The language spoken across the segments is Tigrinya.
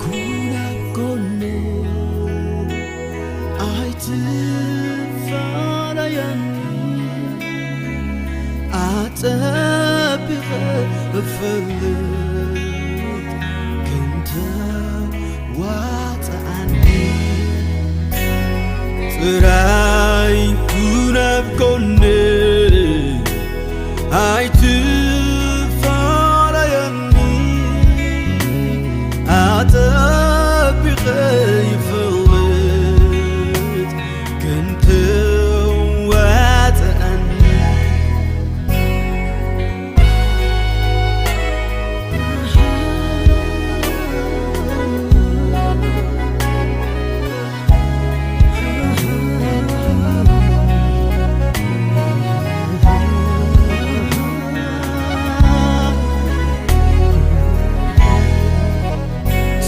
ኩን ኣብ ጎነይ ኣይትፋለየኒ፣ ኣጸቢቐ እፈልጥ ክንተ ዋጽኣኒ። ጥራይ ኩን ኣብ ጎነይ ኣይትፋለየኒ፣ ኣጸቢቐ ይፈልጥ ክንተ ዋጽኣኒ።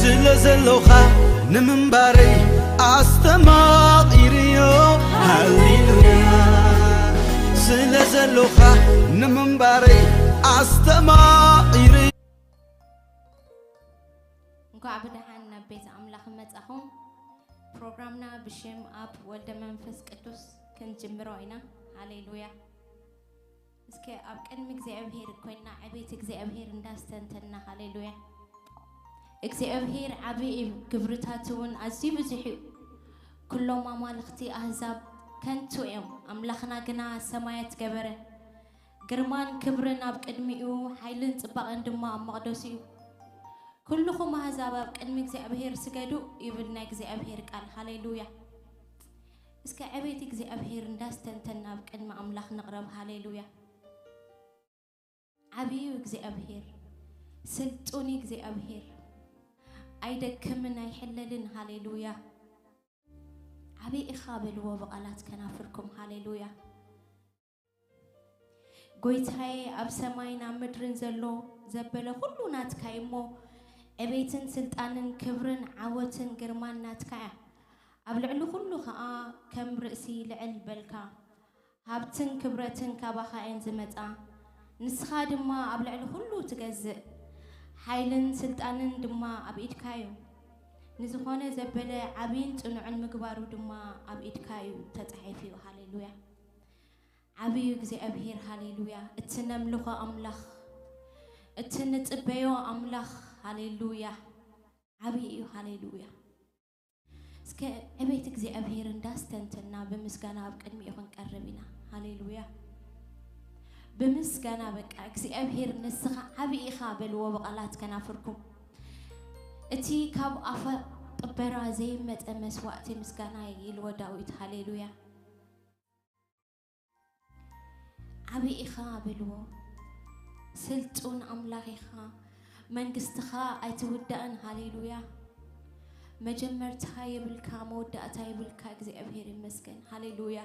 ስለ ዘሎኻ ንምንባረይ ኣስተማቒርዮ። ሃሌሉያ። ስለ ዘሎኻ ንምንባረይ ኣስተማቒርዮ። እንኳዕ ብደሓን ናብ ቤት ኣምላኽ መጻኹም። ፕሮግራምና ብሽም ኣብ ወልደ መንፈስ ቅዱስ ክንጅምሮ ኢና። ሃሌሉያ። እስከ ኣብ ቅድሚ እግዚኣብሔር ኮይና ዕቤት እግዚኣብሔር እንዳስተንተና፣ ሃሌሉያ። እግዚኣብሔር ዓቢ እዩ፣ ግብርታቱ እውን ኣዝዩ ብዙሕ እዩ። ኩሎም ኣማልኽቲ ኣህዛብ ከንቱ እዮም፣ ኣምላኽና ግና ሰማያት ገበረ። ግርማን ክብርን ኣብ ቅድሚኡ፣ ሓይልን ጽባቐን ድማ ኣብ መቕደሱ እዩ። ኩልኹም ኣህዛብ ኣብ ቅድሚ እግዚኣብሔር ስገዱ ይብል ናይ እግዚኣብሔር ቃል። ሃሌሉያ። እስከ ዕቤት እግዚኣብሔር እንዳስተንተና ኣብ ቅድሚ ኣምላኽ ንቕረብ። ሃሌሉያ። ዓብዩ እግዚኣብሔር፣ ስልጡን እግዚኣብሔር፣ ኣይደክምን ኣይሕለልን። ሃሌሉያ። ዓብዪ ኢኻ በልዎ ብቓላት ከናፍርኩም። ሃሌሉያ። ጎይታዬ፣ ኣብ ሰማይን ኣብ ምድርን ዘሎ ዘበለ ኩሉ ናትካ እዩ እሞ፣ ዕቤትን ስልጣንን ክብርን ዓወትን ግርማን ናትካ እያ። ኣብ ልዕሊ ኩሉ ኸኣ ከም ርእሲ ልዕል በልካ። ሃብትን ክብረትን ካባኻ እየን ዝመጻ፣ ንስኻ ድማ ኣብ ልዕሊ ኩሉ ትገዝእ፣ ሓይልን ስልጣንን ድማ ኣብ ኢድካ እዩ። ንዝኾነ ዘበለ ዓብይን ጽኑዕን ምግባሩ ድማ ኣብ ኢድካ እዩ ተጻሒፉ። ሃሌሉያ። ዓብዩ እግዚኣብሔር፣ ሃሌሉያ። እቲ ነምልኾ ኣምላኽ፣ እቲ ንጽበዮ ኣምላኽ፣ ሃሌሉያ፣ ዓብዪ እዩ። ሃሌሉያ። እስከ ዕቤት እግዚኣብሔር እንዳስተንተና ብምስጋና ኣብ ቅድሚኡ ክንቀርብ ኢና። ሃሌሉያ። ብምስጋና በቃ፣ እግዚኣብሔር ንስኻ ዓብዪ ኢኻ በልዎ ብቓላት ከናፍርኩም። እቲ ካብ ኣፈ ጥበራ ዘይመጸ መስዋዕቲ ምስጋና ኢልዎ ዳዊት። ሃሌሉያ። ዓብዪ ኢኻ በልዎ። ስልጡን ኣምላኽ ኢኻ። መንግስትኻ ኣይትውዳእን። ሃሌሉያ። መጀመርታ የብልካ፣ መወዳእታ የብልካ። እግዚኣብሔር ይመስገን። ሃሌሉያ።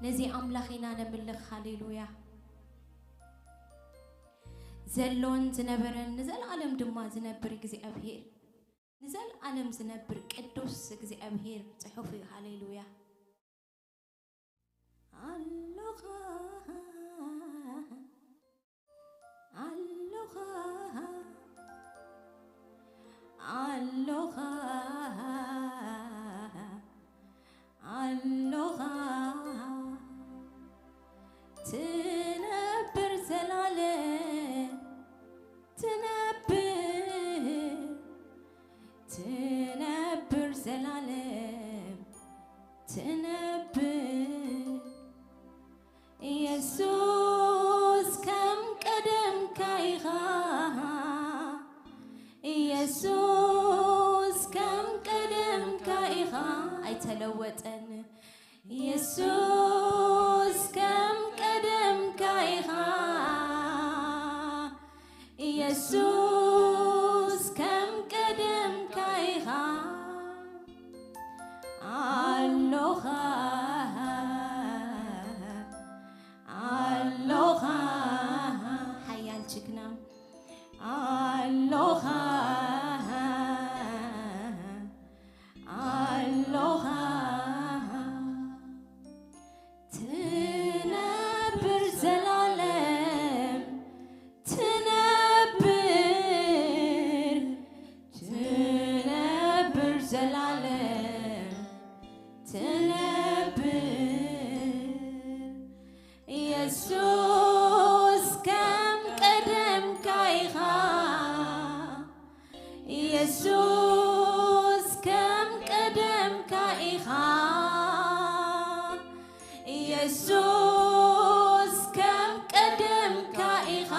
ነዚ ኣምላኽ ኢና ነምልኽ። ሃሌሉያ። ዘሎን ዝነበረን ንዘለኣለም ድማ ዝነብር እግዚኣብሔር፣ ንዘለኣለም ዝነብር ቅዱስ እግዚኣብሔር ጽሑፍ እዩ። ሃሌሉያ። ኣሎኻ፣ ኣሎኻ፣ ኣሎኻ፣ ኣሎኻ፣ ትነብር ዘላለም፣ ትነብር፣ ትነብር ዘላለም፣ ትነብር። ኢየሱስ ከም ቀደምካ ኢኻ፣ ኢየሱስ ከም ቀደምካ ኢኻ፣ ኣይተለወጠን። ኢየሱስ ከም ቀደምካ ኢኻ፣ ኢየሱስ ከም ቀደምካ ኢኻ። ኣሎኻ፣ ኣሎኻ፣ ሓያል ጅግና። ኣሎኻ፣ ኣሎኻ፣ ትነብር ዘላለም፣ ትነብር። ትነብር የሱስ ከም ቀደምካ ኢኻ። የሱስ ከም ቀደምካ ኢኻ። የሱስ ከም ቀደምካ ኢኻ።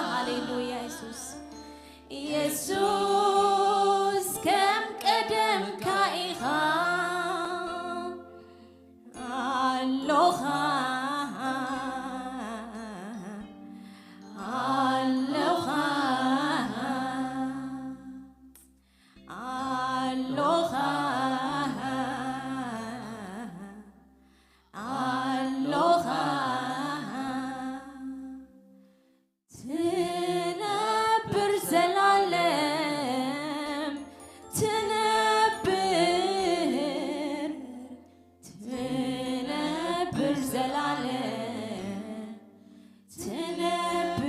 ሃሌሉያ የሱስ። የሱስ ከም ቀደምካ ኢኻ። ኣሎኻ፣ ኣሎኻ፣ ኣሎኻ፣ ኣሎኻ። ትነብር ዘላለም፣ ትነብር፣ ትነብር ዘላለም፣ ትነብር።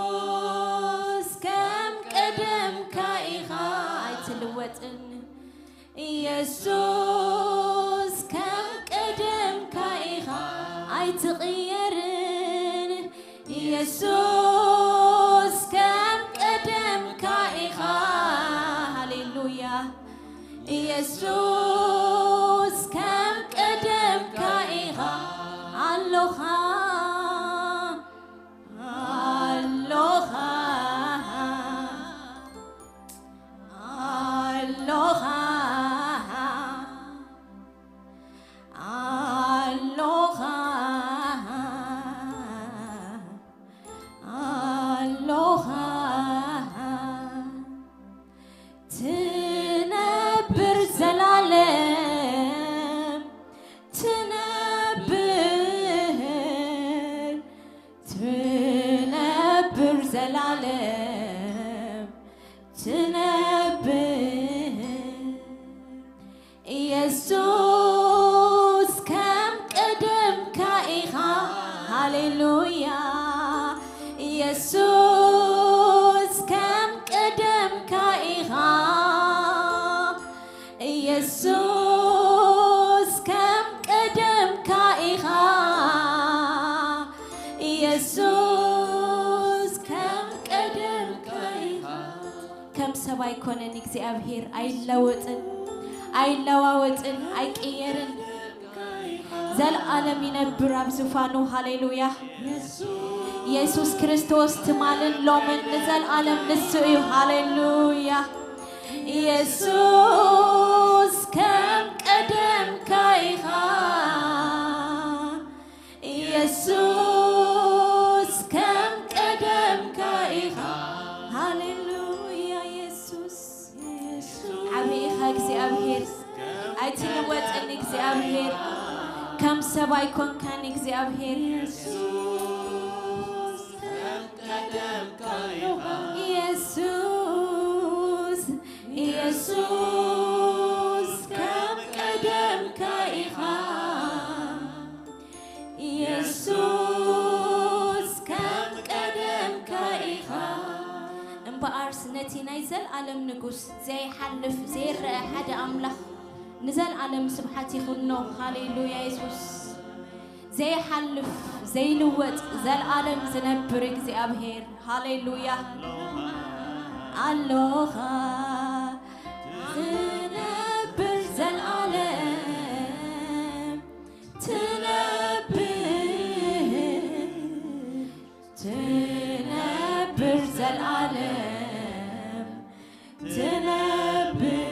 የሱስ ከም ቀደምካ ኢኻ፣ ኣይትልወጥን። የሱስ ከም ቀደምካ ኢኻ፣ ኣይትቕየርን። የሱስ ከም ቀደምካ ኢኻ። ሃሌሉያ። የሱስ ከም ቀደምካ ኢኻ። ኣሎኻ፣ ኣሎኻ፣ ኣሎኻ፣ ኣሎኻ፣ ኣሎኻ። ትነብር ዘላለም፣ ትነብር፣ ትነብር ዘላለም፣ ትነብር። የሱስ ከም ቀደምካ ኢኻ። ሃሌሉያ። የሱስ ከም ቀደምካ ኢኻ። የሱስ ከም ቀደምካ ኢኻ። የሱስ ከም ቀደምካ ኢኻ። ከም ሰብ ኣይኮነን እግዚኣብሔር፣ ኣይለወጥን፣ ኣይለዋወጥን፣ ኣይቅየርን። ዘልኣለም ይነብር ኣብ ዙፋኑ። ሃሌሉያ። የሱስ ክርስቶስ ትማልን ሎምን ንዘልኣለም ንሱ እዩ። ሃሌሉያ። የሱስ ከም ቀደምካ ኢኻ። የሱስ ከም ቀደምካ ኢኻ። ሃሌሉያ የሱስ። ዓቢ ኢኻ እግዚኣብሔር። ኣይትልወጥን እግዚኣብሔር። ከም ሰብ ኣይኮንካን እግዚኣብሔር። የሱስ፣ የሱስ ከም ቀደምካ ኢኻ። የሱስ ከም ቀደምካ ኢኻ። እምበኣርስ ነቲ ናይ ዘልኣለም ንጉስ ዘይሓልፍ ዘይረአ ሓደ ኣምላኽ ንዘልኣለም ስብሓት ይኹኖ። ሃሌሉያ የሱስ። ዘይሓልፍ ዘይልወጥ ዘልኣለም ዝነብር እግዚኣብሔር። ሃሌሉያ። ኣሎኻ ትነብር ዘልኣለም ትነብር፣ ትነብር ዘልኣለም ትነብር።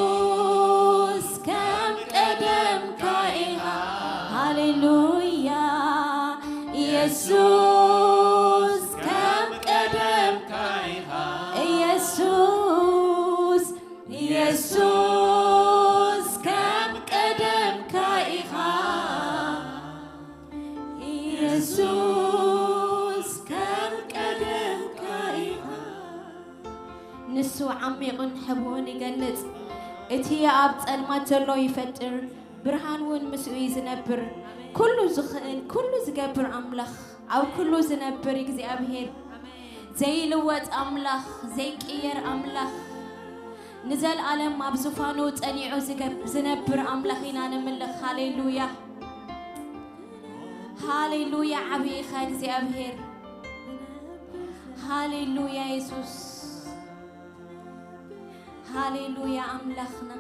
ኢየሱስ ከም ቀደምካ ኢኻ። ሃሌሉያ። ኢየሱስ ከም ቀደምካ ኢኻ። ኢየሱስ ኢየሱስ ከም ቀደምካ ኢኻ። ኢየሱስ ከም ቀደምካ ኢኻ። ንሱ ዓሚቕን ሕቡእን ይገልጽ። እቲ ኣብ ጸልማት ዘሎ ይፈጥር፣ ብርሃን እውን ምስኡ እዩ ዝነብር። ኩሉ ዝኽእል፣ ኩሉ ዝገብር ኣምላኽ፣ ኣብ ኩሉ ዝነብር እግዚኣብሔር፣ ዘይልወጥ ኣምላኽ፣ ዘይቅየር ኣምላኽ፣ ንዘልኣለም ኣብ ዙፋኑ ጸኒዑ ዝገብ-፣ ዝነብር ኣምላኽ ኢና ነምልኽ። ሃሌሉያ፣ ሃሌሉያ፣ ዓቢ ኢኻ እግዚኣብሔር። ሃሌሉያ የሱስ፣ ሃሌሉያ ኣምላኽና፣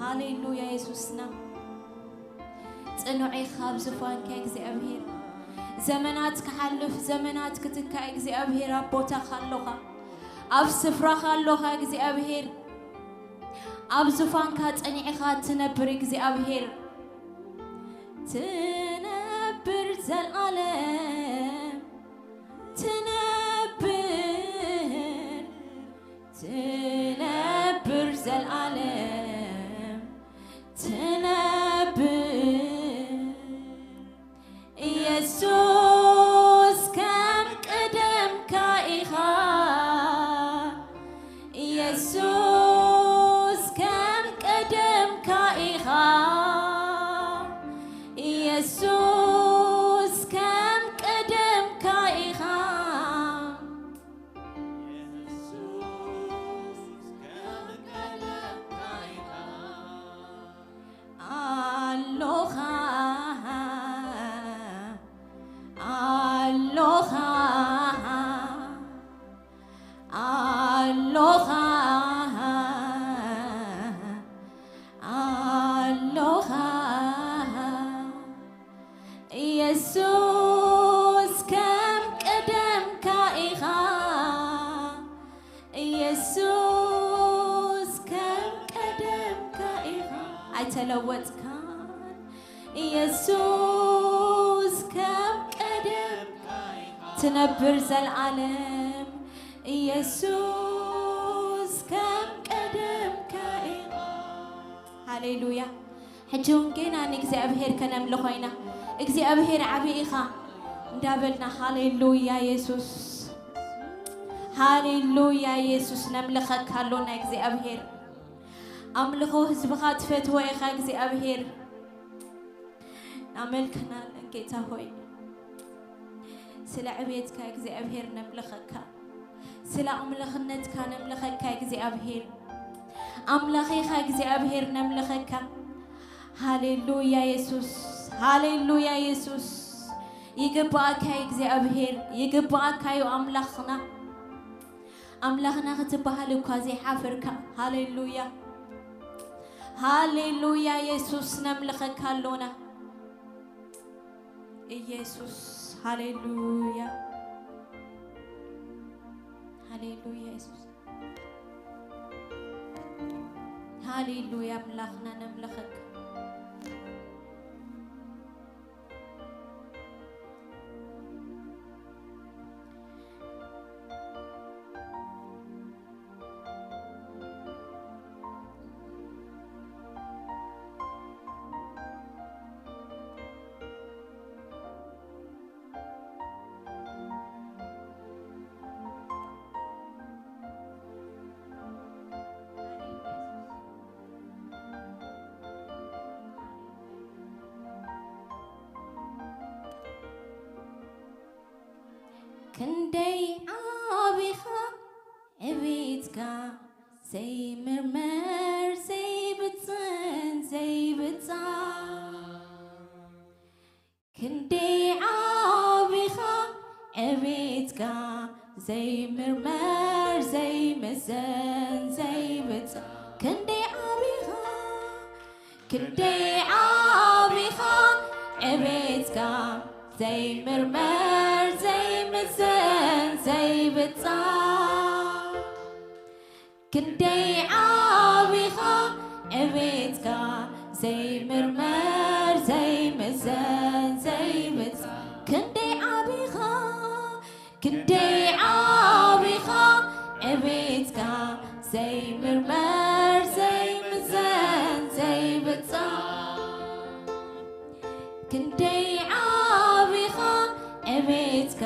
ሃሌሉያ የሱስና። ጽኑዕ ኢኻ ኣብ ዙፋንካ እግዚኣብሔር። ዘመናት ክሓልፍ፣ ዘመናት ክትካእ እግዚኣብሔር ኣብ ቦታኻ ኣሎኻ። ኣብ ስፍራኻ ኣሎኻ እግዚኣብሔር። ኣብ ዙፋንካ ጸኒዕኻ ትነብር እግዚኣብሔር። ትነብር ዘልኣለም፣ ትነብር፣ ትነብር ዘልኣለም፣ ትነብር። ኢየሱስ ከም ቀደምካ ኢኻ። ኢየሱስ ከም ቀደምካ ኢኻ። ኢየሱስ ከም ቀደምካ ኢኻ። ኣሎኻ፣ ኣሎኻ፣ ኣሎኻ፣ ኣሎኻ። ኢየሱስ ከም ቀደምካ ኢኻ። ኢየሱስ ከም ቀደምካ ኢኻ። ኣይተለወጥካን። ኢየሱስ ከም ቀደምካ ኢኻ። ትነብር ዘልኣለም። ኢየሱስ ከም ቀደምካ ኢኻ። ሃሌሉያ። ሕጂ እውን ጌና ንእግዚኣብሔር ከነምልኾ ኢና። እግዚኣብሔር ዓቢ ኢኻ እንዳበልና፣ ሃሌሉያ የሱስ፣ ሃሌሉያ የሱስ፣ ነምልኸካ ኣሎና እግዚኣብሔር። ኣምልኾ ህዝብኻ ትፈትዎ ኢኻ እግዚኣብሔር። ናመልክና ኣለን ጌታ ሆይ። ስለ ዕቤትካ እግዚኣብሔር ነምልኸካ፣ ስለ ኣምላኽነትካ ነምልኸካ እግዚኣብሔር። ኣምላኽ ኢኻ እግዚኣብሔር ነምልኸካ። ሃሌሉያ የሱስ፣ ሃሌሉያ የሱስ። ይግባኣካ እዩ እግዚኣብሔር፣ ይግባኣካ እዩ ኣምላኽና። ኣምላኽና ክትበሃል እኳ ዘይሓፈርካ። ሃሌሉያ፣ ሃሌሉያ የሱስ ነምልኸካ ኣሎና። ኢየሱስ፣ ሃሌሉያ፣ ሃሌሉያ የሱስ፣ ሃሌሉያ ኣምላኽና ነምልኸካ። ክንደይ ዓቢኻ ዕቤትካ ዘይምርመር ዘይብጽን ዘይብጻ። ክንደይ ዓቢኻ ዕቤትካ ዘይምርመር ዘይምዘን ዘይብጻ። ክንደይ ዓቢኻ ክንደይ ዓቢኻ ዕቤትካ ዘይምርመር ዘይምዘን ዘይብጻ። ክንደይ ዓቢኻ ዕቤትካ ዘይምርመር ዘይምዘን ዘይብጻ። ክንደይ ዓቢኻ ክንደይ ዓቢኻ ዕቤትካ ዘይምርመር ዘይምዘን ዘይብጻ። ክንደይ ዓቢኻ ዕቤትካ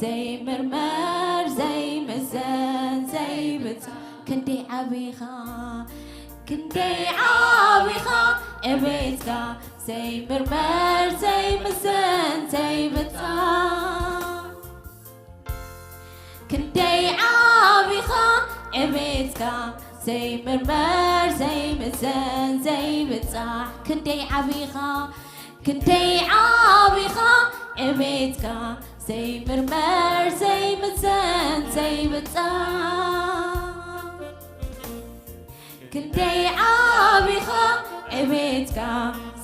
ዘይምርመር ዘይምዘን ዘይብጻ። ክንደይ ዓቢኻ ክንደይ ዓቢኻ ዕቤትካ ዘይምርመር ዘይምዘን ዘይብጻ። ክንደይ ዓቢኻ ዕቤትካ ዘይምርመር ዘይምዘን ዘይብጻሕ ክንደይ ዓቢኻ ክንደይ ዓቢኻ ዕቤትካ ዘይምርመር ዘይምዘን ዘይብጻሕ ክንደይ ዓቢኻ ዕቤትካ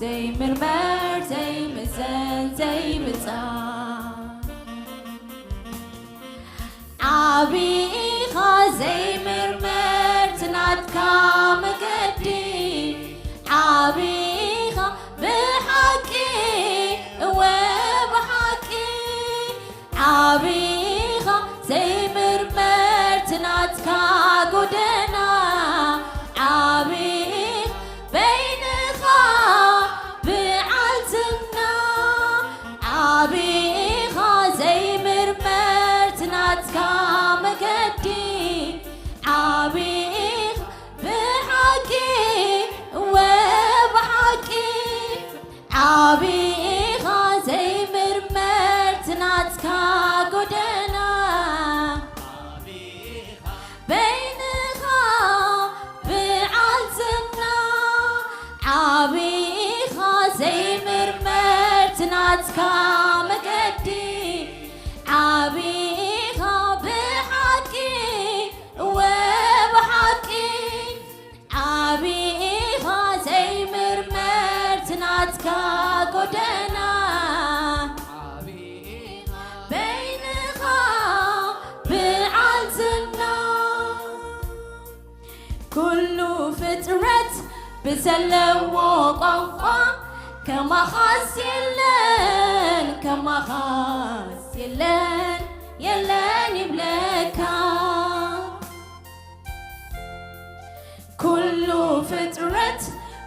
ዘይምርመር ዘይምዘን ዘይብጻሕ ዓቢኻ ዘይምርመር ትናትካ መገዲ ዓቢኻ ብሓቂ እወ ብሓቂ ዓቢኻ ዘይምርመር ትናትካ ጎደና ዓቢኻ በይንኻ ብዓል ዝና ዓቢኻ ዘይምርመር ትናትካ መገዲ ዓቢኻ ብሓቂ እወ ብሓቂ ዓቢኻ ዘይምርመር ትናትካ ጎደና በይንኻ ብዓል ዝና ዓቢኻ ዘይምርመር ትናትካ መገዲ ዓቢኻ ብሓቂ እወ ብሓቂ ዓቢኻ ዘይምርመር ትናትካ ጎደና በይንኻ ብዓል ዝና ኩሉ ፍጥረት ብዘለዎ ቋንቋ ከማኻስ የለን ከማኻስ የለን የለን ይብለካ ኩሉ ፍጥረት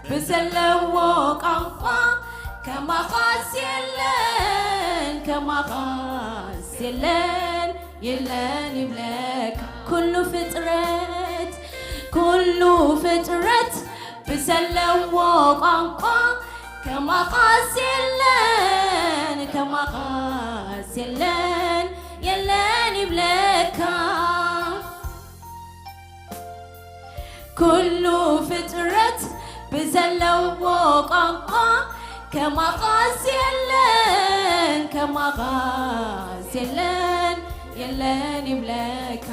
ብዘለዎ ቋንቋ ከማኻስ የለን ከማኻስ የለን የለን ይብለካ ኩሉ ፍጥረት ኩሉ ፍጥረት ብዘለዎ ቋንቋ ከማኻስ የለን ከማኻስ የለን የለን ይብለካ ኩሉ ፍጥረት ብዘለዎ ቋንቋ ከማኻስ የለን ከማኻስ የለን የለን ይብለካ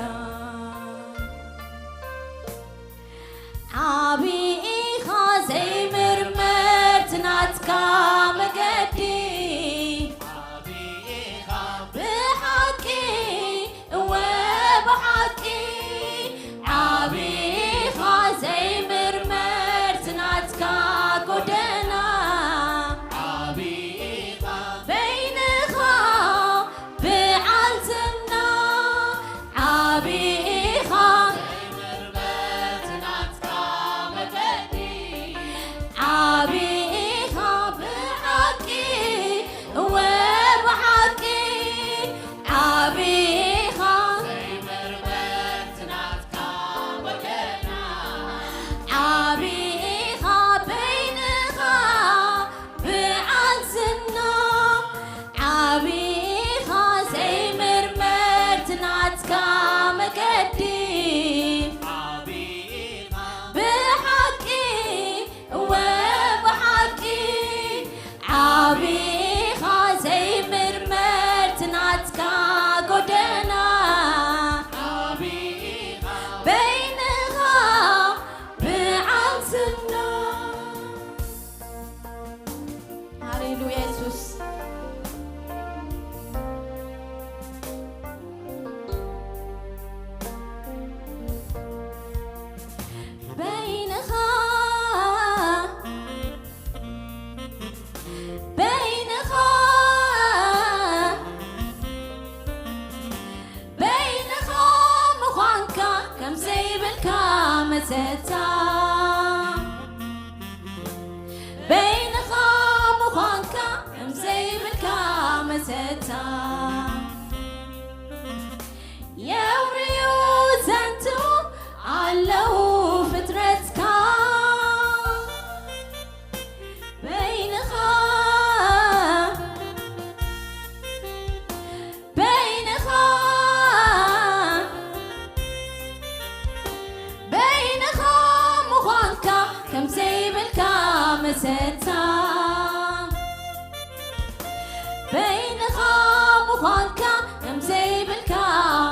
ዓቢኻ ዘይምርመር ትናትካ መገዲ ብሓቂ እወ ብሓቂ ዓቢኻ ዘይምርመር ትናትካ ጎደና በይንኻ ብዓል ዝና ዓቢኻ ዓቢኻ ብሓቂ እወ ብሓቂ ዓቢኻ ዓቢኻ በይንኻ ብዓል ዝና ዓቢኻ ዘይምርመር ትናትካ መገዲ ብሓቂ እወ ብሓቂ ዓቢኻ ዘይምርመር ትናትካ ጎደና በይንኻ ብዓል ዝና ሃሌሉያ የሱስ በይንኻ በይንኻ በይንኻ ምዃንካ ከም ዘይብልካ መሰታ በይንኻ ምዃንካ ከም ዘይብልካ መሰታ የውርዩ ዘንቱ ኣለዉ ፍጥረትካ በይንኻ በይንኻ ከም ዘይብልካ መሰታ፣ በይንኻ ምዃንካ ከም ዘይብልካ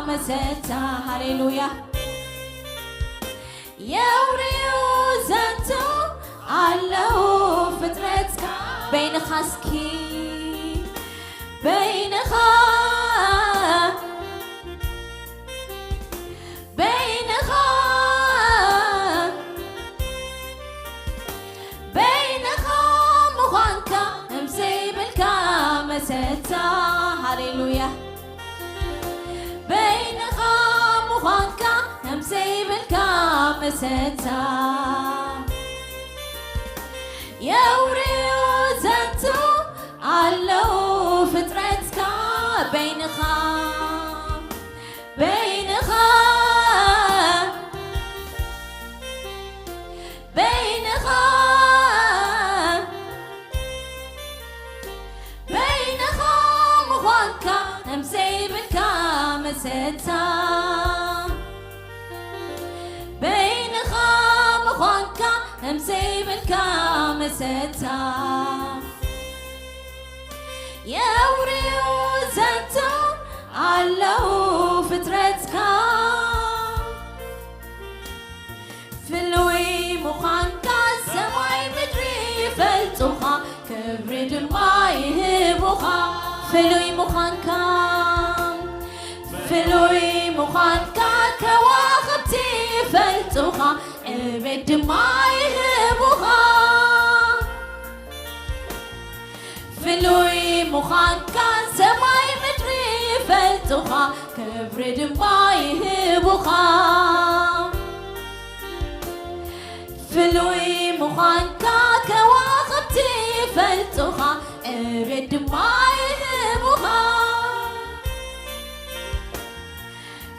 መሰታ። ሃሌሉያ። የውርዩ ዘንቱ ኣለዉ ፍጥረትካ፣ በይንኻ እስኪ፣ በይንኻ፣ በይንኻ፣ በይንኻ ምዃንካ ከም ዘይብልካ መሰታ። ሃሌሉያ። በይንኻ ምዃንካ ከም ዘይብልካ መሰታ። የውርዩ ዘንቱ ኣለዉ ፍጥረትካ፣ በይንኻ፣ በይንኻ፣ በይንኻ፣ በይንኻ ምዃንካ ከም ዘይብልካ መሰታ። በይንኻ ምዃንካ ከም ዘይብልካ መሰታ። የውርዩ ዘንቱ ኣለዉ ፍጥረትካ። ፍሉይ ምዃንካ ሰማይ ምድሪ ይፈልጡኻ፣ ክብሪ ድማ ይህቡኻ። ፍሉይ ምዃንካ፣ ፍሉይ ምዃንካ ከዋኽብቲ ይፈልጡኻ፣ ዕቤት ድማ ይህቡኻ። ፍሉይ ምዃንካ ሰማይ ምድሪ ይፈልጡኻ፣ ክብሪ ድማ ይህቡኻ። ፍሉይ ምዃንካ ከዋኽብቲ ይፈልጡኻ፣ ዕቤት ድማ ይህቡኻ።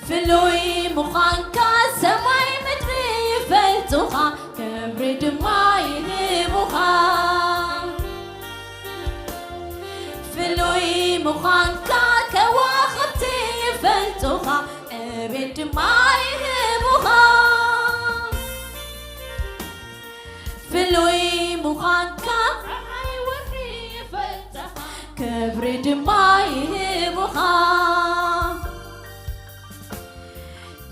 ፍሉይ ምዃንካ ሰማይ ምድሪ ይፈልጡኻ፣ ክብሪ ድማ ይህቡኻ። ፍሉይ ምዃንካ ከዋኽብቲ ይፈልጡኻ፣ ዕቤት ድማ ይህቡኻ። ፍሉይ ምዃንካ ጸሓይ ወርሒ ይፈልጣኻ፣ ክብሪ ድማ ይህቡኻ።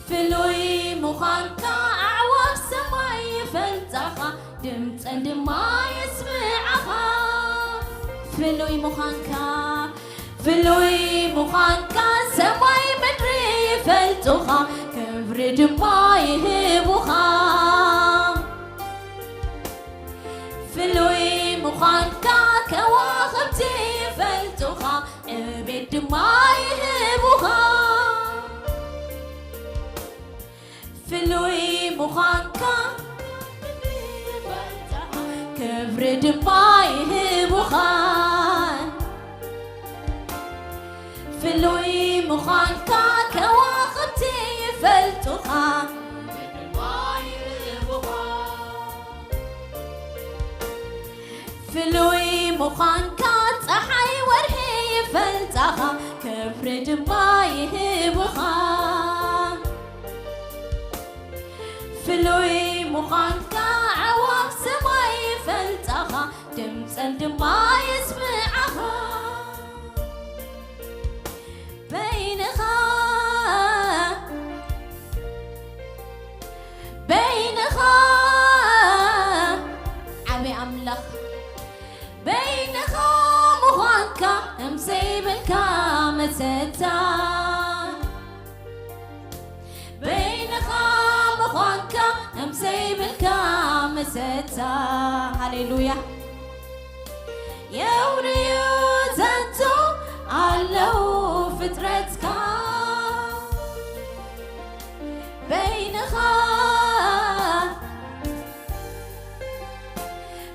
ፍሉይ ምዃንካ ኣዕዋፍ ሰማይ ይፈልጣኻ፣ ድምፀን ድማ የስምዓኻ። ፍሉይ ምዃንካ፣ ፍሉይ ምዃንካ ሰማይ ምድሪ ይፈልጡኻ፣ ክብሪ ድማ ይህቡኻ። ፍሉይ ምዃንካ ከዋኽብቲ ይፈልጡኻ፣ ዕቤት ድማ ይህቡኻ። ፍሉይ ምዃንካ ክብሪ ድማ ይህቡኻ። ፍሉይ ምዃንካ ከዋኽብቲ ይፈልጡኻ። ፍሉይ ምዃንካ ጸሓይ ወርሒ ይፈልጣኻ፣ ክብሪ ድማ ይህቡኻ። ፍሉይ ምዃንካ ኣዕዋፍ ሰማይ ይፈልጣኻ፣ ድምፀን ድማ የስምዓኻ። በይንኻ፣ በይንኻ፣ ዓቢ ኣምላኽ፣ በይንኻ ምዃንካ ከም ዘይብልካ መሰታ። በይንኻ ምዃንካ ከም ዘይብልካ መሰታ። ሃሌሉያ። የውርዩ ዘንቱ ኣለዉ ፍጥረትካ። በይንኻ፣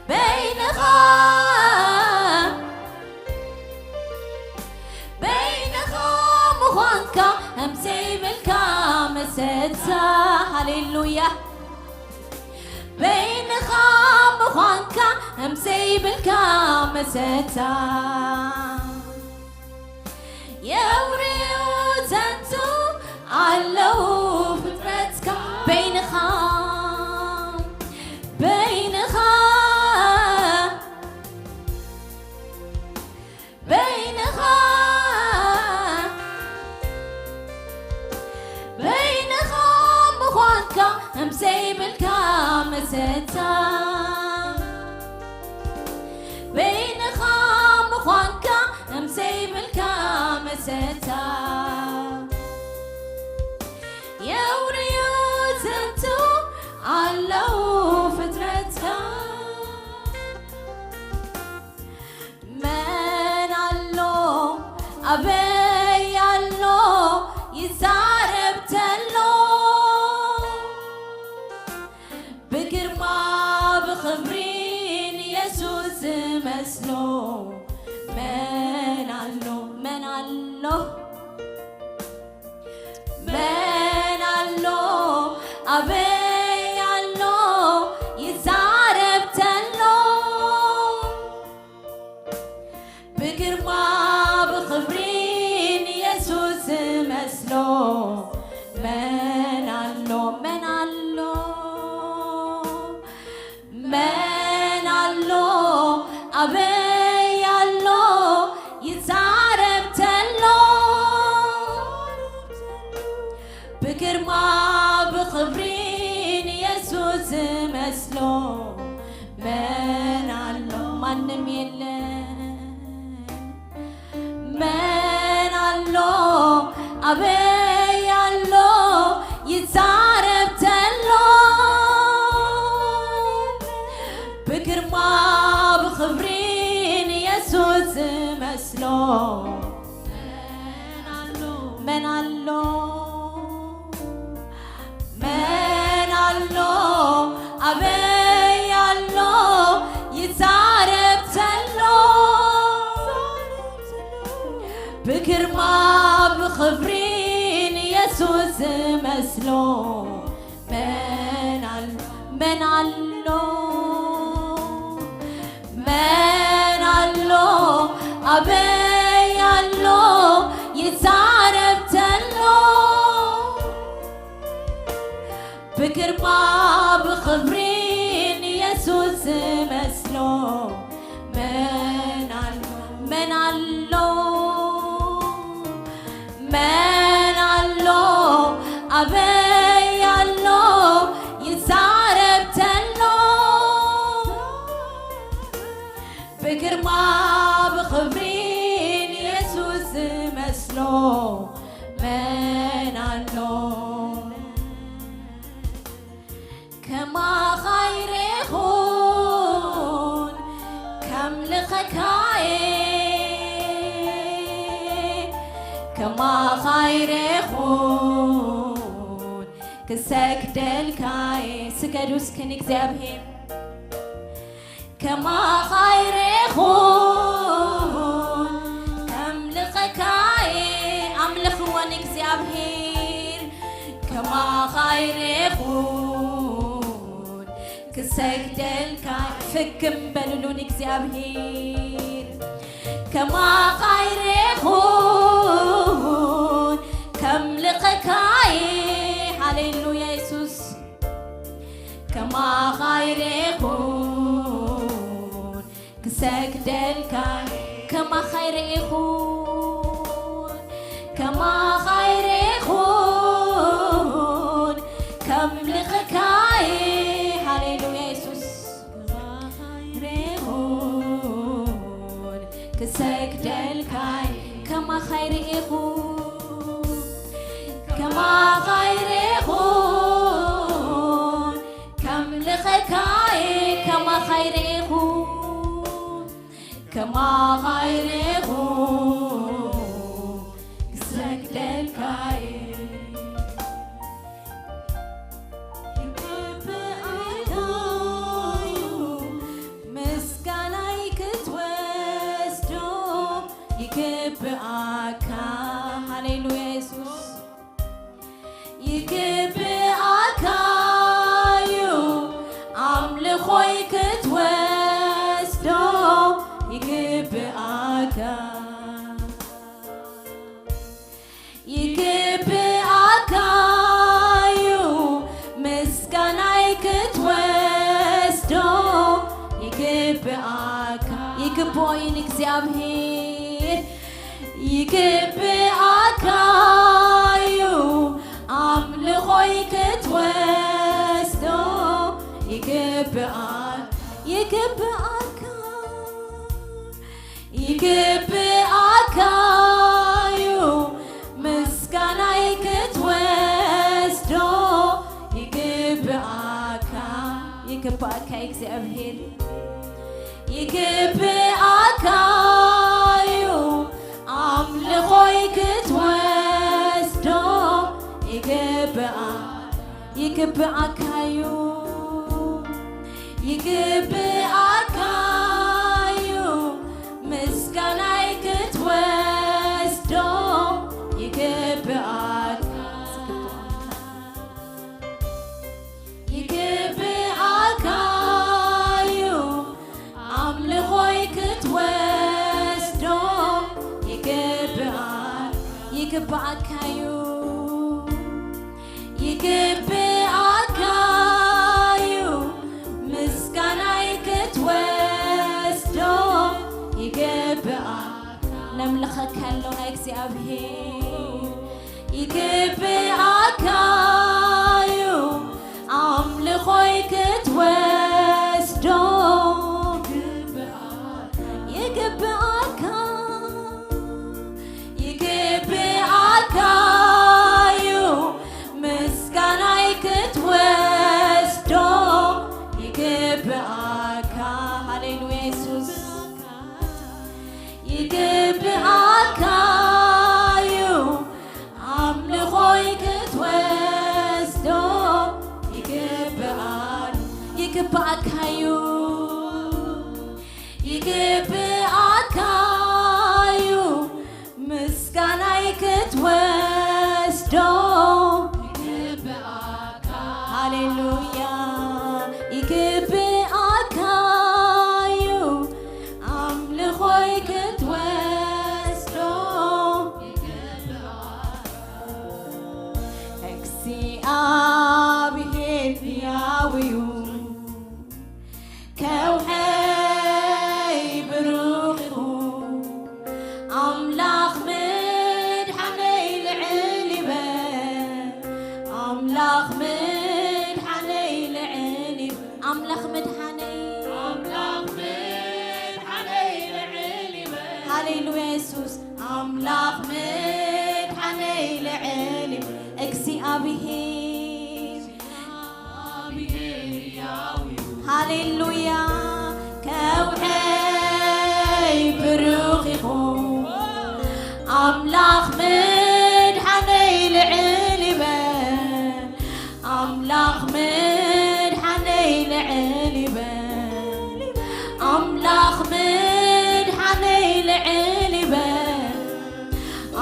በይንኻ፣ በይንኻ ምዃንካ ከም ዘይብልካ መሰታ። ሃሌሉያ። በይንኻ ምዃንካ ከም ዘይብልካ መሰታ። የውርዩ ዘንቱ ኣለዉ ፍጥረትካ። በይንኻ፣ በይንኻ ዘይብልካ መሰታ በይንኻ ምዃንካ ከም ዘይብልካ መሰታ የውርዩ ዝንቱ ኣለዉ ፍጥረትካ መን ኣሎ ኣበይ ኣሎ ይዛረብ ተሎ ብግርማ ብኽብሪ ንየሱስ ዝመስሎ መን ኣሎ መን ኣሎ መን ኣሎ ኣበይ ኣሎ ይዛረብ ተሎ ብግርማ ብኽብሪ ንየሱስ ዝመስሎ መን ኣሎ መን ኣሎ መን ኣሎ ኣበይ ኣሎ ይዛረብ ተሎ ብግርማ ብኽብሪ ንየሱስ ዝመስሎ መን ኣሎ ማንም የለን መን ኣሎ ኣበይ ኣሎ ይዛረብ ተሎ ብግርማ ብኽብሪ ንየሱስ ዝመስሎ መን ኣሎ መን ኣሎ ኣበይ ኣሎ ይዛረብ ተሎ ብግርማ ብኽብሪ ንየሱስ ዝመስሎ መን ኣሎ መን ኣሎ መን ኣሎ ኣበይ ኣሎ ይዛረብ ተሎ ብግርማ ብኽብሪ ንየሱስ ዝመስሎ መን ኣሎ መን ኣሎ መን ኣሎ ኣበይ ኣሎ ይዛረብ ተሎ ብግርማ ብኽብሪ ንየሱስ ዝመስሎ መን ኣሎ ከማኻ ኣይረኹን ከምልኸካየ ከማኻ ኣይረኹን ክሰግደልካየ ስገዱ እስኪ ንእግዚኣብሔር ከማኻ ኣይረኹን ከምልኸካየ ኣምልኽዎ ንእግዚኣብሔር ከማኻ ኣይረኹን ክሰግደልካ ፍክም በልሉ ንእግዚኣብሔር ከማኻ ኣይረኹን ከምልኸካየ ሃሌሉያ የሱስ ከማኻ ኣይረኹን ክሰግደልካ ከማኻ ኣይረኹን ከማኻ ኣይረኹን ከምልኸካየ ሃሌሉያ የሱስ ክሰግደልካይ ከማኻይ ርኢኹ ከማኻይ ርኢኹ ከምልኸካይ ከማኻይ ርኢኹ ከማኻይ ርኢኹ ክሰግደልካይ ይግብኣካዩ ምስጋናይ ክትወስዶ ይግብኣካ ሃሌሉያ የሱስ ይግብኣካዩ ኣምልኾይ ክትወስዶ ይግብኣካ ይግብኣካዩ ምስጋናይ ክትወስዶ ይግብኣካ ይግብኦ እዩ ንእግዚኣብሔር ይግብኣካዩ ኣምልኾይ ክትወስዶ ይግብኣ- ይግብኣካ፣ ይግብኣካ እዩ ምስጋናይ ክትወስዶ። ይግብኣካ፣ ይግብኣካ እግዚኣብሔር፣ ይግብኣካ እዩ ኣምልኾይ ክትወስዶ። ይግብኣ- ይግብኣካ እዩ፣ ይግብኣካ እዩ ምስጋናይ ክትወስዶ። ይግብኣካ፣ ይግብኣካ እዩ ኣምልኾይ ክትወስዶ። ይግብኣ- ይግብኣካ እዩ፣ ይግብኣካ እዩ ምስጋናይ ክትወስዶ። ይግብኣ- ነምልኸካ ኣሎና እግዚኣብሔር፣ ይግብኣካ እዩ ኣምልኾይ ክትወስዶ። ይግብኣካ፣ ይግብኣካ እዩ ምስጋናይ ክትወስዶ። ይግብኣካ፣ ሃሌሉያ የሱስ፣ ይግብኣካ እዩ ኣምልኾይ ክትወስዶ። ይግብኣ- ይግብኣካ እዩ፣ ይግብኣካ እዩ ምስጋናይ ክትወስዶ። ሃሌሉያ፣ ይግብኣካ እዩ ኣምልኾይ ክትወስዶ። እግዚኣብሔር ሕያው እዩ፣ ከውሐይ ብሩኽ ይኹን። ኣምላኽ ምድሓነይ ልዕል ይበል፣ ኣምላኽ ምድሓነይ ልዕል ይበል፣ ኣምላኽ ምድሓነይ፣ ኣምላኽ ምድሓነይ ልዕል ይበል። ሃሌሉያ የሱስ፣ ኣምላኽ ምድሓነይ ልዕል ይበል። እግዚኣብሔር፣ ሃሌሉያ፣ ከውሐይ ብሩኽ ይኹን። ኣምላኽ ምድሓነይ ልዕል ይበል፣ ኣምላኽ ምድሓነይ ልዕል ይበል፣ ኣምላኽ ምድሓነይ ልዕል ይበል፣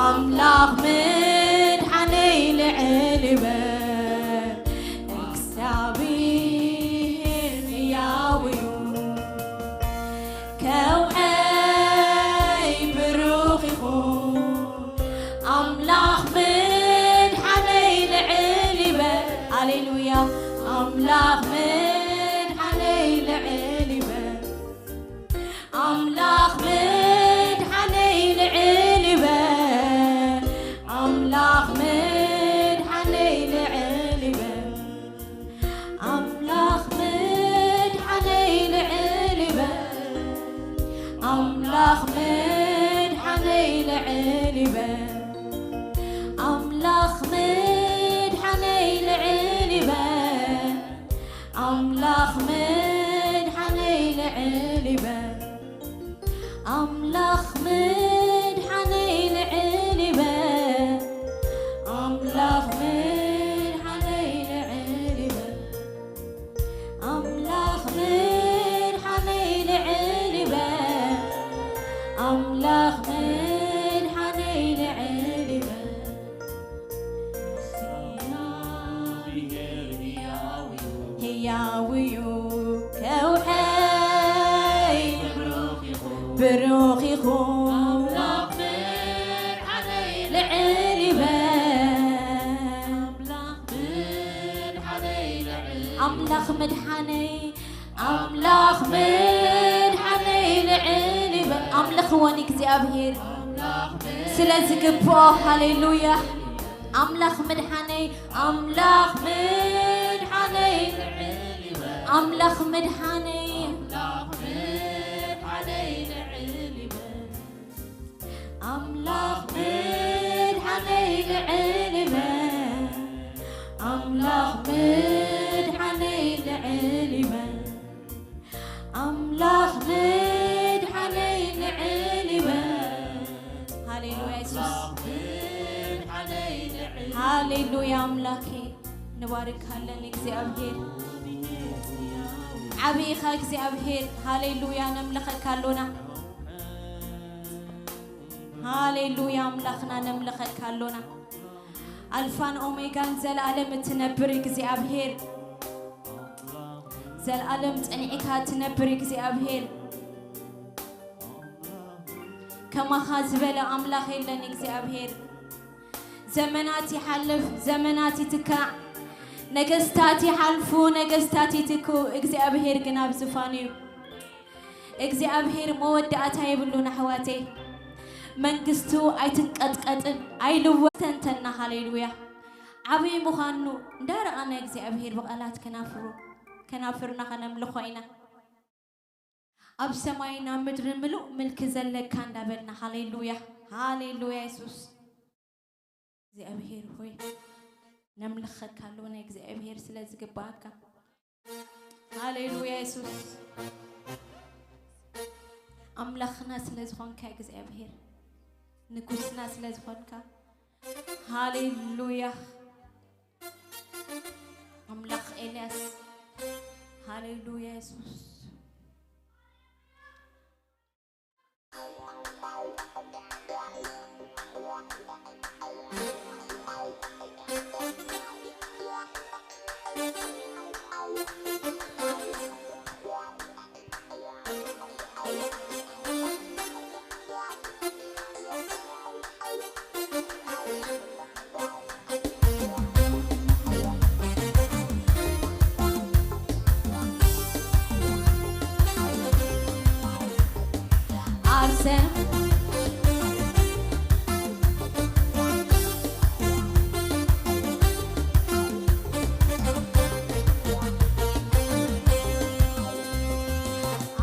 ኣምላኽ ምድሓነይ ልዕል ይበል። እግዚኣብሔር ሕያው እዩ፣ ከውሐይ ብሩኽ ይኹን። ኣምላኽ ምድሓነይ ልዕል ይበል። ሃሌሉያ። ኣምላኽ ምድሓነይ ልዕል ይበል። ኣምላኽ ምድሓነይ ልዕል ይበል። ኣምላኽ ምድሓነይ ልዕል ይበል። ኣምላኽ ምድሓነይ ልዕል ይበል። ኣምላኽ ምድሓነይ ልዕል ይበል። ኣምላኽ ምድሓነይ ልዕል ይበል። ኣምላኽ ምድሓነይ ልዕል ይበል። ኣምላኽ ምድሓነይ ልዕል ይበል። ኣምላኽ ምድሓነይ ልዕል ይበል። ኣምላኽ ምድሓነይ ልዕል ይበል። ኣምላኽ ምድሓነይ ልዕል ይበል። ህያው እዩ፣ ከውሐይ ብሩኽ ይኹን። ልዕል ይበል። ኣምላኽ ምድሓነይ፣ ኣምላኽ ምድሓነይ ልዕል ይበል። ኣምልኽዎ ንእግዚኣብሔር ስለ ዝግብኦ። ሃሌሉያ። ኣምላኽ ምድሓነይ፣ ኣምላኽ ምድሓነይ፣ ኣምላኽ ምድሓነይ ኣምላኽ ምድሓነይ ልዕል ይበል ኣምላኽ ምድሓነይ ልዕል ይበል ኣምላኽ ምድሓነይ ልዕል ይበል ኣምላኽ ምድሓነይ ልዕል ይበል። ሃሌሉያ የሱስ። ሃሌሉያ ኣምላኬ፣ ንባርካለን እግዚኣብሔር። ዓብይኻ እግዚኣብሔር። ሃሌሉያ ነምልኸካ ኣሎና። ሃሌሉያ ኣምላኽና ነምልኸካ ኣሎና። ኣልፋን ኦሜጋን ዘለኣለም እትነብር እግዚኣብሔር፣ ዘለኣለም ጸኒዕካ እትነብር እግዚኣብሔር፣ ከማኻ ዝበለ ኣምላኽ የለን እግዚኣብሔር። ዘመናት ይሓልፍ፣ ዘመናት ይትካእ፣ ነገስታት ይሓልፉ፣ ነገስታት ይትክኡ፣ እግዚኣብሔር ግን ኣብ ዝፋኑ እዩ። እግዚኣብሔር መወዳእታ የብሉን ኣሕዋተይ። መንግስቱ ኣይትንቀጥቀጥን ኣይልወጥን። ተንተና ሃሌሉያ ዓብዪ ምዃኑ እንዳረኣና እግዚኣብሔር ብቓላት ከናፍሩ ከናፍርና ከነምልኾ ኢና። ኣብ ሰማይና ምድሪ ምሉእ ምልኪ ዘለካ እንዳበልና ሃሌሉያ ሃሌሉያ የሱስ እግዚኣብሔር ሆይ ነምልኸካ ኣለዎ ናይ እግዚኣብሔር ስለ ዝግባኣካ። ሃሌሉያ የሱስ ኣምላኽና ስለ ዝኾንካ እግዚኣብሔር ንጉስና ስለ ዝኾንካ ሃሌሉያ ኣምላኽ ኤልያስ ሃሌሉያ የሱስ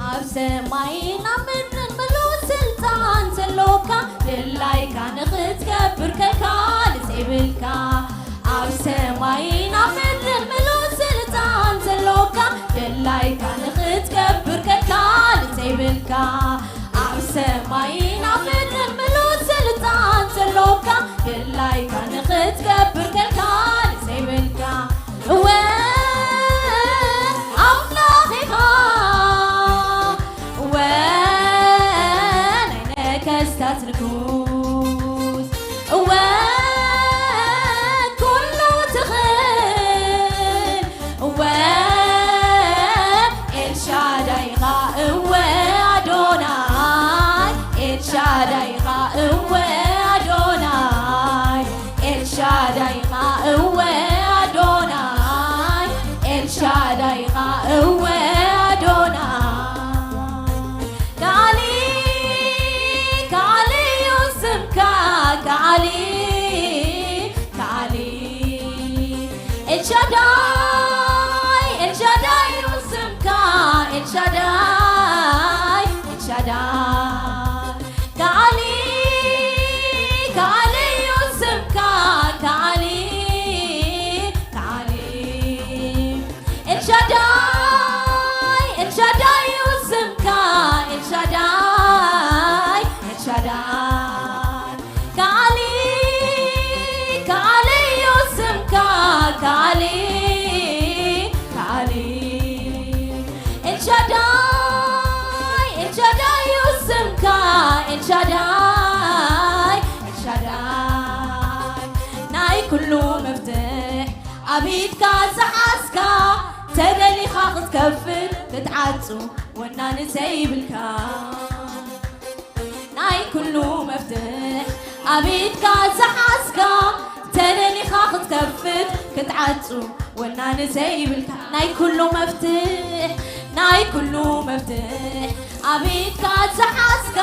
ኣብ ሰማይን ኣብ ምድርን ምሉእ ስልጣን ዘሎካ ድላይካ ንኽትገብር ከልካል ዘይብልካ ኣብ ሰማይን ኣብ ምድርን ምሉእ ስልጣን ዘሎካ ድላይካ ንኽትገብር ከልካል ዘይብልካ ኣብ ሰማይን ኣብ ምድርን ምሉእ ስልጣን ዘሎካ ድላይካ ንኽትገብር ከልካል ዘይብልካ እወ ኣምላኽ ኢኻ እወ ናይ ነገስታት ንጉስ እወ ኩሉ ትኽእል እወ ኤልሻዳይ ኢኻ እወ ኣዶናይ ኤልሻዳይ ኢኻ እወ ኣዶናይ ኤልሻዳይ ኢኻ እወ ኣዶናይ ኤልሻዳይ ኢኻ እወ ኣዶናይ ካሊ ካሊ እዩ ስምካ ካሊ ካሊ ኤልሻዳይ ኤልሻዳይ እዩ ስምካ ኤልሻዳይ ኤልሻዳይ ካሊ ካሊ እዩ ስምካ ካሊ ካሊ ኤልሻዳይ ኤልሻዳይ እዩ ስምካ ኤልሻዳይ ኤልሻዳይ ካሊ ካሊ እዩ ስምካ ካሊ ካሊ ኤልሻዳይ ኤልሻዳይ እዩ ስምካ ኤልሻዳይ ኤልሻዳይ ናይ ኩሉ መፍትሕ ኣብ ኢድካ ዝሓዝካ ተደሊኻ ክትከፍት ክትዓጹ ወናኒ ዘይብልካ ናይ ኩሉ መፍትሕ ኣብ ኢድካ ዝሓዝካ ተደሊኻ ክትከፍት ክትዓጹ ወናኒ ዘይብልካ ናይ ኩሉ መፍትሕ ናይ ኩሉ መፍትሕ ኣብ ኢድካ ዝሓዝካ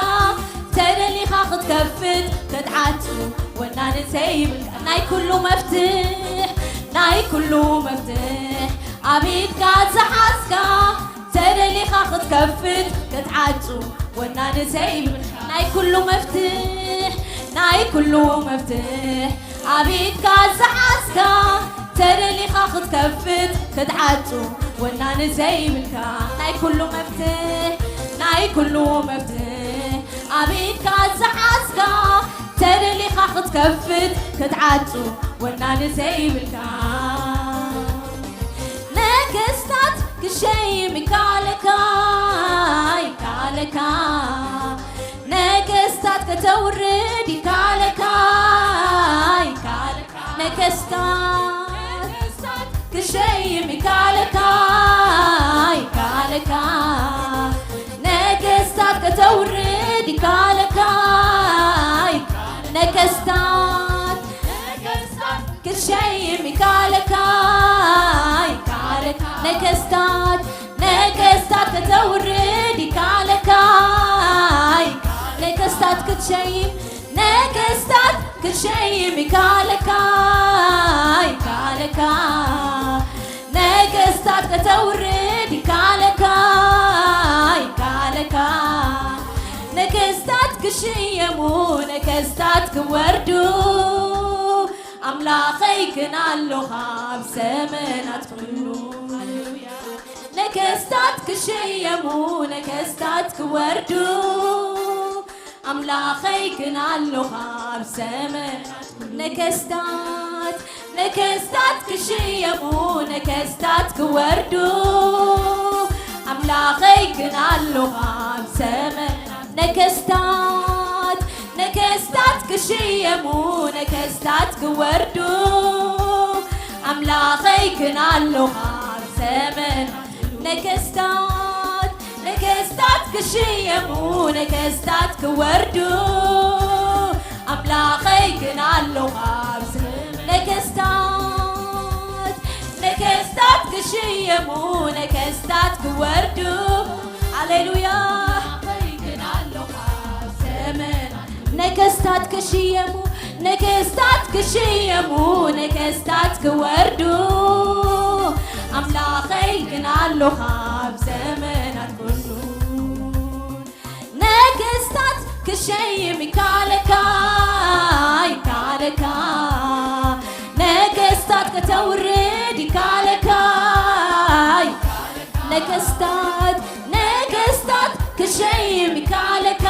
ተደሊኻ ክትከፍት ክትዓጹ ወናኒ ዘይብልካ ናይ ኩሉ መፍትሕ ናይ ኩሉ መፍትሕ ኣብ ኢድካ ዝሓዝካ ከፍት ክትዓጹ ወናኒ ዘይብልካ ናይ ኩሉ መፍትሕ ናይ ኩሉ መፍትሕ ኣብ ኢድካ ዝሓዝካ ተደሊኻ ክትከፍት ክትዓጹ ወናኒ ዘይብልካ ናይ ኩሉ መፍትሕ ናይ ኩሉ መፍትሕ ኣብ ኢድካ ዝሓዝካ ተደሊኻ ክትከፍት ክትዓጹ ወናኒ ዘይብልካ ነገስታት ክሸይም ይካለካ ይካለካ ነገስታት ከተውርድ ይካለካ ይካለካ ነገስታት ክሸይም ይካለካ ይካለካ ነገስታት ከተውርድ ይካለካ ነገስታት ክሸይም ይካለካ ይካለካ ነገስታት ነገስታት ከተውርድ ይካለካ ነገስታት ክትሸይም ነገስታት ክትሸይም ይካለካ ይካለካ ነገስታት ከተውርድ ይካለካ ይካለካ ነገስታት ክሽየሙ ነገስታት ክወርዱ ኣምላኸይ ግን ኣለኻ ኣብ ዘመናት ኩሉ ነገስታት ክሽየሙ ነገስታት ክወርዱ ኣምላኸይ ግን ኣለኻ ኣብ ዘመናት ኩሉ ነገስታት ነገስታት ክሽየሙ ነገስታት ክወርዱ ኣምላኸይ ግን ኣለኻ ኣብ ዘመናት ነገስታት ነገስታት ክሽየሙ ነገስታት ክወርዱ ኣምላኸይ ግን ኣለኻ ኣብ ዘመን ነገስታት ነገስታት ክሽየሙ ነገስታት ክወርዱ ኣምላኸይ ግን ኣለኻ ኣብ ዘመን ነገስታት ነገስታት ክሽየሙ ነገስታት ክወርዱ ሃሌሉያ ነገስታት ክሽየሙ ነገስታት ክሽየሙ ነገስታት ክወርዱ ኣምላኸይ ግን ኣለኻ ኣብ ዘመናት ኩሉ ነገስታት ክሸይም ይካለካ ይካለካ ነገስታት ከተውርድ ይካለካ ነገስታት ነገስታት ክሸይም ይካለካ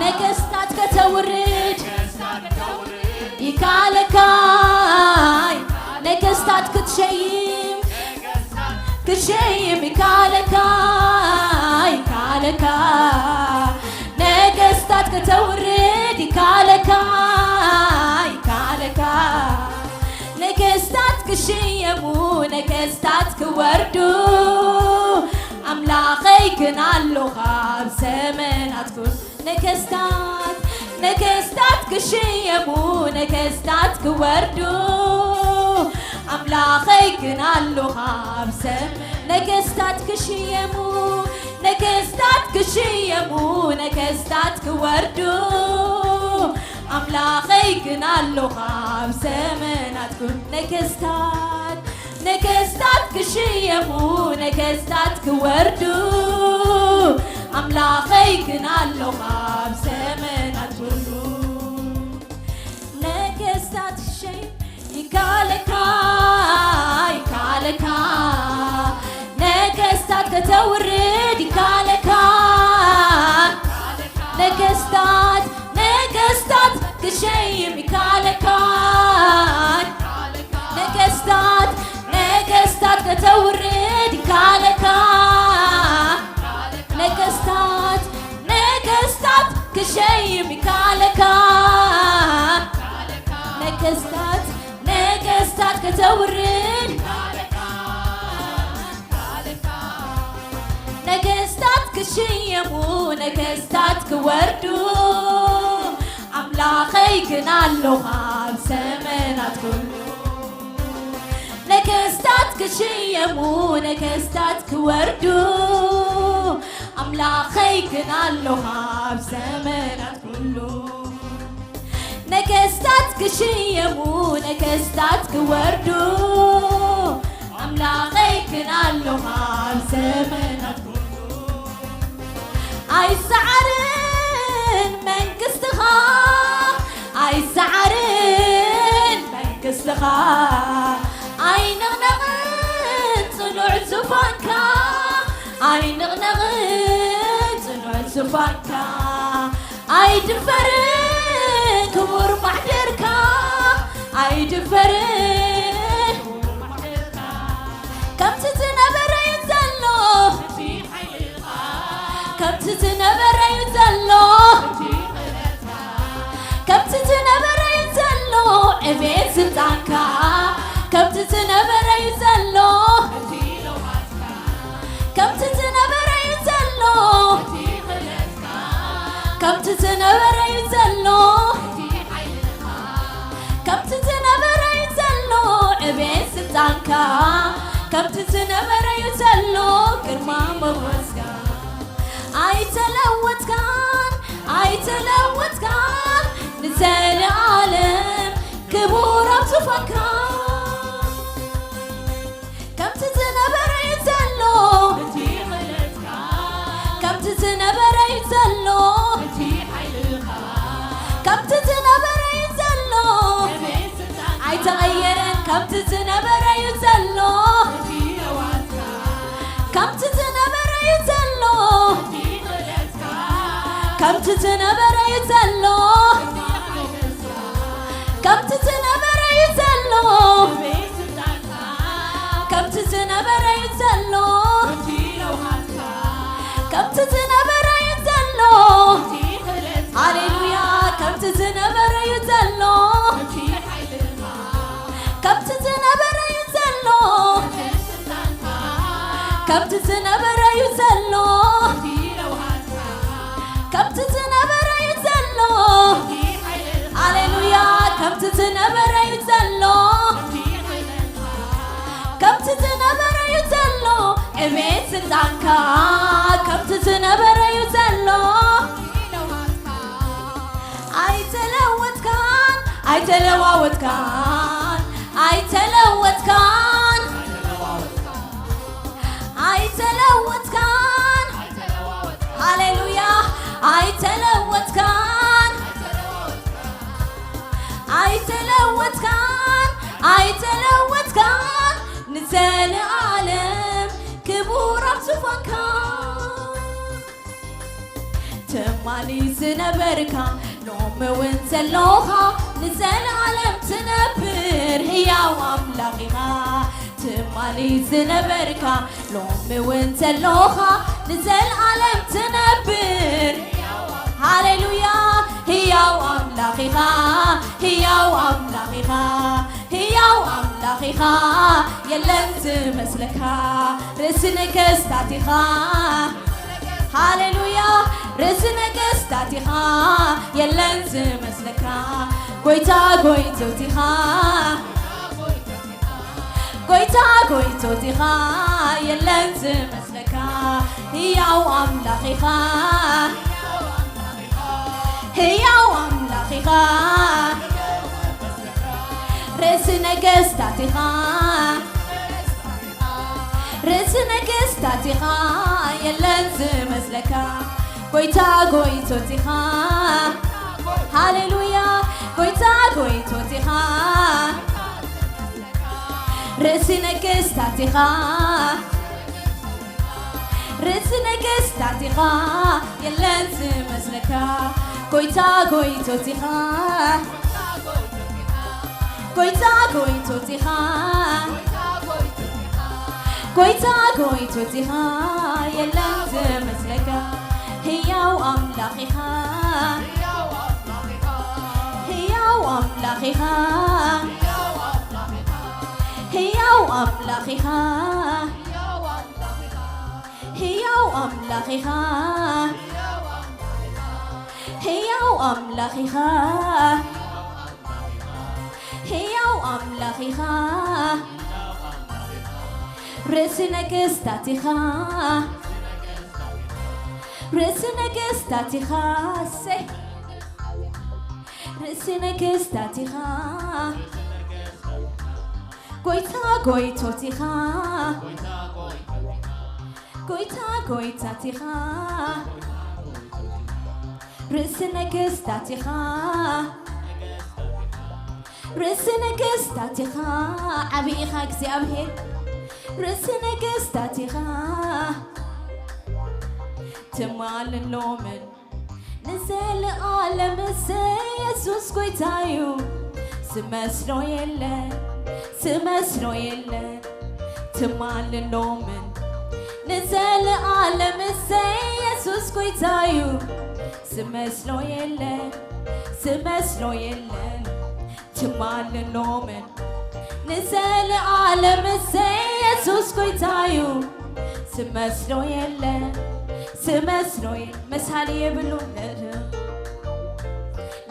ነገስታት ከተውርድ ይካለካ ነገስታት ክትሸይም ክሸይም ይካለካ ይካለካ ነገስታት ከተውርድ ይካለካ ይካለካ ነገስታት ክሽየሙ ነገስታት ክወርዱ ኣምላኸይ ግን ኣለኻ ኣብ ዘመናት ኩሉ ነገስታት ነገስታት ክሽየሙ ነገስታት ክወርዱ ኣምላኸይ ግን ኣለኻ ኣብ ዘመን ነገስታት ክሽየሙ ነገስታት ክሽየሙ ነገስታት ክወርዱ ኣምላኸይ ግን ኣለኻ ኣብ ዘመናት ኩሉ ነገስታት ነገስታት ክሽየሙ ነገስታት ክወርዱ ኣምላኸይ ግን ኣለኻ ኣብ ዘመናት ኩሉ ነገስታት ክሸይም ይካለካ ይካለካ ነገስታት ከተውርድ ይካለካ ነገስታት ነገስታት ክሸይም ይካለካ ነገስታት ነገስታት ከተውርድ ይካለካ ነገስታት ነገስታት ክሸይም ይካለካ ነገስታት ነገስታት ከተውርድ ነገስታት ክሽየሙ ነገስታት ክወርዱ ኣምላኸይ ግን ኣለኻ ኣብ ዘመናት ኩሉ ነገስታት ክሽየሙ ነገስታት ክወርዱ ኣምላኸይ ግን ኣለኻ ኣብ ዘመናት ኩሉ ነገስታት ክሽየሙ ነገስታት ክወርዱ ኣምላኸይ ግን ኣለኻ ኣብ ዘመን ኣይሰዓርን መንግስትኻ፣ ኣይሰዓርን መንግስትኻ፣ ኣይንቕነቕን ጽኑዕ ዙፋንካ፣ ኣይንቕነቕን ጽኑዕ ዙፋንካ፣ ኣይድፈርን ክቡር ማሕደርካ፣ ኣይድፈርን ከምቲ ዝነበረ እዩ ዘሎ፣ ከምቲ ዝነበረ እዩ ዘሎ፣ ከምቲ ዝነበረ እዩ ዘሎ ዕቤት ስልጣንካ፣ ከምቲ ዝነበረ እዩ ዘሎ፣ ከምቲ ዝነበረ እዩ ዘሎ፣ ከምቲ ዝነበረ እዩ ዘሎ፣ ከምቲ ዝነበረ እዩ ዘሎ ዕቤት ስልጣንካ፣ ከምቲ ዝነበረ እዩ ዘሎ ግርማ ሞገስካ። ኣይተለወጥካን፣ ኣይተለወጥካን፣ ንዘለኣለም ክቡር ኣብ ዙፋንካ። ከምቲ ዝነበረ እዩ ዘሎ፣ ከምቲ ዝነበረ እዩ ዘሎ፣ ከምቲ ዝነበረ እዩ ዘሎ፣ ኣይተቐየረን። ከምቲ ዝነበረ እዩ ዘሎ፣ ከምቲ ዝነበረ እዩ ዘሎ፣ ከምቲ ዝነበረ እዩ ዘሎ፣ ከምቲ ዝነበረ እዩ ዘሎ፣ ከምቲ ዝነበረ እዩ ዘሎ፣ ከምቲ ዝነበረ እዩ ዘሎ። ሃሌሉያ። ከምቲ ዝነበረ እዩ ዘሎ፣ ከምቲ ዝነበረ እዩ ዘሎ፣ ከምቲ ዝነበረ እዩ ዘሎ፣ ከምቲ ዝነበረ እዩ ዘሎ። ሃሌሉያ። ከምቲ ዝነበረ እዩ ዘሎ፣ ከምቲ ዝነበረ እዩ ዘሎ ዕቤት ስልጣንካ፣ ከምቲ ዝነበረ እዩ ዘሎ። ኣይተለወጥካን፣ ኣይተለዋወጥካን፣ ኣይተለወጥካን፣ ኣይተለወጥካን። ሃሌሉያ። ኣይተለወጥካን፣ ኣይተለወጥካን፣ ኣይተለወጥካን፣ ንዘለኣለም ክቡር ኣብ ዙፋንካ። ትማሊ ዝነበርካ ሎሚ እውን ዘሎኻ ንዘለኣለም ትነብር ህያው ኣምላኽ ኢኻ። ትማሊ ዝነበርካ ሎሚ እውን ዘሎኻ ንዘለኣለም ትነብር። ሃሌሉያ። ህያው ኣምላኽ ኢኻ፣ ህያው ኣምላኽ ኢኻ፣ ህያው ኣምላኽ ኢኻ፣ የለን ዝመስለካ፣ ርእሲ ነገስታት ኢኻ። ሃሌሉያ። ርእሲ ነገስታት ኢኻ፣ የለን ዝመስለካ፣ ጎይታ ጎይቶት ኢኻ፣ ጎይታ ጎይቶት ኢኻ፣ የለን ዝመስለካ፣ ህያው ኣምላኽ ኢኻ፣ ህያው ኣምላኽ ኢኻ፣ ርእሲ ነገስታት ኢኻ፣ ርእሲ ነገስታት ኢኻ፣ የለን ዝመስለካ፣ ጎይታ ጎይቶት ኢኻ። ሃሌሉያ። ጎይታ ጎይቶት ኢኻ፣ ርእሲ ነገስታት ኢኻ፣ ርእሲ ነገስታት ኢኻ፣ የለን ዝመስለካ፣ ጎይታ ጎይቶት ኢኻ፣ ጎይታ ጎይቶት ኢኻ፣ ጎይታ ጎይቶት ኢኻ፣ የለን ዝመስለካ፣ ህያው ኣምላኽ ኢኻ፣ ህያው ኣምላኽ ኢኻ፣ ህያው ኣምላኽ ኢኻ፣ ህያው ኣምላኽ ኢኻ፣ ህያው ኣምላኽ ኢኻ፣ ህያው ኣምላኽ ኢኻ፣ ርእሲ ነገስታት ኢኻ፣ ርእሲ ነገስታት ኢኻ፣ እሰይ። ርእሲ ነገስታት ኢኻ፣ ጎይታ ጎይቶት ኢኻ፣ ጎይታ ጎይታት ኢኻ፣ ርእሲ ነገስታት ኢኻ፣ ርእሲ ነገስታት ኢኻ፣ ዓቢ ኢኻ እግዚኣብሔር። ርእሲ ነገስታት ኢኻ፣ ትማልን ሎምን ንዘለኣለም እሰይ፣ የሱስ ጎይታ እዩ፣ ዝመስሎ የለ፣ ዝመስሎ የለ። ትማልን ሎምን ንዘለኣለም እሰይ፣ የሱስ ጎይታ እዩ፣ ዝመስሎ የለ፣ ዝመስሎ የለን። ትማልን ሎምን ንዘለኣለም እሰይ፣ የሱስ ጎይታ እዩ፣ ዝመስሎ የለ፣ ዝመስሎ የለ። መሳሊ የብሉን።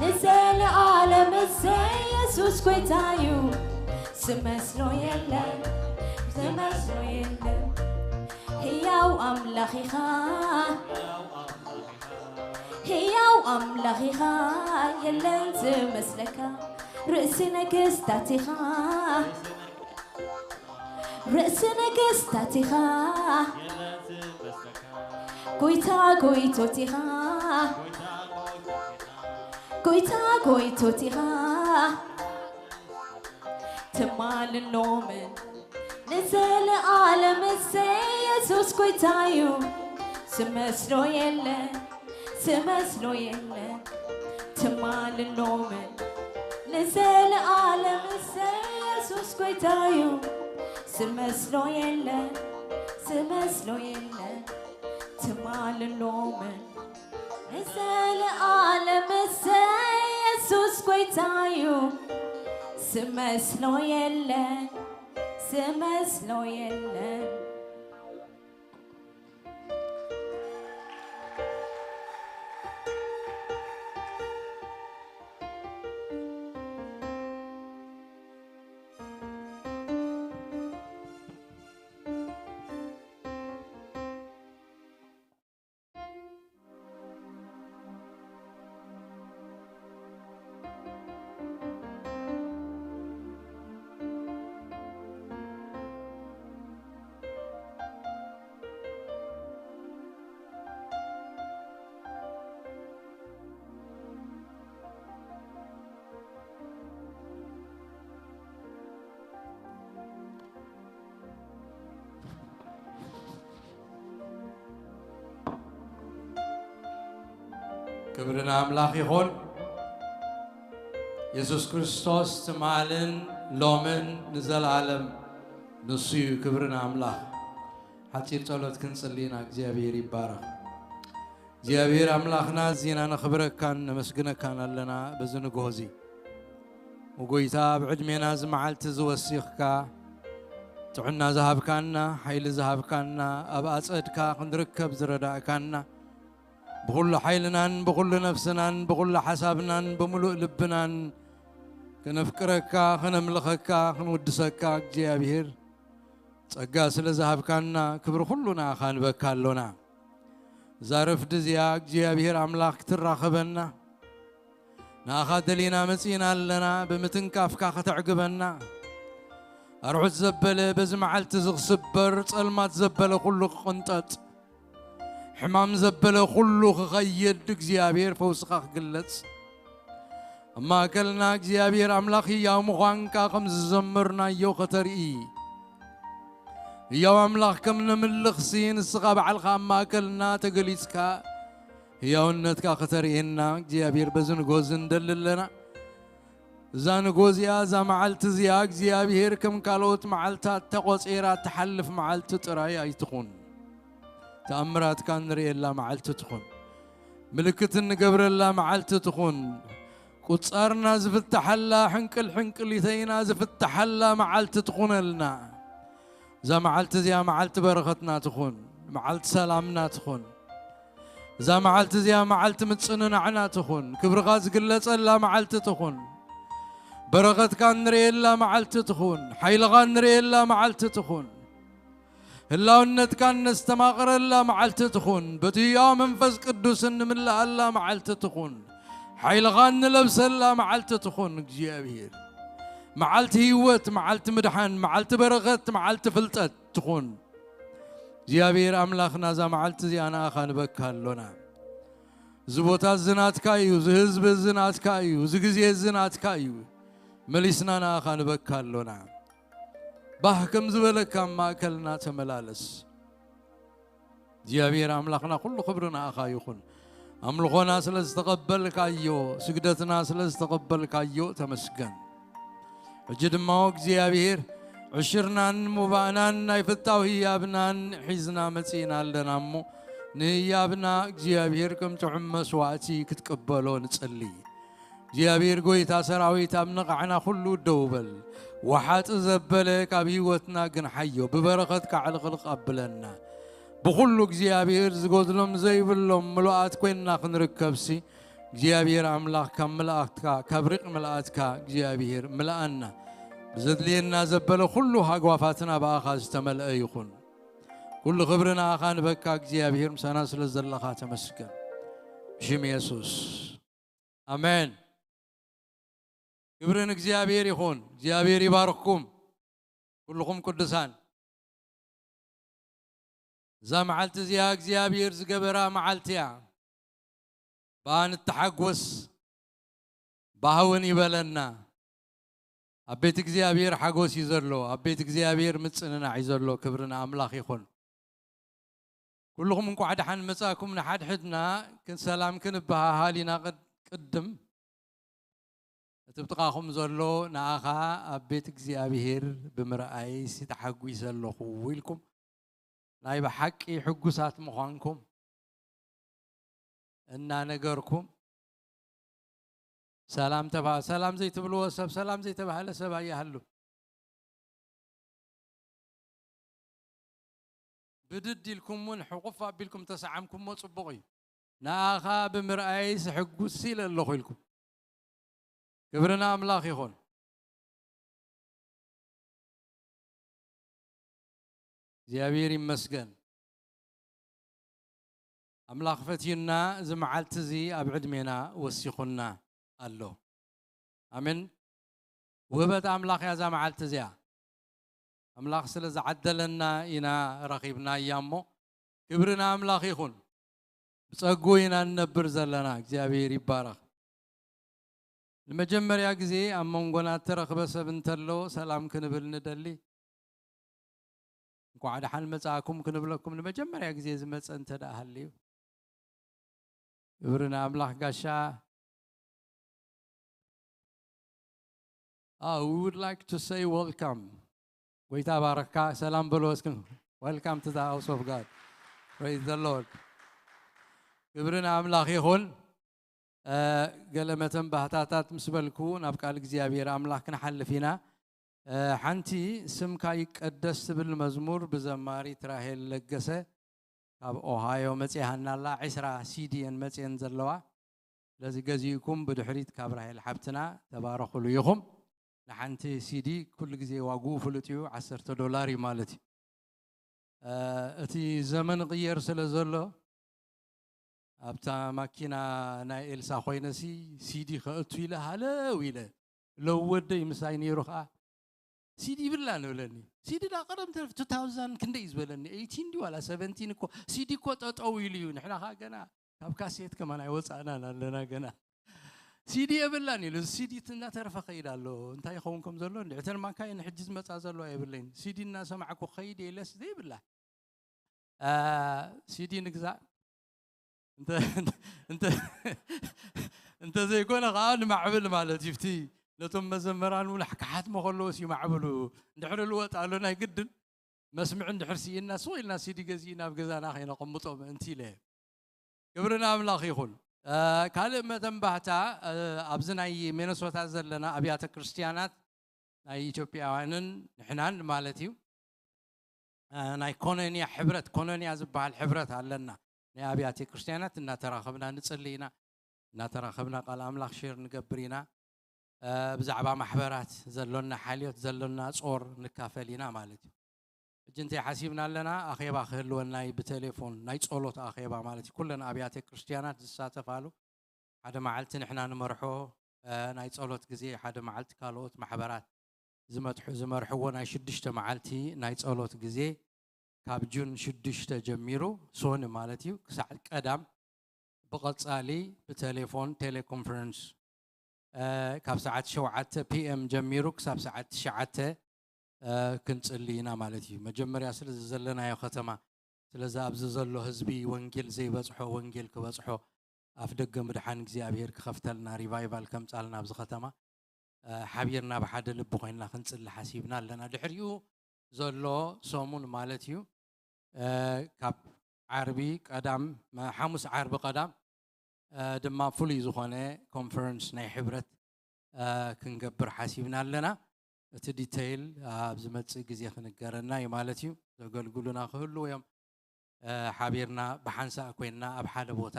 ንዘለኣለም እሰይ፣ የሱስ ጎይታ እዩ፣ ዝመስሎ የለ፣ ዝመስሎ የለ። ህያው ኣምላኽ ኢኻ፣ ህያው ኣምላኽ ኢኻ፣ የለን ዝመስለካ። ርእሲ ነገስታት ኢኻ፣ ርእሲ ነገስታት ኢኻ፣ ጎይታ ጎይቶት ኢኻ፣ ጎይታ ጎይቶት ኢኻ። ትማልን ሎምን ንዘለኣለም እሰይ፣ የሱስ ጎይታ እዩ፣ ዝመስሎ የለ፣ ዝመስሎ የለ። ትማልን ሎምን ንዘለኣለም እሰይ፣ የሱስ ጎይታ እዩ፣ ዝመስሎ የለ፣ ዝመስሎ የለ። ትማልን ሎምን ንዘለኣለም እሰይ፣ የሱስ ጎይታ እዩ፣ ዝመስሎ የለ፣ ዝመስሎ የለ። ክብሪ ንኣምላኽ ይኹን። የሱስ ክርስቶስ ትማልን ሎምን ንዘለኣለም ንሱ እዩ። ክብሪ ንኣምላኽ። ሓጺር ጸሎት ክንጽሊ ኢና። እግዚኣብሔር ይባረኽ። እግዚኣብሔር ኣምላኽና፣ እዚና ነኽብረካን ነመስግነካን ኣለና በዚ ንግሆ እዚ። ጎይታ፣ ኣብ ዕድሜና እዚ መዓልቲ እዚ ወሲኽካ ጥዕና ዝሃብካና፣ ሓይሊ ዝሃብካና፣ ኣብ ኣጸድካ ክንርከብ ዝረዳእካና፣ ብኹሉ ሓይልናን ብኹሉ ነፍስናን ብኹሉ ሓሳብናን ብምሉእ ልብናን ከነፍቅረካ፣ ከነምልኸካ፣ ክንውድሰካ እግዚኣብሔር ጸጋ ስለ ዝሃብካና ክብሪ ኩሉ ንኣኻ ንበካ ኣሎና። እዛ ረፍዲ እዚኣ እግዚኣብሔር ኣምላኽ ክትራኸበና ንኣኻ ደሊና መጺእና ኣለና። ብምትንካፍካ ከተዕግበና፣ ኣርዑት ዘበለ በዚ መዓልቲ እዚ ክስበር፣ ጸልማት ዘበለ ኩሉ ክቕንጠጥ፣ ሕማም ዘበለ ኩሉ ክኸይድ፣ እግዚኣብሔር ፈውስኻ ክግለጽ፣ ኣብ ማእከልና እግዚኣብሔር ኣምላኽ ህያው ምዃንካ ከም ዝዘመርናዮ ከተርኢ፣ ህያው ኣምላኽ ከም ነምልኽሲ ንስኻ ባዕልኻ ኣብ ማእከልና ተገሊጽካ ህያውነትካ ከተርእየና እግዚኣብሔር በዚ ንግሆ እዚ ንደሊ ኣለና። እዛ ንግሆ እዚኣ፣ እዛ መዓልቲ እዚኣ እግዚኣብሔር ከም ካልኦት መዓልታት ተቖጺራ እትሓልፍ መዓልቲ ጥራይ ኣይትኹን። ተኣምራትካ እንርእየላ መዓልቲ ትኹን። ምልክት እንገብረላ መዓልቲ ትኹን። ቁጻርና ዝፍተሓላ፣ ሕንቅል ሕንቅሊተይና ዝፍተሓላ መዓልቲ ትኹነልና። እዛ መዓልቲ እዚኣ መዓልቲ በረኸትና ትኹን፣ መዓልቲ ሰላምና ትኹን። እዛ መዓልቲ እዚኣ መዓልቲ ምጽንናዕና ትኹን፣ ክብርኻ ዝግለጸላ መዓልቲ ትኹን፣ በረኸትካ እንርእየላ መዓልቲ ትኹን፣ ሓይልኻ እንርእየላ መዓልቲ ትኹን። ህላውነትካ እነስተማቕረላ መዓልቲ ትኹን። በቲ ህያው መንፈስ ቅዱስ እንምልኣላ መዓልቲ ትኹን። ሓይልኻ እንለብሰላ መዓልቲ ትኹን። እግዚኣብሔር፣ መዓልቲ ህይወት፣ መዓልቲ ምድሓን፣ መዓልቲ በረኸት፣ መዓልቲ ፍልጠት ትኹን። እግዚኣብሔር ኣምላኽና፣ እዛ መዓልቲ እዚኣ ንኣኻ ንበካ ኣሎና። እዚ ቦታ እዚ ናትካ እዩ፣ እዚ ህዝቢ እዚ ናትካ እዩ፣ እዚ ግዜ እዚ ናትካ እዩ። መሊስና ንኣኻ ንበካ ኣሎና። ባህ ከም ዝበለካ ኣብ ማእከልና ተመላለስ። እግዚኣብሔር ኣምላኽና፣ ኩሉ ክብሪ ንኣኻ ይኹን። ኣምልኾና ስለ ዝተቐበልካዮ፣ ስግደትና ስለ ዝተቐበልካዮ ተመስገን። ሕጂ ድማ እግዚኣብሔር ዕሽርናን ሙባእናን ናይ ፍታው ህያብናን ሒዝና መጺእና ኣለና እሞ፣ ንህያብና እግዚኣብሔር ከም ጥዑም መስዋእቲ ክትቅበሎ ንጽሊ። እግዚኣብሔር ጐይታ ሰራዊት ኣብ ነቓዕና ኩሉ ደው በል። ወሓጢ ዘበለ ካብ ህይወትና ግን ሓዮ፣ ብበረኸትካ ዕልቕልቕ ኣብለና። ብኹሉ እግዚኣብሔር ዝጎድሎም ዘይብሎም ምሉኣት ኮይንና ክንርከብሲ፣ እግዚኣብሔር ኣምላኽ ካብ ምልኣትካ፣ ካብ ሪቕ ምልኣትካ እግዚኣብሔር ምልኣና። ብዘድልየና ዘበለ ኩሉ ሃጓፋትና ብኣኻ ዝተመልአ ይኹን። ኩሉ ክብሪ ንኣኻ ንበካ እግዚኣብሔር፣ ምሳና ስለ ዘለኻ ተመስገን። ብሽም የሱስ። ኣሜን። ክብሪ ንእግዚኣብሔር ይኹን። እግዚኣብሔር ይባርኽኩም ኩልኹም ቅዱሳን። እዛ መዓልቲ እዚኣ እግዚኣብሔር ዝገበራ መዓልቲ እያ። ብኣ ንተሓጎስ፣ ብኣ እውን ይበለና። ኣብ ቤት እግዚኣብሔር ሓጎስ እዩ ዘሎ፣ ኣብ ቤት እግዚኣብሔር ምጽንናዕ እዩ ዘሎ። ክብሪ ንኣምላኽ ይኹን። ኩልኹም እንቋዕ ደሓን መጻእኩም። ንሓድሕድና ክን-፣ ሰላም ክንበሃሃል ኢና። ቅድ-፣ ቅድም እቲ ብጥቓኹም ዘሎ ንኣኻ ኣብ ቤት እግዚኣብሔር ብምርኣይሲ ተሓጒሰ ኣለኹ ኢልኩም ናይ ብሓቂ ሕጉሳት ምዃንኩም እናነገርኩም፣ ሰላም ተባ-፣ ሰላም ዘይትብልዎ ሰብ፣ ሰላም ዘይተባህለ ሰብ ኣይሃሉ። ብድድ ኢልኩም እውን ሕቑፍ ኣቢልኩም ተሰዓምኩሞ ጽቡቕ እዩ። ንኣኻ ብምርኣይስ ሕጉስ ኢለ ኣለኹ ኢልኩም። ክብሪ ንኣምላኽ ይኹን። እግዚኣብሔር ይመስገን። ኣምላኽ ፈትዩና፣ እዚ መዓልቲ እዚ ኣብ ዕድሜና ወሲኹና ኣሎ። ኣሜን። ውህበት ኣምላኽ እያ እዛ መዓልቲ እዚኣ። ኣምላኽ ስለ ዝዓደለና ኢና ረኺብናያ እሞ፣ ክብሪ ንኣምላኽ ይኹን። ብጸግኡ ኢና ንነብር ዘለና። እግዚኣብሔር ይባረኽ። ንመጀመርያ ግዜ ኣብ መንጎና እተረኽበ ሰብ እንተሎ፣ ሰላም ክንብል ንደሊ። እንኳዕ ደሓን መጻእኩም ክንብለኩም፣ ንመጀመርያ ግዜ ዝመጸ እንተ ደኣ ሃልዩ። ክብሪ ንኣምላኽ። ጋሻ፣ Ah, we would like to say welcome. ጎይታ ባረካ። ሰላም በሎ እስኪ። Welcome to the house of God. Praise the Lord. ክብሪ ንኣምላኽ ይኹን። እ፣ ገለ መተንባህታታት ምስ በልኩ ናብ ቃል እግዚኣብሔር ኣምላኽ ክንሓልፍ ኢና። እ፣ ሓንቲ ስምካ ይቀደስ ትብል መዝሙር ብዘማሪት ራሄል ለገሰ ካብ ኦሃዮ መጺኣና ኣላ። ዕስራ ሲዲ እየን መጺአን ዘለዋ። ስለዚ ገዚእኩም ብድሕሪት ካብ ራሄል ሓብትና ተባረኹሉ ኢኹም። ንሓንቲ ሲዲ ኩሉ ግዜ ዋግኡ ፍሉጥ እዩ፣ ዓሰርተ ዶላር እዩ ማለት እዩ። እ፣ እቲ ዘመን ይቕየር ስለ ዘሎ፣ ኣብታ ማኪና ናይ ኤልሳ ኮይነሲ ሲዲ ከእቱ ኢለ ሃለው ኢለ፣ ለው ወደይ ምሳይ ነይሩ ኸዓ፣ "ሲዲ ይብላን" ይብለኒ። ሲዲ ዳ ቀደም ተረፍ ቱ ታውዛንድ ክንደይ እዩ ዝበለኒ? ኤይቲን ድዩ ዋላ ሰቨንቲን እኮ፣ ሲዲ እኮ ጠጠው ኢሉ እዩ። ንሕና ኸዓ ገና ካብ ካሴት ከማን ኣይወጻእናን ኣለና ገና። "ሲዲ የብላን" ኢሉ፣ እዚ ሲዲ እናተረፈ ከይድ ኣሎ። እንታይ ይኸውን ከም ዘሎ እንዲ፣ እተን ማካይን ሕጂ ዝመጻ ዘለዋ የብለይን። ሲዲ እናሰማዕኩ ከይድ ኢለስ ዘይብላ። አ፣ ሲዲ ንግዛእ። እንተ-፣ እንተ-፣ እንተ ዘይኮነ ኸዓ ንማዕብል ማለት እዩ። እቲ ነቶም መዘመራን እውን ክሓትሞ ከለዎስ ይማዕብሉ። እንድሕሪ ልወጥ ኣሎ ናይ ግድን መስምዒ እንድሕር ስኢንና፣ ስቕ ኢልና ሲዲ ገዚእና ኣብ ገዛና ከይነቐምጦ ምእንቲ ኢለ። ክብሪ ንኣምላኽ ይኹን። እ፣ ካልእ መተንባህታ፣ እ፣ ኣብዚ ናይ ሚነሶታ ዘለና ኣብያተ ክርስትያናት ናይ ኢትዮጵያውያንን ንሕናን ማለት እዩ፣ እ፣ ናይ ኮኖንያ ሕብረት፣ ኮኖንያ ዝበሃል ሕብረት ኣለና። ናይ ኣብያተ ክርስትያናት እናተራኸብና ንጽሊ ኢና፣ እናተራኸብና ቃል ኣምላኽ ሼር ንገብር ኢና። እ፣ ብዛዕባ ማሕበራት ዘሎና ሓልዮት፣ ዘሎና ጾር ንካፈል ኢና ማለት እዩ። ሕጂ እንታይ ሓሲብና ኣለና? ኣኼባ ክህልወና እዩ ብቴሌፎን፣ ናይ ጸሎት ኣኼባ ማለት እዩ። ኩለን ኣብያተ ክርስትያናት ዝሳተፋሉ፣ ሓደ መዓልቲ ንሕና ንመርሖ፣ እ፣ ናይ ጸሎት ግዜ፣ ሓደ መዓልቲ ካልኦት ማሕበራት ዝመትሑ-፣ ዝመርሕዎ ናይ ሽዱሽተ መዓልቲ ናይ ጸሎት ግዜ፣ ካብ ጁን ሽዱሽተ ጀሚሩ፣ ሶኒ ማለት እዩ፣ ክሳዕ ቀዳም ብቐጻሊ ብቴሌፎን ቴሌኮንፈረንስ ካብ ሰዓት ሸውዓተ ፒ ኤም ጀሚሩ ክሳብ ሰዓት ትሽዓተ ክንጽሊ ኢና ማለት እዩ። መጀመርያ ስለዚ ዘለናዮ ከተማ፣ ስለዚ ኣብዚ ዘሎ ህዝቢ ወንጌል ዘይበጽሖ ወንጌል ክበጽሖ፣ ኣፍ ደገ ምድሓን እግዚኣብሔር ክኸፍተልና፣ ሪቫይቫል ከምጻልና ኣብዚ ከተማ ሓቢርና ብሓደ ልቢ ኮይንና ክንጽሊ ሓሲብና ኣለና። ድሕሪኡ ዘሎ ሰሙን ማለት እዩ። ካብ ዓርቢ ቀዳም፣ ሓሙስ ዓርቢ ቀዳም ድማ ፍሉይ ዝኾነ ኮንፈረንስ ናይ ሕብረት ክንገብር ሓሲብና ኣለና። እቲ ዲተይል ኣብ ዝመጽእ ግዜ ክንገረና እዩ ማለት እዩ። ዘገልግሉና ክህልዉ እዮም። ሓቢርና ብሓንሳእ ኮይንና ኣብ ሓደ ቦታ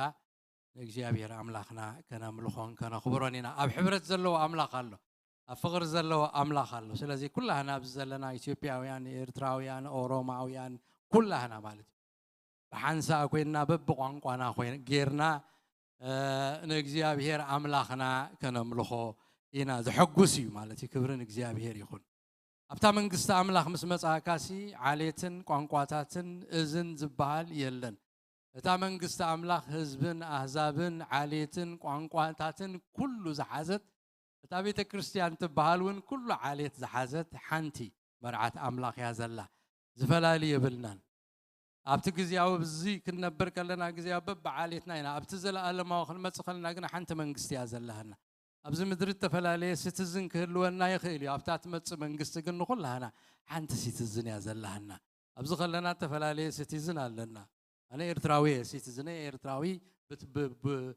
ንእግዚኣብሔር ኣምላኽና ከነምልኾን ከነኽብሮን ኢና። ኣብ ሕብረት ዘለዎ ኣምላኽ ኣሎ፣ ኣብ ፍቕሪ ዘለዎ ኣምላኽ ኣሎ። ስለዚ ኩላህና ኣብዚ ዘለና ኢትዮጵያውያን፣ ኤርትራውያን፣ ኦሮማውያን፣ ኩላህና ማለት እዩ፣ ብሓንሳእ ኮይንና በብቋንቋና ኮይን ጌርና ንእግዚኣብሔር ኣምላኽና ከነምልኾ ኢና። ዘሐጉስ እዩ ማለት እዩ። ክብሪ ንእግዚኣብሔር ይኹን። ኣብታ መንግስቲ ኣምላኽ ምስ መጻእካሲ ዓሌትን ቋንቋታትን እዝን ዝበሃል የለን። እታ መንግስቲ ኣምላኽ ህዝብን ኣህዛብን ዓሌትን ቋንቋታትን ኩሉ ዝሓዘት፣ እታ ቤተ ክርስቲያን ትበሃል እውን ኩሉ ዓሌት ዝሓዘት ሓንቲ መርዓት ኣምላኽ እያ ዘላ። ዝፈላሊ የብልናን። ኣብቲ ግዜያዊ ብዚ ክንነብር ከለና ግዜያዊ በብዓሌትና ኢና። ኣብቲ ዘለኣለማዊ ክንመጽእ ከለና ግን ሓንቲ መንግስቲ እያ ዘለሃና። ኣብዚ ምድሪ እተፈላለየ ሲቲዝን ክህልወና ይኽእል እዩ። ኣብታ ትመጽእ መንግስቲ ግን ንኹላህና ሓንቲ ሲቲዝን እያ ዘለሃና። ኣብዚ ከለና እተፈላለየ ሲቲዝን ኣለና። ኣነ ኤርትራዊ እየ፣ ሲቲዝን እየ ኤርትራዊ ብት- ብ- ብ-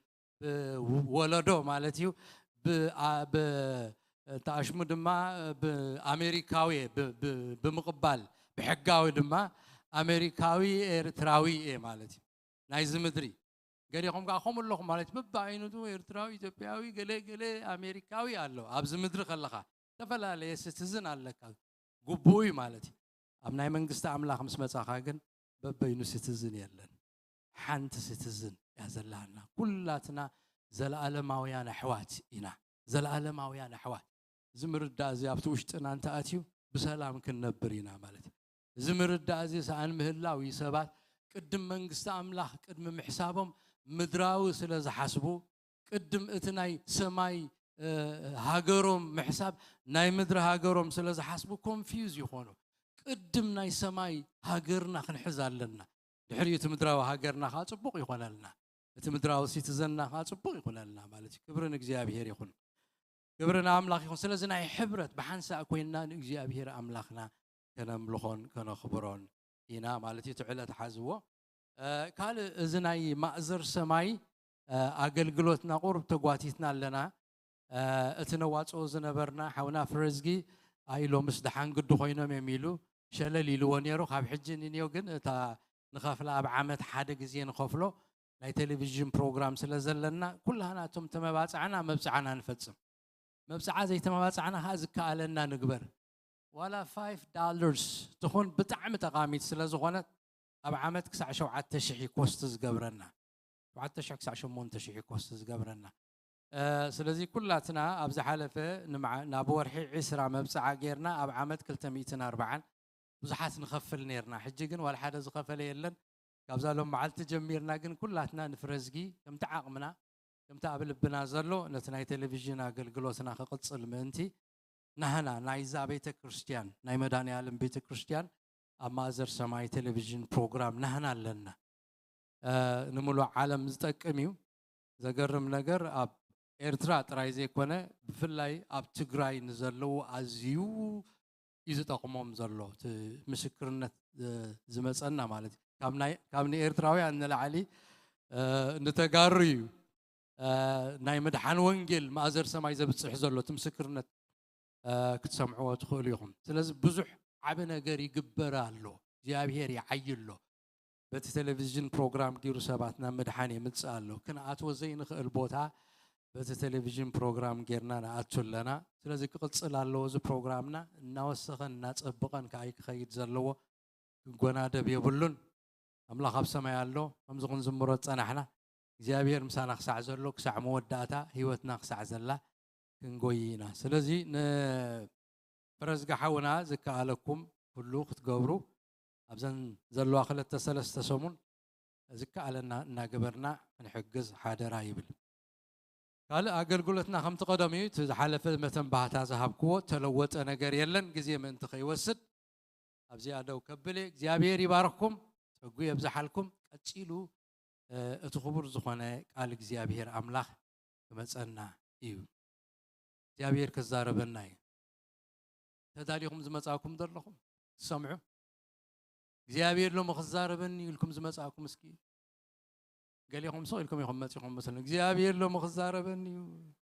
ብወለዶ ማለት እዩ። ብ- ኣ- ብ- ተኣሽሙ ድማ ብኣሜሪካዊ እየ፣ ብ- ብ- ብምቕባል ብሕጋዊ ድማ ኣሜሪካዊ ኤርትራዊ እየ ማለት እዩ። ናይዚ ምድሪ ገሊኹም ከዓ ከምኡ ኣለኹም ማለት እዩ። በብዓይነቱ ኤርትራዊ፣ ኢትዮጵያዊ፣ ገለ ገለ ኣሜሪካዊ ኣሎ። ኣብዚ ምድሪ ከለኻ ዝተፈላለየ ሲቲዝን ኣለካ፣ ግቡእ እዩ ማለት እዩ። ኣብ ናይ መንግስቲ ኣምላኽ ምስ መጻኻ ግን በበይኑ ሲቲዝን የለን። ሓንቲ ሲቲዝን እያ ዘላና። ኩላትና ዘለኣለማውያን ኣሕዋት ኢና። ዘለኣለማውያን ኣሕዋት። እዚ ምርዳእ እዚ ኣብቲ ውሽጥና እንተኣትዩ ብሰላም ክንነብር ኢና ማለት እዩ። እዚ ምርዳእ እዚ ሰኣን ምህላው እዩ። ሰባት ቅድም መንግስቲ ኣምላኽ ቅድሚ ምሕሳቦም ምድራዊ ስለ ዝሓስቡ፣ ቅድም እቲ ናይ ሰማይ ሃገሮም ምሕሳብ ናይ ምድሪ ሃገሮም ስለ ዝሓስቡ ኮንፊውዝ ይኾኑ። ቅድም ናይ ሰማይ ሃገርና ክንሕዝ ኣለና። ድሕሪኡ እቲ ምድራዊ ሃገርና ከዓ ጽቡቕ ይኾነልና፣ እቲ ምድራዊ ሲቲዘንና ከዓ ጽቡቕ ይኾነልና ማለት እዩ። ክብሪ ንእግዚኣብሔር ይኹን። ክብሪ ንኣምላኽ ይኹን። ስለዚ ናይ ሕብረት ብሓንሳእ ኮይንና ንእግዚኣብሔር ኣምላኽና ከነምልኾን ከነኽብሮን ኢና ማለት እዩ። እቲ ዕለት ሓዝዎ። ካልእ እዚ ናይ ማእዘር ሰማይ ኣገልግሎትና ቁሩብ ተጓቲትና ኣለና። እቲ ነዋፅኦ ዝነበርና ሓውና ፍረዝጊ ኣይ ሎምስ ደሓን ግዲ ኮይኖም እዮም ኢሉ ሸለል ኢልዎ ነይሩ። ካብ ሕጂ ንንዮ ግን እታ ንኸፍላ ኣብ ዓመት ሓደ ግዜ ንኸፍሎ ናይ ቴሌቪዥን ፕሮግራም ስለ ዘለና ኩላህና እቶም ተመባፅዕና መብፅዓና ንፈፅም። መብፅዓ ዘይተመባፅዕና ከዓ ዝከኣለና ንግበር። ዋላ ፋይቭ ዳለርስ ትኹን ብጣዕሚ ጠቓሚት ስለ ዝኾነት ኣብ ዓመት ክሳዕ ሸውዓተ ሽሕ ኮስት ዝገብረና፣ ሸውዓተ ሽሕ ክሳዕ ሸሞንተ ሽሕ ኮስት ዝገብረና። ስለዚ ኩላትና ኣብ ዝሓለፈ ናብ ወርሒ ዕስራ መብፅዓ ጌርና ኣብ ዓመት ክልተ ሚእትን ኣርባዓን ብዙሓት ንኸፍል ኔርና። ሕጂ ግን ዋላ ሓደ ዝኸፈለ የለን። ካብዛ ሎም መዓልቲ ጀሚርና ግን ኩላትና ንፍረዝጊ ከምቲ ዓቕምና ከምቲ ኣብ ልብና ዘሎ ነቲ ናይ ቴሌቪዥን ኣገልግሎትና ክቕጽል ምእንቲ ናህና ናይዛ ቤተ ክርስቲያን ናይ መድኃኔ ዓለም ቤተ ክርስቲያን ኣብ ማእዘር ሰማይ ቴሌቪዥን ፕሮግራም ናህና ኣለና። ንምሉእ ዓለም ዝጠቅም እዩ። ዘገርም ነገር ኣብ ኤርትራ ጥራይ ዘይኮነ ብፍላይ ኣብ ትግራይ ንዘለዉ ኣዝዩ እዩ ዝጠቕሞም ዘሎ እቲ ምስክርነት ዝመፀና ማለት እዩ። ካብ ንኤርትራውያን ንላዕሊ ንተጋሩ እዩ ናይ ምድሓን ወንጌል ማእዘር ሰማይ ዘብፅሕ ዘሎ እቲ ምስክርነት ክትሰምዕዎ ትኽእሉ ኢኹም። ስለዚ ብዙሕ ዓቢ ነገር ይግበር ኣሎ። እግዚኣብሔር ይዓይ ኣሎ። በቲ ቴሌቪዥን ፕሮግራም ጊሩ ሰባት ናብ ምድሓን የምፅእ ኣሎ። ክንኣትዎ ዘይንኽእል ቦታ በቲ ቴሌቪዥን ፕሮግራም ጌርና ንኣቱ ኣለና። ስለዚ ክቕፅል ኣለዎ እዚ ፕሮግራምና እናወሰኸን እናፀብቐን ከኣ ክኸይድ ዘለዎ ክጎናደብ የብሉን። ኣምላኽ ኣብ ሰማይ ኣሎ። ከምዚ ክንዝምሮ ዝጸናሕና እግዚኣብሔር ምሳና ክሳዕ ዘሎ ክሳዕ መወዳእታ ህይወትና ክሳዕ ዘላ ክንጎይ ኢና። ስለዚ ንፈረዝጊ ሓውና ዝከኣለኩም ኩሉ ክትገብሩ ኣብዘን ዘለዋ ክልተ ሰለስተ ሰሙን ዝከኣለና እናገበርና ክንሕግዝ ሓደራ ይብል። ካልእ ኣገልግሎትና ከምቲ ቀደም እዩ። እቲ ዝሓለፈ መተንባህታ ዝሃብክዎ ተለወጠ ነገር የለን። ግዜ ምእንቲ ከይወስድ ኣብዚኣ ደው ከብል እየ። እግዚኣብሔር ይባርኽኩም፣ ጸጉ የብዝሓልኩም። ቀጺሉ፣ እ፣ እቲ ክቡር ዝኾነ ቃል እግዚኣብሔር ኣምላኽ ክመጸና እዩ። እግዚኣብሔር ክዛረበና እዩ። ተዳሊኹም ዝመጻእኩም ዘለኹም ትሰምዑ? እግዚኣብሔር ሎሚ ክዛረበኒ እዩ ኢልኩም ዝመጻእኩም እስኪ። ገሊኹም ስቕ ኢልኩም ኢኹም መጺኹም መስለኒ። እግዚኣብሔር ሎሚ ክዛረበኒ እዩ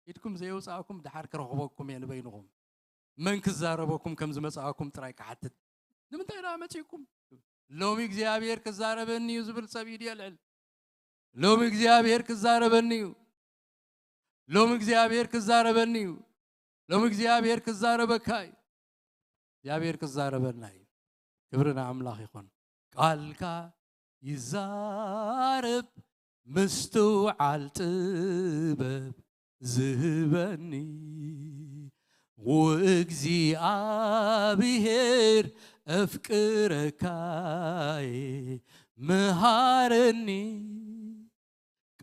ኢድኩም ዘየውጻእኩም ድሓር ክረኽበኩም እየ ንበይንኹም። መን ክዛረበኩም ከም ዝመጻእኩም ጥራይ ክሓትት። ንምንታይ ደኣ መጺእኩም? ሎሚ እግዚኣብሔር ክዛረበኒ እዩ ዝብል ሰብ ኢዱ የልዕል። ሎሚ እግዚኣብሔር ክዛረበኒ እዩ። ሎሚ እግዚኣብሔር ክዛረበኒ እዩ። ሎሚ እግዚኣብሔር ክዛረበካ እዩ። እግዚኣብሔር ክዛረበና እዩ። ክብሪ ንኣምላኽ ይኹን። ቃልካ ይዛረብ ምስትውዓል ጥበብ ዝህበኒ ወእግዚኣብሔር ኣፍቅረካየ ምሃረኒ።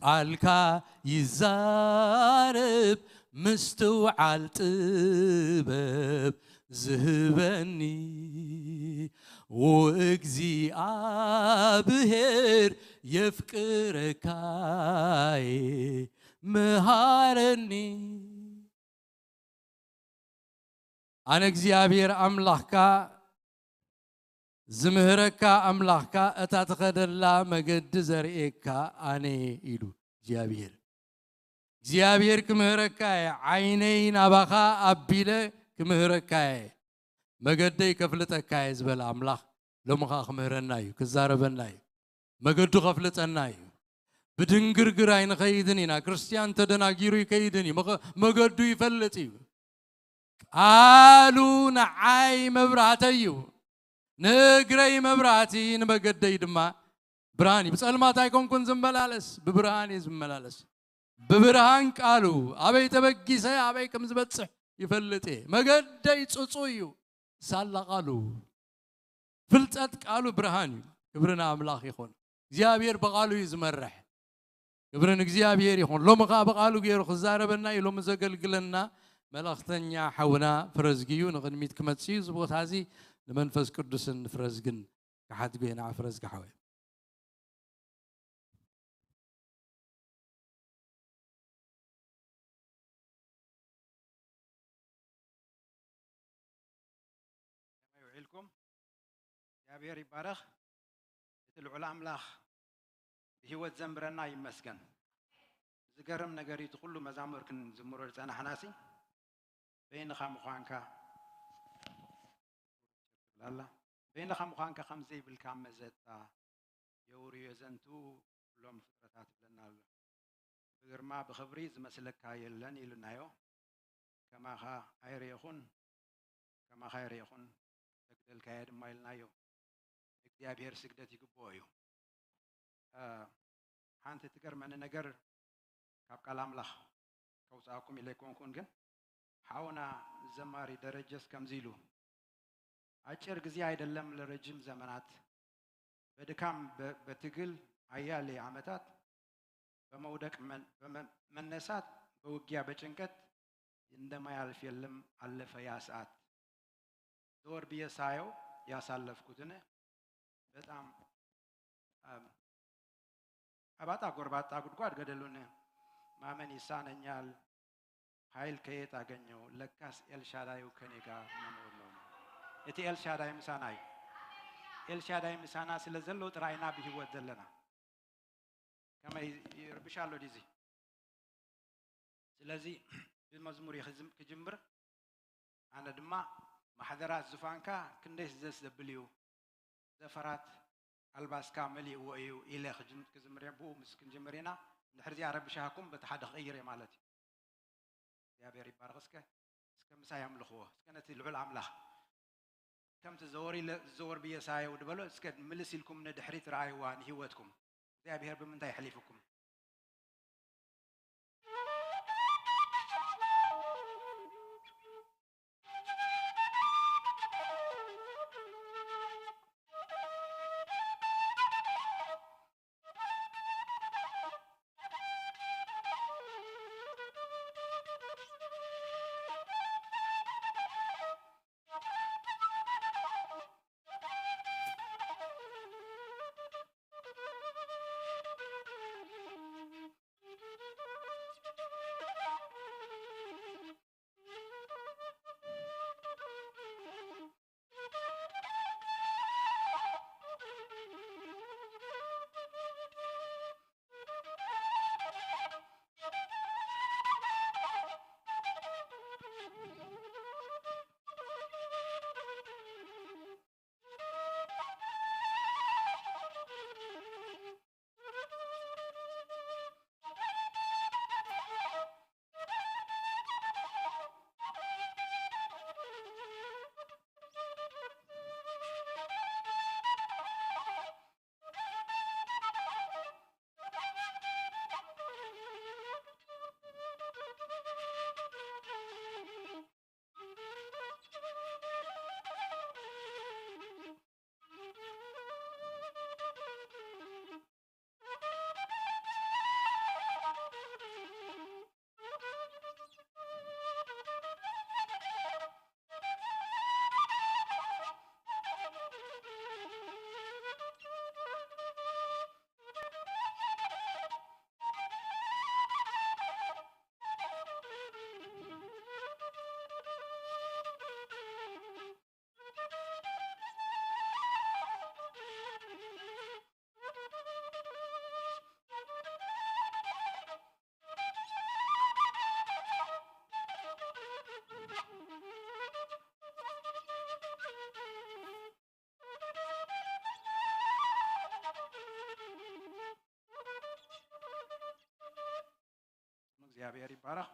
ቃልካ ይዛረብ ምስትውዓል ጥበብ ዝህበኒ ወእግዚኣብሔር የፍቅረካየ ምሃረኒ። ኣነ እግዚኣብሔር ኣምላኽካ ዝምህረካ ኣምላኽካ እታ ትኸደላ መገዲ ዘርእየካ ኣነ ኢሉ እግዚኣብሔር። እግዚኣብሔር ክምህረካ እየ፣ ዓይነይ ናባኻ ኣቢለ ክምህረካ እየ፣ መገደይ ከፍልጠካ እየ ዝበለ ኣምላኽ ሎሚ ኸዓ ክምህረና እዩ፣ ክዛረበና እዩ። መገዱ ከፍልጠና እዩ። ብድንግርግር ኣይንኸይድን ኢና። ክርስትያን ተደናጊሩ ይከይድን እዩ። መኸ-፣ መገዱ ይፈልጥ እዩ። ቃሉ ንዓይ መብራህተይ እዩ፣ ንእግረይ መብራህቲ፣ ንመገደይ ድማ ብርሃን እዩ። ብጸልማት ኣይኮንኩን ዝመላለስ፣ ብብርሃን እየ ዝመላለስ። ብብርሃን ቃሉ ኣበይ ተበጊሰ ኣበይ ከም ዝበጽሕ ይፈልጥ እየ። መገደይ ጽጹ እዩ፣ ሳላ ቃሉ። ፍልጠት ቃሉ ብርሃን እዩ። ክብሪ ንኣምላኽ ይኹን። እግዚኣብሔር ብቃሉ እዩ ዝመርሕ። ክብሪ ንእግዚኣብሔር ይኹን። ሎሚ ኸዓ ብቃሉ ገይሩ ክዛረበና እዩ። ሎሚ ዘገልግለና መልእኽተኛ ሓውና ፍረዝጊ እዩ። ንቕድሚት ክመጽእ እዩ። እዚ ቦታ እዚ ንመንፈስ ቅዱስን ንፍረዝግን ክሓድጎ እየ። ንዓ ፍረዝጊ ሓወይ። ከመይ ውዒልኩም? እግዚኣብሔር ይባረኽ። እቲ ልዑል ኣምላኽ ብህይወት ዘንብረና ይመስገን። ዝገርም ነገር እዩ፣ እቲ ኩሉ መዛሙር ክንዝምሮ ዝጸናሕናሲ በይንኻ ምዃንካ ትብላላ። በይንኻ ምዃንካ ከም ዘይብልካ መዘጣ የውርዮ ዘንቱ ኩሎም ፍጥረታት ይብለና ኣሎ። ብግርማ ብኽብሪ ዝመስለካ የለን ኢሉናዮ። ከማኻ ኣይርየኹን፣ ከማኻ ኣይርየኹን፣ ሰግደልካዮ ድማ ኢልናዮ። ንእግዚኣብሔር ስግደት ይግብኦ እዩ። እ፣ ሓንቲ ትገርመኒ ነገር ካብ ቃል ኣምላኽ ከውፅኣኩም ኢለ ኣይኮንኩን፣ ግን ሓውና ዘማሪ ደረጀስ ከምዚ ኢሉ፣ አጭር ጊዜ አይደለም ለረጅም ዘመናት በድካም በ-፣ በትግል አያሌ ዓመታት በመውደቅ መን-፣ በመ-፣ መነሳት በውጊያ በጭንቀት እንደማያልፍ የለም አለፈ ያ ሰዓት። ዘወር ብዬ ሳየው ያሳለፍኩትን በጣም፣ አም፣ አባጣ ጎርባጣ ጉድጓድ ገደሉን ማመን ይሳነኛል። ኃይል ከየት አገኘው? ለካስ ኤልሻዳዩ ከኔ ጋር መኖር ነው። እቲ ኤልሻዳይ ምሳና እዩ። ኤልሻዳይ ምሳና ስለ ዘሎ ጥራይና ብህይወት ዘለና። ከመይ ይርብሽ ኣሎ ዲዚ? ስለዚ ብመዝሙር እየ ክዝም-፣ ክጅምር። ኣነ ድማ ማሕደራት ዙፋንካ ክንደይስ ደስ ዘብል እዩ፣ ዘፈራት ኣልባስካ መሊእዎ እዩ ኢለ ክጅም-፣ ክዝምር እየ። ብኡ ምስ ክንጅምር ኢና። እንድሕር እዚኣ ረቢሻኩም በቲ ሓደ ክቕይር እየ ማለት እዩ። እግዚኣብሔር ይባረኽ። እስከ፣ እስከ ምሳይ ኣምልኽዎ። እስከ ነቲ ልዑል ኣምላኽ ከምቲ ዘወር ኢለ፣ ዘወር ብዬ ሳየው ድበሎ። እስከ ምልስ ኢልኩም ንድሕሪት ረኣይዋ ንህይወትኩም። እግዚኣብሔር ብምንታይ የሕሊፉኩም? እግዚኣብሔር ይባረኽ።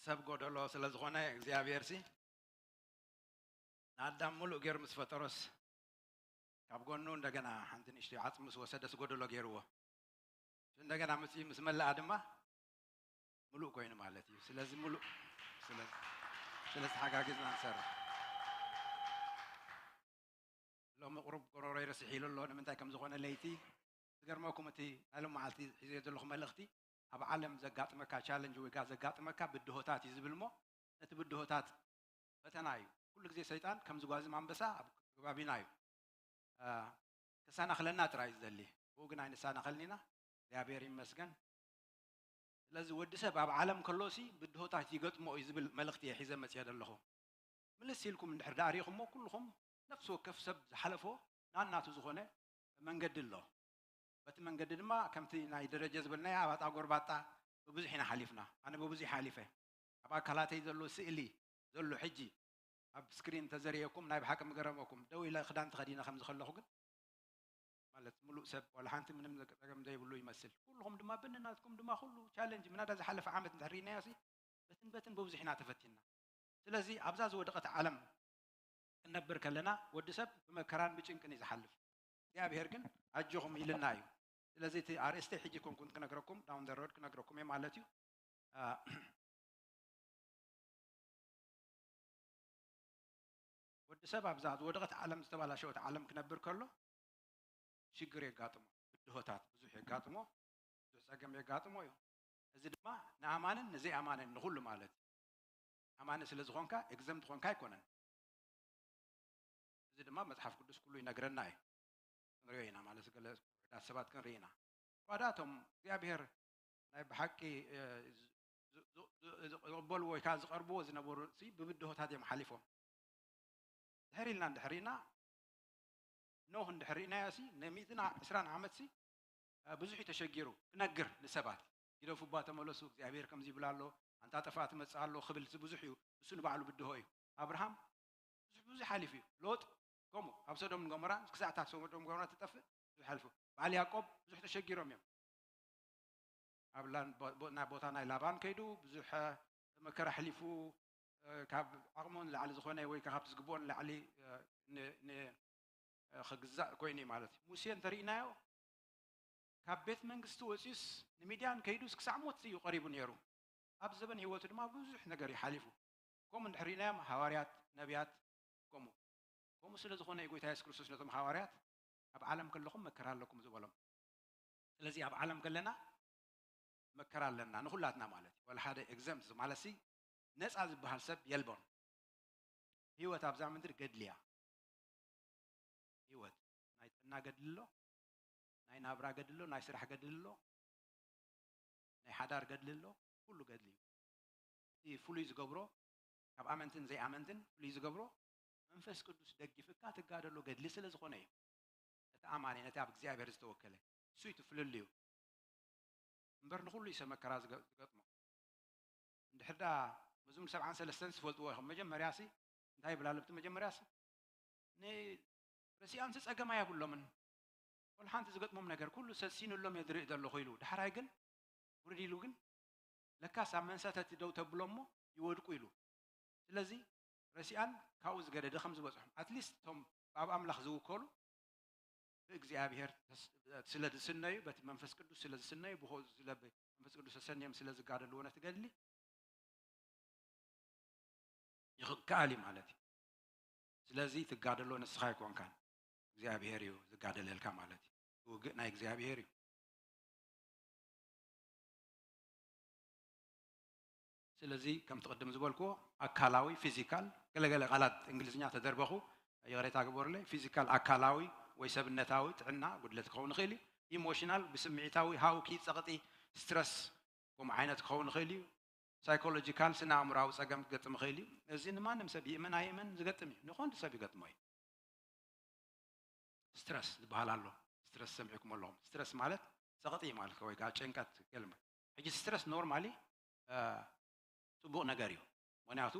ሰብ ጎደሎ ስለ ዝኾነ እግዚኣብሔር ሲ ንኣዳም ሙሉእ ገይሩ ምስ ፈጠሮስ ካብ ጎኑ እንደገና ሓንቲ ንእሽተይ ዓፅሚ ምስ ወሰደስ ጎደሎ ገይርዎ። እንደገና ምስ ምስ መለኣ ድማ ሙሉእ ኮይኑ ማለት እዩ። ስለዚ ሙሉእ ስለ ስለ ተሓጋጊዝና ንሰርሕ። ሎሚ ቁሩብ ጎሮሮይ ረስሕ ኢሉ ኣሎ። ንምንታይ ከም ዝኾነ ለይቲ ዝገርመኩም እቲ ናይ ሎመዓልቲ ሒዘዮ ዘለኹ መልእኽቲ ኣብ ዓለም ዘጋጥመካ ቻለንጅ ወይ ጋ ዘጋጥመካ ብድሆታት እዩ ዝብል እሞ ነቲ ብድሆታት ፈተና እዩ። ኩሉ ግዜ ሰይጣን ከም ዝጓዝም ኣንበሳ ኣብ ከባቢና እዩ። ከሰናኽለና ጥራይ እዩ ዝደሊ። ብኡ ግን ኣይንሰናኸልን ኢና። እግዚኣብሔር ይመስገን። ስለዚ ወዲ ሰብ ኣብ ዓለም ከሎ ሲ ብድሆታት ይገጥሞ እዩ ዝብል መልእኽቲ እየ ሒዘ መፅየ ዘለኹ። ምልስ ኢልኩም እንድሕር ደኣ ሪኢኹሞ ኩልኹም ነፍሲ ወከፍ ሰብ ዝሓለፎ ናናቱ ዝኾነ መንገዲ ኣሎ። በቲ መንገዲ ድማ ከምቲ ናይ ደረጀ ዝበልናዮ ኣባጣ ጎርባጣ ብብዙሕ ኢና ሓሊፍና። ኣነ ብብዙሕ ሓሊፈ። ኣብ ኣካላተይ ዘሎ ስእሊ ዘሎ ሕጂ ኣብ ስክሪን ተዘርእየኩም ናይ ብሓቂ ምገረመኩም። ደው ኢለ ክዳን ተኸዲነ ከምዚ ከለኹ ግን ማለት ሙሉእ ሰብ ዋላ ሓንቲ ምንም ጸገም ዘይብሉ ይመስል። ኩልኹም ድማ ብንናትኩም ድማ ኩሉ ቻለንጅ ምናዳ ዝሓለፈ ዓመት እንድሕር ርኢናዮ ሲ በትን በትን ብብዙሕ ኢና ተፈቲንና። ስለዚ ኣብዛ ዝወደቐት ዓለም ክንነብር ከለና ወዲ ሰብ ብመከራን ብጭንቅን እዩ ዝሓልፍ። እግዚኣብሔር ግን ኣጆኹም ኢልና እዩ። ስለዚ እቲ ኣርእስቲ ሕጂ ኮንኩን ክነግረኩም ዳውን ዘ ሮድ ክነግረኩም እየ ማለት እዩ። ወዲ ሰብ ኣብዛ ዝወደቐት ዓለም ዝተባላሸወት ዓለም ክነብር ከሎ ሽግር የጋጥሞ፣ ብድሆታት ብዙሕ የጋጥሞ፣ ብዙሕ ጸገም የጋጥሞ እዩ። እዚ ድማ ንኣማንን ንዘይኣማንን ንኹሉ ማለት እዩ። ኣማኒ ስለ ዝኾንካ ኤግዘምት ኾንካ ኣይኮነን። እዚ ድማ መጽሓፍ ቅዱስ ኩሉ ይነግረና እዩ። ክንሪኦ ኢና ማለት ገለ ውሑዳት ሰባት ክንርኢ ኢና። እኳ ደኣ እቶም እግዚኣብሔር ናይ ብሓቂ ዝቕበልዎ ወይ ከዓ ዝቐርብዎ ዝነበሩ ብብድሆታት እዮም ሓሊፎም። ድሕር ኢልና እንድሕር ርኢና ኖህ እንድሕር ርኢናዮ ሲ ንሚእትን ዕስራን ዓመት ሲ ብዙሕ እዩ ተሸጊሩ ክነግር ንሰባት ግደፉ እባ ተመለሱ እግዚኣብሔር ከምዚ ይብል ኣሎ ኣንታ ጠፋ ትመፅእ ኣሎ ክብል ብዙሕ እዩ። እሱ ንባዕሉ ብድሆ እዩ። ኣብርሃም ብዙሕ ብዙሕ ሓሊፉ እዩ። ሎጥ ከምኡ ኣብ ሶዶምን ጎሞራን ክሳዕታት ሶዶም ጎሞራ ትጠፍእ ብዙሕ ሓሊፉ። በዓል ያዕቆብ ብዙሕ ተሸጊሮም እዮም። ኣብ ናይ ቦታ ናይ ላባን ከይዱ ብዙሕ መከራ ኣሕሊፉ ካብ ዓቕሙ ንላዕሊ ዝኾነ ወይ ካብቲ ዝግብኦ ንላዕሊ ክግዛእ ኮይኑ እዩ ማለት እዩ። ሙሴ እንተርኢናዮ ካብ ቤት መንግስቲ ወፂኡስ ንምድያን ከይዱስ ክሳዕ ሞት እዩ ቀሪቡ ነይሩ። ኣብ ዘበን ህይወቱ ድማ ብዙሕ ነገር እዩ ሓሊፉ። ከምኡ እንድሕር ርኢናዮም ሃዋርያት፣ ነቢያት ከምኡ ከምኡ ስለ ዝኾነ እዩ ጎይታ የሱስ ክርስቶስ ነቶም ሃዋርያት ኣብ ዓለም ከለኹም መከራ ኣለኩም ዝበሎም። ስለዚ ኣብ ዓለም ከለና መከራ ኣለና ንኹላትና ማለት እዩ። ወላ ሓደ ኤግዘምት ማለት ሲ ነፃ ዝበሃል ሰብ የልቦን። ህይወት ኣብዛ ምድሪ ገድሊ እያ። ህይወት ናይ ጥዕና ገድሊ ኣሎ፣ ናይ ናብራ ገድሊ ኣሎ፣ ናይ ስራሕ ገድሊ ኣሎ፣ ናይ ሓዳር ገድሊ ኣሎ፣ ኩሉ ገድሊ እዩ። እቲ ፍሉይ ዝገብሮ ካብ ኣመንትን ዘይኣመንትን ፍሉይ ዝገብሮ መንፈስ ቅዱስ ደጊፍካ ትጋደሎ ገድሊ ስለ ዝኾነ እዩ። እቲ ኣማኒ ነቲ ኣብ እግዚኣብሔር ዝተወከለ እሱ እዩ እቲ ፍልልዩ። እምበር ንኹሉ እዩ ሰብ መከራ ዝገጥሞ። እንድሕር ደኣ መዝሙር ሰብዓን ሰለስተን ዝፈልጥዎ ኢኹም። መጀመርያ ሲ እንታይ ይብል ኣሎ? እቲ መጀመርያ ሲ ንረሲኣንሲ ጸገም ኣየብሎምን። ወላ ሓንቲ ዝገጥሞም ነገር ኩሉ ሰሲኑሎም እየ ዝርኢ ዘለኹ ኢሉ። ዳሕራይ ግን ውርድ ኢሉ ግን ለካስ ኣብ መንሳተቲ ደው ተብሎ እሞ ይወድቁ ኢሉ። ስለዚ ረሲኣን ካብኡ ዝገደደ ከም ዝበጽሖም ኣትሊስት እቶም ኣብ ኣምላኽ ዝውከሉ ብእግዚኣብሔር ስለ ዝስነዩ በቲ መንፈስ ቅዱስ ስለ ዝስነዩ ብኡ ስለ መንፈስ ቅዱስ ተሰንዮም ስለ ዝጋደልዎ ነቲ ገድሊ ይኽከኣል እዩ ማለት እዩ። ስለዚ ትጋደሎ ንስኻ ኣይኮንካን እግዚኣብሔር እዩ ዝጋደለልካ ማለት እዩ። ውግእ ናይ እግዚኣብሔር እዩ። ስለዚ ከምቲ ቅድም ዝበልክዎ ኣካላዊ ፊዚካል ገለገለ ቃላት እንግሊዝኛ ተደርበኹ ይቕሬታ ግበሩለይ። ፊዚካል ኣካላዊ ወይ ሰብነታዊ ጥዕና ጉድለት ክኸውን ይኽእል እዩ። ኢሞሽናል ብስምዒታዊ ሃውኪ ጸቕጢ ስትረስ ከምኡ ዓይነት ክኸውን ይኽእል እዩ። ሳይኮሎጂካል ስነ ኣእምራዊ ጸገም ክገጥም ይኽእል እዩ። እዚ ንማንም ሰብ ይእመን ኣይእመን ዝገጥም እዩ። ንኾንዲ ሰብ ይገጥሞ እዩ። ስትረስ ዝበሃል ኣሎ። ስትረስ ሰሚዕኩም ኣለኹም። ስትረስ ማለት ጸቕጢ ማለት ወይ ከዓ ጭንቀት ገልመ ሕጂ ስትረስ ኖርማሊ ጽቡቕ ነገር እዩ። ምክንያቱ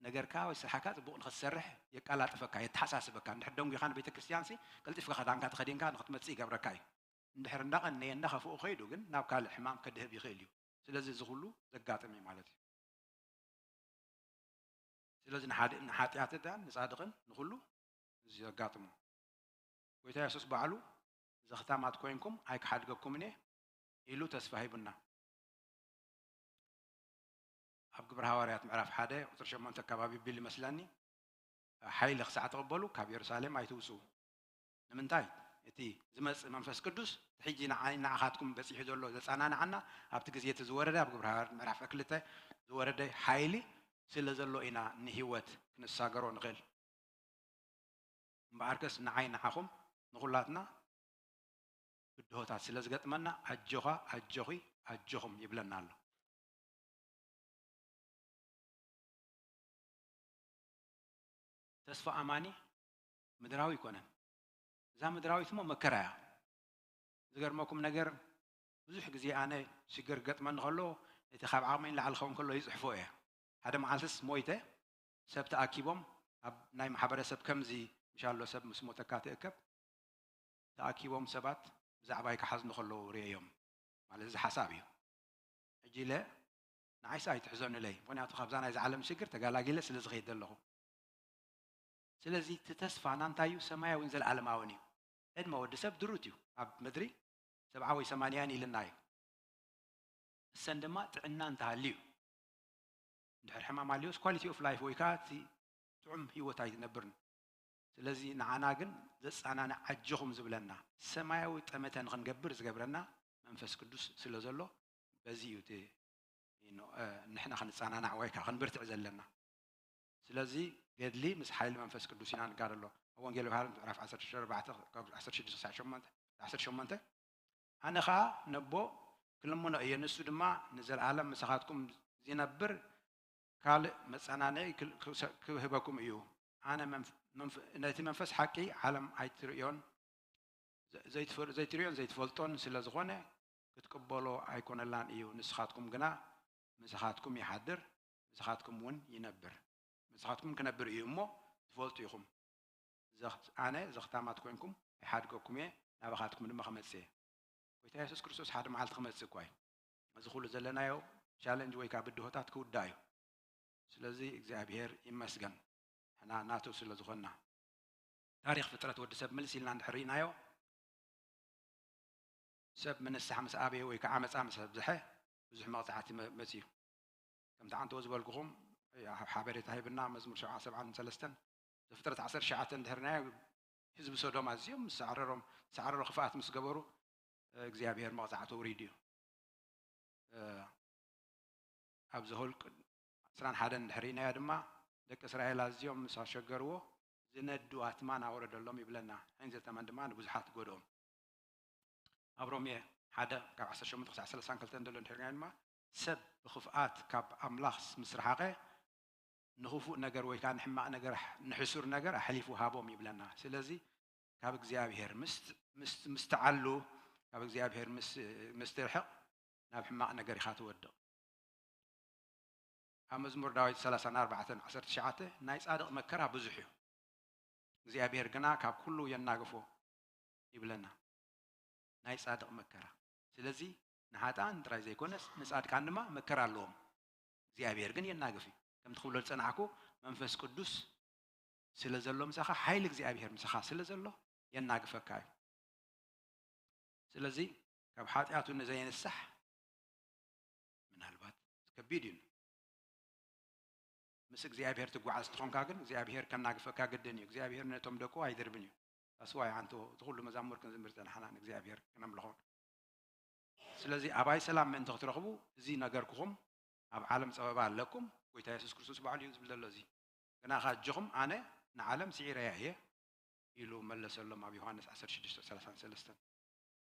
ነገርካ ወይ ስራሕካ ጽቡቕ ንኽትሰርሕ የቃላጥፈካ፣ የተሓሳስበካ። እንድሕር ደንጒኻ ንቤተ ክርስቲያን ሲ ቀልጢፍካ ክዳንካ ተኸዲንካ ንኽትመጽእ ይገብረካ እዩ። እንድሕር እንዳቐነየ እንዳኸፍኡ ከይዱ ግን ናብ ካልእ ሕማም ከድህብ ይኽእል እዩ። ስለዚ እዚ ኩሉ ዘጋጥም እዩ ማለት እዩ። ስለዚ ንሓጢኣትን ንጻድቕን ንኹሉ እዚ ዘጋጥሞ። ጎይታ የሱስ ባዕሉ ዘኽታማት ኮይንኩም ኣይክሓድገኩምን እየ ኢሉ ተስፋ ሂቡና። ኣብ ግብሪ ሃዋርያት ምዕራፍ ሓደ ቁፅሪ ሸሞንተ ኣካባቢ ቢል ይመስለኒ፣ ሓይሊ ክሳዕ ትቕበሉ ካብ የሩሳሌም ኣይትውፅኡ። ንምንታይ? እቲ ዝመጽእ መንፈስ ቅዱስ ሕጂ ንዓይ ንዓኻትኩም በጺሑ ዘሎ ዘጸናንዓና ኣብቲ ግዜ እቲ ዝወረደ ኣብ ግብረ ሃዋርያት ምዕራፍ ክልተ ዝወረደ ሓይሊ ስለ ዘሎ ኢና ንህይወት ክንሳገሮ ንኽእል። እምበኣርከስ ንዓይ ንዓኹም ንኹላትና ብድሆታት ስለ ዝገጥመና ኣጆኻ ኣጆኺ ኣጆኹም ይብለና ኣሎ። ተስፋ ኣማኒ ምድራዊ ኣይኮነን። እዛ ምድራዊት እሞ መከራ እያ። ዝገርመኩም ነገር ብዙሕ ግዜ ኣነ ሽግር ገጥመኒ ከሎ እቲ ካብ ዓቕመይ ንላዕሊ ኸውን ከሎ ይፅሕፎ እየ። ሓደ መዓልትስ ሞይተ ሰብ ተኣኪቦም ኣብ ናይ ማሕበረሰብ ከምዚ ምሻሎ ሰብ ምስ ሞተካ ትእከብ ተኣኪቦም ሰባት ብዛዕባይ ክሓዝኑ ከለዉ ርእዮም ማለት እዚ ሓሳብ እዩ። ሕጂ ኢለ ንዓይስ ኣይትሕዘኑለይ፣ ምኽንያቱ ካብዛ ናይዚ ዓለም ሽግር ተጋላጊለ ስለ ዝኸይድ ዘለኹ። ስለዚ እቲ ተስፋና እንታይ እዩ? ሰማያውን ዘለኣለማውን እዩ። ዕድመ ወዲ ሰብ ድሩት እዩ። ኣብ ምድሪ ሰብዓ ወይ ሰማንያን ኢልና እዩ። እሰን ድማ ጥዕና እንተሃልዩ እንድሕር ሕማም ኣልዮስ ኳሊቲ ኦፍ ላይፍ ወይ ከዓ እቲ ጥዑም ህይወት ኣይትነብርን። ስለዚ ንዓና ግን ዘፃናንዕ ኣጆኹም ዝብለና ሰማያዊ ጠመተ ንክንገብር ዝገብረና መንፈስ ቅዱስ ስለ ዘሎ በዚ እዩ እቲ ንሕና ክንፀናናዕ ወይ ከዓ ክንብርትዕ ዘለና። ስለዚ ገድሊ ምስ ሓይሊ መንፈስ ቅዱስ ኢና ንጋደሎ። ኣብ ወንጌል ዮሃንስ ምዕራፍ ዓሰርተ ሸሞንተ ዓሰርተ ሽዱሽተ ክሳዕ ሸሞንተ ኣነ ኸኣ ነቦ ክልምኖ እየ፣ ንሱ ድማ ንዘለኣለም ምሳኻትኩም ዚነብር ካልእ መጸናንዒ ክህበኩም እዩ። ኣነ ነቲ መንፈስ ሓቂ ዓለም ኣይትርእዮን ዘይትርእዮን ዘይትፈልጦን ስለ ዝኾነ ክትቅበሎ ኣይኮነላን እዩ። ንስኻትኩም ግና ምሳኻትኩም ይሓድር፣ ምሳኻትኩም እውን ይነብር። ምሳኻትኩም ክነብር እዩ እሞ ትፈልጡ ኢኹም። ኣነ ዘኽታማት ኮይንኩም ኣይሓድገኩም እየ፣ ናባኻትኩም ድማ ክመጽእ እየ። ጎይታ የሱስ ክርስቶስ ሓደ መዓልቲ ክመጽእ እኳ እዩ። እዚ ኩሉ ዘለናዮ ቻለንጅ ወይ ከዓ ብድሆታት ክውዳእ እዩ። ስለዚ እግዚኣብሔር ይመስገን ሕና ናቱ ስለ ዝኾንና። ታሪኽ ፍጥረት ወዲ ሰብ ምልስ ኢልና እንድሕር ርኢናዮ ሰብ ምንሳሕ ምስ ኣበየ ወይ ከዓ ዓመፃ ምስ ኣብዝሐ ብዙሕ መቕፃዕቲ መፅዩ። ከምቲ ዓንተዎ ዝበልኩኹም ሓበሬታ ሂብና መዝሙር ሸብዓ ሰብዓን ሰለስተን ዘፍጥረት ዓሰርተ ትሽዓተ እንድሕርናዮ ህዝቢ ሶዶም ኣዝዮም ምስ ሳዕረሮም ሳዕረሮ ክፍኣት ምስ ገበሩ እግዚኣብሔር መቕፃዕቲ ውሪዱ እዩ። ኣብ ዘሁልቅ ዕስራን ሓደን እንድሕር ርኢናዮ ድማ ደቂ እስራኤል ኣዝዮም ምስ ኣሸገርዎ ዝነዱ ኣትማን ኣወረደሎም ይብለና። ሕንዘተመን ድማ ንብዙሓት ጎድኦም። ኣብ ሮሜ ሓደ ካብ ዓሰርተ ሸሞንተ ክሳዕ ሰላሳን ክልተን ዘሎ እንድሕር ርኢናዮ ድማ ሰብ ብክፍኣት ካብ ኣምላኽ ምስ ረሓቐ ንኽፉእ ነገር ወይ ከዓ ንሕማቕ ነገር ንሕሱር ነገር ኣሕሊፉ ሃቦም ይብለና። ስለዚ ካብ እግዚኣብሔር ምስ ምስ ምስ ትዓሉ ካብ እግዚኣብሔር ምስ ምስ ትርሕቕ ናብ ሕማቕ ነገር ኢኻ ትወድቕ። ኣብ መዝሙር ዳዊት ሰላሳን ኣርባዕተን ዓሰርተ ትሽዓተ ናይ ጻድቕ መከራ ብዙሕ እዩ፣ እግዚኣብሔር ግና ካብ ኩሉ የናግፎ ይብለና። ናይ ጻድቕ መከራ። ስለዚ ንሓጥኣን ጥራይ ዘይኮነስ ንጻድቃን ድማ መከራ ኣለዎም። እግዚኣብሔር ግን የናግፍ እዩ። ከምቲ ክብሎ ዝጸናሕኩ መንፈስ ቅዱስ ስለ ዘሎ ምሳኻ ሓይሊ እግዚኣብሔር ምሳኻ ስለ ዘሎ የናግፈካ እዩ። ስለዚ ካብ ሓጢኣቱ ንዘየንሳሕ ምናልባት ከቢድ እዩ። ምስ እግዚኣብሔር ትጓዓዝ ትኾንካ ግን እግዚኣብሔር ከናግፈካ ግድን እዩ። እግዚኣብሔር ነቶም ደቁ ኣይድርብን እዩ። ኣስዋይ ዓንቶ እቲ ኩሉ መዛሙር ክንዝምር ጸናሕና ንእግዚኣብሔር ክነምልኾ። ስለዚ ኣባይ ሰላም ምእንቲ ክትረኽቡ እዚ ነገርኩኹም ኣብ ዓለም ጸበባ ኣለኩም። ጎይታ የሱስ ክርስቶስ ባዕሉ እዩ ዝብል ዘሎ እዚ። ግናኸ ኣጆኹም ኣነ ንዓለም ስዒረያ እየ ኢሉ መለሰሎም ኣብ ዮሃንስ ዓሰርተ ሽዱሽተ ሰላሳን ሰለስተን።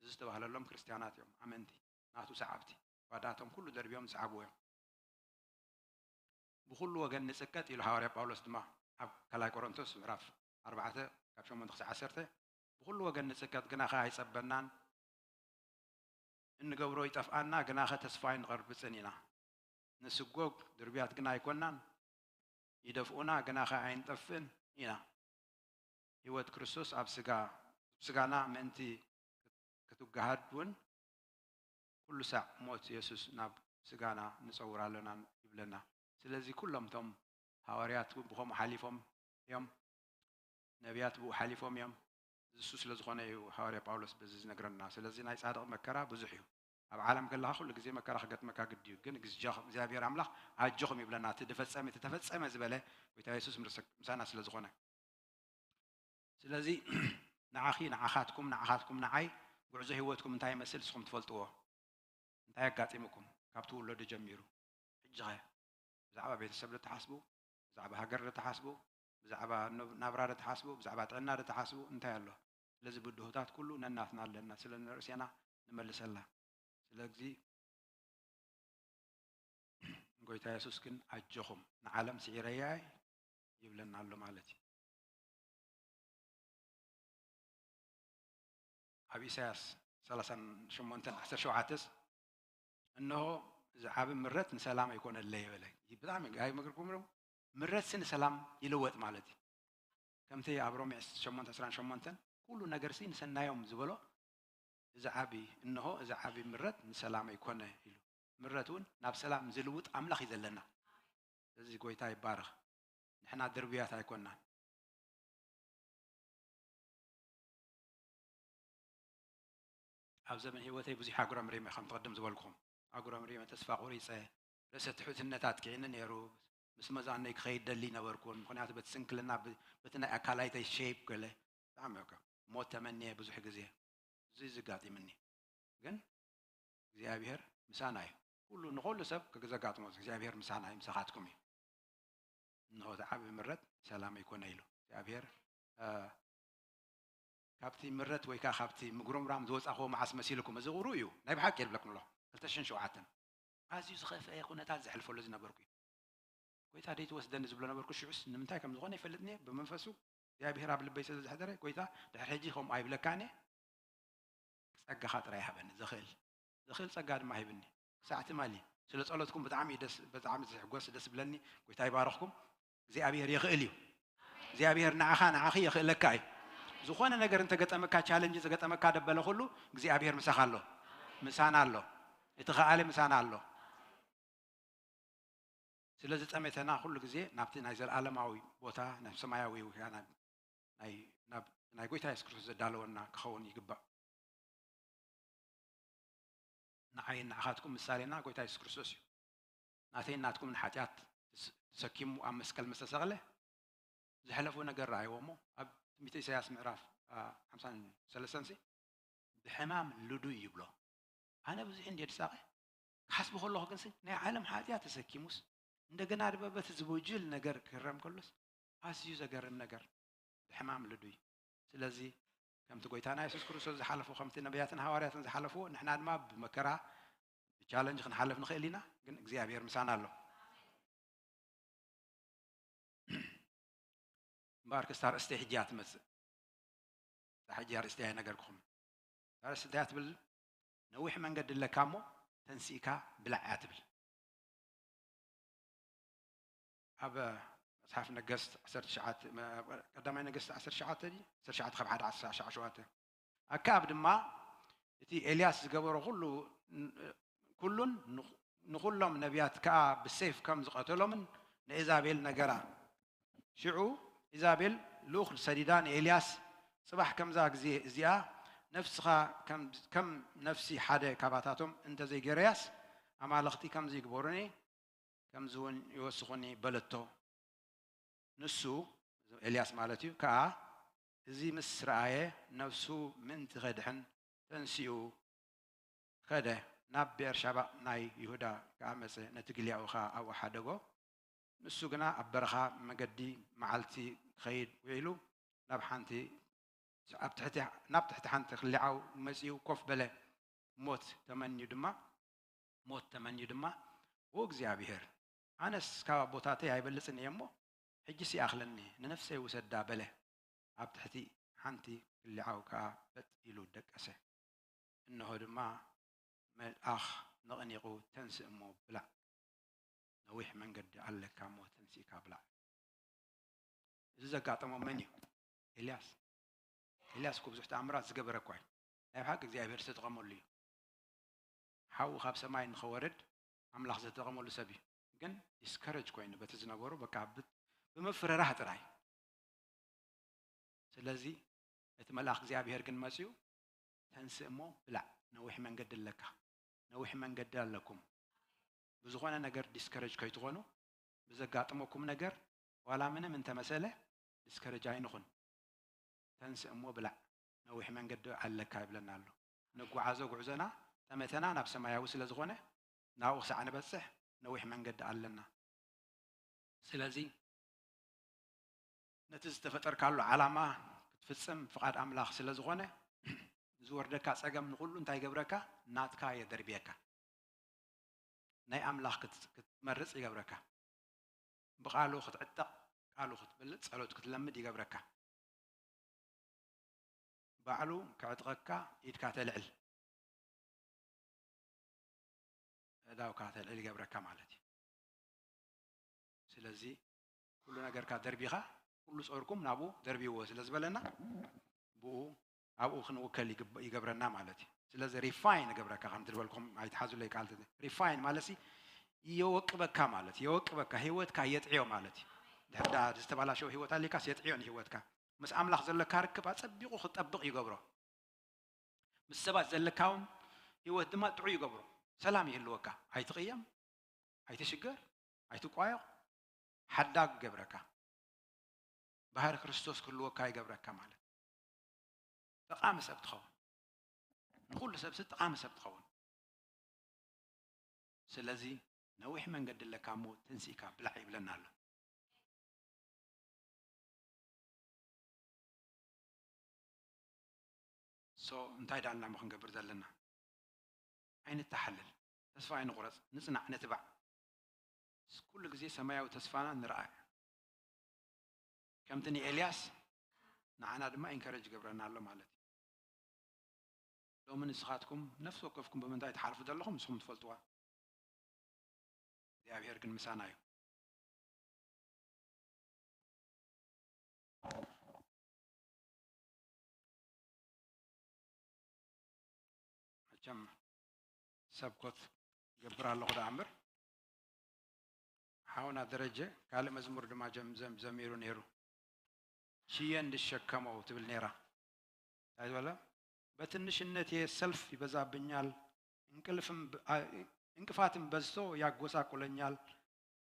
እዚ ዝተባህለሎም ክርስትያናት እዮም፣ ኣመንቲ፣ ናቱ ሰዓብቲ። ባዳቶም ኩሉ ደርቢዮም ዝሰዓብዎ እዮም። ብኹሉ ወገን ንጽቀጥ ኢሉ ሃዋርያ ጳውሎስ ድማ ኣብ ካልኣይ ቆሮንቶስ ምዕራፍ ኣርባዕተ ካብ ሸሞንተ ክሳዕ ዓሰርተ ብኹሉ ወገን ንጽቀጥ ግና ኸኣ ኣይጸበናን። እንገብሮ ይጠፍኣና፣ ግናኸ ተስፋ ኣይንቐርብጽን ኢና። ንስጎግ ድርብያት ግና ኣይኮናን፣ ይደፍኡና፣ ግናኸ ኣይንጠፍእን ኢና። ህይወት ክርስቶስ ኣብ ስጋ፣ ስጋና ምእንቲ ክትወሃሃድ እውን ኩሉ ሳዕ ሞት የሱስ ናብ ስጋና ንጸውር ኣለና ይብለና። ስለዚ ኩሎም እቶም ሃዋርያት እውን ብኸምኡ ሓሊፎም እዮም፣ ነቢያት ብኡ ሓሊፎም እዮም። እሱ ስለ ዝኾነ እዩ ሃዋርያ ጳውሎስ በዚ ዝነግረና። ስለዚ ናይ ጻድቕ መከራ ብዙሕ እዩ። ኣብ ዓለም ከለኻ ኩሉ ግዜ መከራ ክገጥመካ ግዲ እዩ። ግን እግዚኣብሔር ኣምላኽ ኣጆኹም ይብለና። እቲ ዝፈጸመ፣ እቲ ተፈጸመ ዝበለ ጎይታ የሱስ ምሳና ስለ ዝኾነ። ስለዚ ንዓኺ፣ ንዓኻትኩም፣ ንዓኻትኩም፣ ንዓይ ጉዕዞ ህይወትኩም እንታይ ይመስል ንስኹም ትፈልጥዎ። እንታይ ኣጋጢሙኩም ካብ ትውለዱ ጀሚሩ? ሕጂ ኸ ብዛዕባ ቤተሰብ ዶ ትሓስቡ? ብዛዕባ ሃገር ዶ ትሓስቡ? ብዛዕባ ናብ-፣ ናብራ ዶ ትሓስቡ? ብዛዕባ ጥዕና ዶ ትሓስቡ? እንታይ ኣሎ? ስለዚ ብድሆታት ኩሉ ነናትና ኣለና፣ ስለ ንርእስና ንመልሰላ። ስለዚ ጎይታ የሱስ ግን ኣጆኹም ንዓለም ስዒረያ እየ ይብለና ኣሎ ማለት እዩ። ኣብ ኢሳያስ ሰላሳን ሸሞንተን ዓሰርተ ሸውዓተስ፣ "እንሆ፣ እዚ ዓቢ ምረት ንሰላም ኣይኮነለይ" በለ። ብጣዕሚ ኣይመግርኩም ዶ? ምረትሲ ንሰላም ይልወጥ ማለት እዩ። ከምቲ ኣብ ሮሜ ሸሞንተ ዕስራን ሸሞንተን፣ "ኩሉ ነገርሲ ንሰናዮም" ዝበሎ፣ እዚ ዓቢ፣ "እንሆ፣ እዚ ዓቢ ምረት ንሰላም ኣይኮነ" ኢሉ። ምረት እውን ናብ ሰላም ዝልውጥ ኣምላኽ እዩ ዘለና። እዚ ጎይታ ይባረኽ። ንሕና ድርብያት ኣይኮናን። ኣብ ዘመን ህይወተይ ብዙሕ ኣጉረምሪመ፣ ከም ትቕድም ዝበልኩም ኣጉረምሪመ፣ ተስፋ ቆሪጸ፣ ርእሰ ትሑትነት ኣጥቂዕኒ ነይሩ። ምስ መዛነይ ክኸይድ ደሊ ነበርኩን፣ ምኽንያቱ በቲ ስንክልና፣ ብ-፣ በቲ ናይ ኣካላይተይ ሼፕ ገለ ብጣዕሚ በቃ ሞት ተመንየ ብዙሕ ግዜ። እዚ ዘጋጢምኒ። ግን እግዚኣብሔር ምሳና እዩ። ኩሉ፣ ንኹሉ ሰብ ዘጋጥሞ እግዚኣብሔር ምሳና እዩ፣ ምሳኻትኩም እዩ። እንሆ፣ እቲ ዓቢ ምረት ሰላም ይኮነ ኢሉ እግዚኣብሔር፣ እ፣ ካብቲ ምረት ወይ ከኣ ካብቲ ምጉርምራም ዝወጻኽዎ መዓስ መሲልኩም? እዚ ቁሩብ እዩ፣ ናይ ብሓቂ ይብለኩም ኣለኹ። ክልተ ሽሕን ሸውዓተን ኣዝዩ ዝኸፍአ ኩነታት ዘሕልፈሉ ዝነበርኩ እዩ። ጎይታ ደይትወስደኒ ዝብሎ ነበርኩ። ሽዑስ ንምንታይ ከም ዝኾነ ይፈልጥኒ እየ። ብመንፈሱ እግዚኣብሔር ኣብ ልበይ ስለ ዘሕደረ፣ ጎይታ ድሕሪ ሕጂ ከምኡ ኣይብለካን እየ። ጸጋኻ ጥራይ ሃበኒ፣ ዘኽእል፣ ዘኽእል ጸጋ ድማ ሂብኒ። ክሳዕ ትማሊ ስለ ጸሎትኩም ብጣዕሚ እዩ ደስ፣ ብጣዕሚ ዝሕጎስ፣ ደስ ዝብለኒ። ጎይታ ይባርኽኩም። እግዚኣብሔር ይኽእል እዩ። እግዚኣብሔር ንዓኻ፣ ንዓኺ የኽእለካ እዩ። ዝኾነ ነገር እንተገጠመካ፣ ቻለንጅ ዘገጠመካ ደበለ ኩሉ እግዚኣብሔር ምሳኻ ኣሎ፣ ምሳና ኣሎ። እቲ ከኣለ ምሳና ኣሎ። ስለ ዝጠመተና ኩሉ ግዜ ናብቲ ናይ ዘለኣለማዊ ቦታ፣ ናብ ሰማያዊ ወይ ናብ ናይ፣ ናብ ናይ ጎይታ የሱስ ክርስቶስ ዘዳለወና ክኸውን ይግባእ። ንዓይን ንዓኻትኩም ምሳሌና ጎይታ የሱስ ክርስቶስ እዩ። ናተይን ናትኩምን ሓጢኣት ተስ-፣ ተሰኪሙ ኣብ መስቀል ምስ ተሰቕለ፣ ዝሕለፎ ነገር ረኣይዎ እሞ፣ ኣብ ትንቢተ ኢሳያስ ምዕራፍ፣ አ፣ ሓምሳን ሰለስተን ሲ፣ "ብሕማም ልዱይ" ይብሎ። ኣነ ብዙሕ እንድየ ዝሳቐ፣ ክሓስቦ ከለኹ ግንሲ፣ ናይ ዓለም ሓጢኣት ተሰኪሙስ፣ እንደገና ድማ በቲ ዝጎጅል ነገር ክህረም ከሎስ፣ ኣዝዩ ዘገርም ነገር፣ ብሕማም ልዱይ። ስለዚ፣ ከምቲ ጎይታና የሱስ ክርስቶስ ዝሓለፎ፣ ከምቲ ነቢያትን ሃዋርያትን ዝሓለፍዎ፣ ንሕና ድማ ብመከራ፣ ብቻለንጅ ክንሓልፍ ንኽእል ኢና፣ ግን እግዚኣብሔር ምሳና ኣሎ። እምበኣር ክስታ ኣርእስተይ ሕጂ እያ ትመጽእ። እታ ሕጂ ኣርእስተይ ኣይነገርኩኹም። ኣርእስቲ እንታይ እያ ትብል? ነዊሕ መንገዲ ኣለካ እሞ ተንሲእካ ብላዕ እያ ትብል። ኣብ መጽሓፍ ነገስት ዓሰርተ ትሽዓተ፣ መ-፣ ቀዳማይ ነገስት ዓሰርተ ትሽዓተ ድዩ? ዓሰርተ ትሽዓተ ካብ ሓደ ዓሰርተ ሸውዓተ። ኣከኣብ ድማ እቲ ኤልያስ ዝገበሮ ኩሉ፣ ኩሉን ንኹ-፣ ንኹሎም ነቢያት ከኣ ብሴፍ ከም ዝቐተሎምን ንኤዛቤል ነገራ። ሽዑ ኢዛቤል ልኡኽ ሰዲዳ ንኤልያስ፣ "ጽባሕ ከምዛ ግዜ እዚኣ ነፍስኻ ከም፣ ከም ነፍሲ ሓደ ካባታቶም እንተ ዘይገረያስ፣ ኣማልኽቲ ከምዚ ይግበሩኒ፣ ከምዚ እውን ይወስኹኒ" በለቶ። ንሱ፣ ኤልያስ ማለት እዩ፣ ከኣ እዚ ምስ ረኣየ፣ ነፍሱ ምእንቲ ኸድሕን ተንሲኡ ኸደ። ናብ ቤርሻባ ናይ ይሁዳ ከኣ መጸ፣ ነቲ ግልያኡ ኸኣ ኣብኡ ሓደጎ። ንሱ ግና ኣብ በረኻ መገዲ መዓልቲ ክኸይድ ውዒሉ፣ ናብ ሓንቲ፣ ኣብ ትሕቲ፣ ናብ ትሕቲ ሓንቲ ክሊዓው መጺኡ ኮፍ በለ። ሞት ተመንዩ ድማ፣ ሞት ተመንዩ ድማ፣ "ኦ እግዚኣብሔር፣ ኣነስ ካብ ኣቦታተይ ኣይበልጽን እየ እሞ፣ ሕጂስ ይኣኽለኒ፣ ንነፍሰይ ውሰዳ" በለ። ኣብ ትሕቲ ሓንቲ ክሊዓው ከኣ በጥ ኢሉ ደቀሰ። እንሆ ድማ መልኣኽ ነቕኒቑ፣ "ተንስእ እሞ ብላዕ፣ ነዊሕ መንገዲ ኣለካ እሞ ተንሲእካ ብላዕ።" እዚ ዘጋጠሞ መን እዩ? ኤልያስ። ኤልያስ እኮ ብዙሕ ተኣምራት ዝገበረ እኳ እዩ። ናይ ብሓቂ እግዚኣብሔር ዝተጠቐመሉ እዩ። ሓዊ ካብ ሰማይ ንኸወርድ ኣምላኽ ዝተጠቐመሉ ሰብ እዩ። ግን ዲስከረጅ ኮይኑ በቲ ዝነበሮ በቃ ብ-፣ ብምፍርራህ ጥራይ። ስለዚ እቲ መልኣኽ እግዚኣብሔር ግን መጺኡ፣ "ተንስእ እሞ ብላዕ፣ ነዊሕ መንገዲ ኣለካ፣ ነዊሕ መንገዲ ኣለኩም። ብዝኾነ ነገር ዲስከረጅ ከይትኾኑ፣ ብዘጋጥመኩም ነገር ዋላ ምንም እንተመሰለ ዲስከረጅ ኣይንኹን። ተንስእ እሞ ብላዕ፣ ነዊሕ መንገዲ ኣለካ" ይብለና ኣሎ። ንጓዓዞ ጉዕዞና ጠመተና ናብ ሰማያዊ ስለ ዝኾነ፣ ናብኡ ክሳዕ ንበጽሕ ነዊሕ መንገዲ ኣለና። ስለዚ ነቲ ዝተፈጠርካሉ ዓላማ ክትፍጽም ፍቓድ ኣምላኽ ስለ ዝኾነ፣ ዝወርደካ ጸገም ንኹሉ እንታይ ይገብረካ? ናትካ የደርብየካ። ናይ ኣምላኽ ክት-፣ ክትመርጽ ይገብረካ። ብቓሉ ክትዕጠቕ፣ ቃሉ ክትበልጽ፣ ጸሎት ክትለምድ ይገብረካ። ባዕሉ ከዕጥቐካ፣ ኢድካ ተልዕል፣ ኣእዳውካ ተልዕል ይገብረካ ማለት እዩ። ስለዚ ኩሉ ነገርካ ደርቢኻ፣ ኩሉ ጾርኩም ናብኡ ደርብይዎ ስለ ዝበለና፣ ብኡ፣ ኣብኡ ክንውከል ይግብ-፣ ይገብረና ማለት እዩ። ስለዚ ሪፋይን ይገብረካ፣ ከምቲ ዝበልኩም ኣይትሓዙለይ ቃል፣ ሪፋይን ማለት ሲ የወቅበካ ማለት እዩ። የወቅበካ፣ ህይወትካ የጥዕዮ ማለት እዩ። ድሕር ዳ ዝተባላሸወ ህይወት ኣሊካስ የጥዕዮ ንህይወትካ። ምስ ኣምላኽ ዘለካ ርክብ ኣጸቢቑ ክጠብቕ ይገብሮ። ምስ ሰባት ዘለካ እውን ህይወት ድማ ጥዑይ ይገብሮ። ሰላም ይህልወካ። ኣይትቕየም፣ ኣይትሽገር፣ ኣይትቋየቕ፣ ሓዳግ ይገብረካ። ባህሪ ክርስቶስ ክህልወካ ይገብረካ ማለት እዩ። ጠቓሚ ሰብ ትኸውን። ንኹሉ ሰብሲ ጠቓሚ ሰብ ትኸውን። ስለዚ ነዊሕ መንገዲ ኣለካ እሞ ተንሲእካ ብላዕ ይብለና ኣሎ። ሶ እንታይ ደኣ ኣለና እሞ ክንገብር ዘለና? ኣይንተሓለል፣ ተስፋ ኣይንቑረጽ፣ ንጽናዕ፣ ንትባዕ። ኩሉ ግዜ ሰማያዊ ተስፋና ንርኣዮ። ከምቲ ንኤልያስ ንዓና ድማ ኢንከረጅ ይገብረና ኣሎ ማለት እዩ። ሎሚ ንስኻትኩም ነፍሲ ወከፍኩም ብምንታይ ትሓልፉ ዘለኹም ንስኹም ትፈልጥዋ። እግዚኣብሔር ግን ምሳና እዩ። መቸም ሰብኮት ገብር ኣለኹ ደኣ እምበር፣ ሓውና ደረጀ ካልእ መዝሙር ድማ ጀም-፣ ዘም-፣ ዘሚሩ ነይሩ። "ሽየ እንድሸከመው" ትብል ነይራ። እንታይ ዝበለ? "በትንሽነቴ ሰልፍ ይበዛብኛል፣ እንቅልፍም ብ-፣ አ-፣ እንቅፋትም በዝቶ ያጎሳቁለኛል።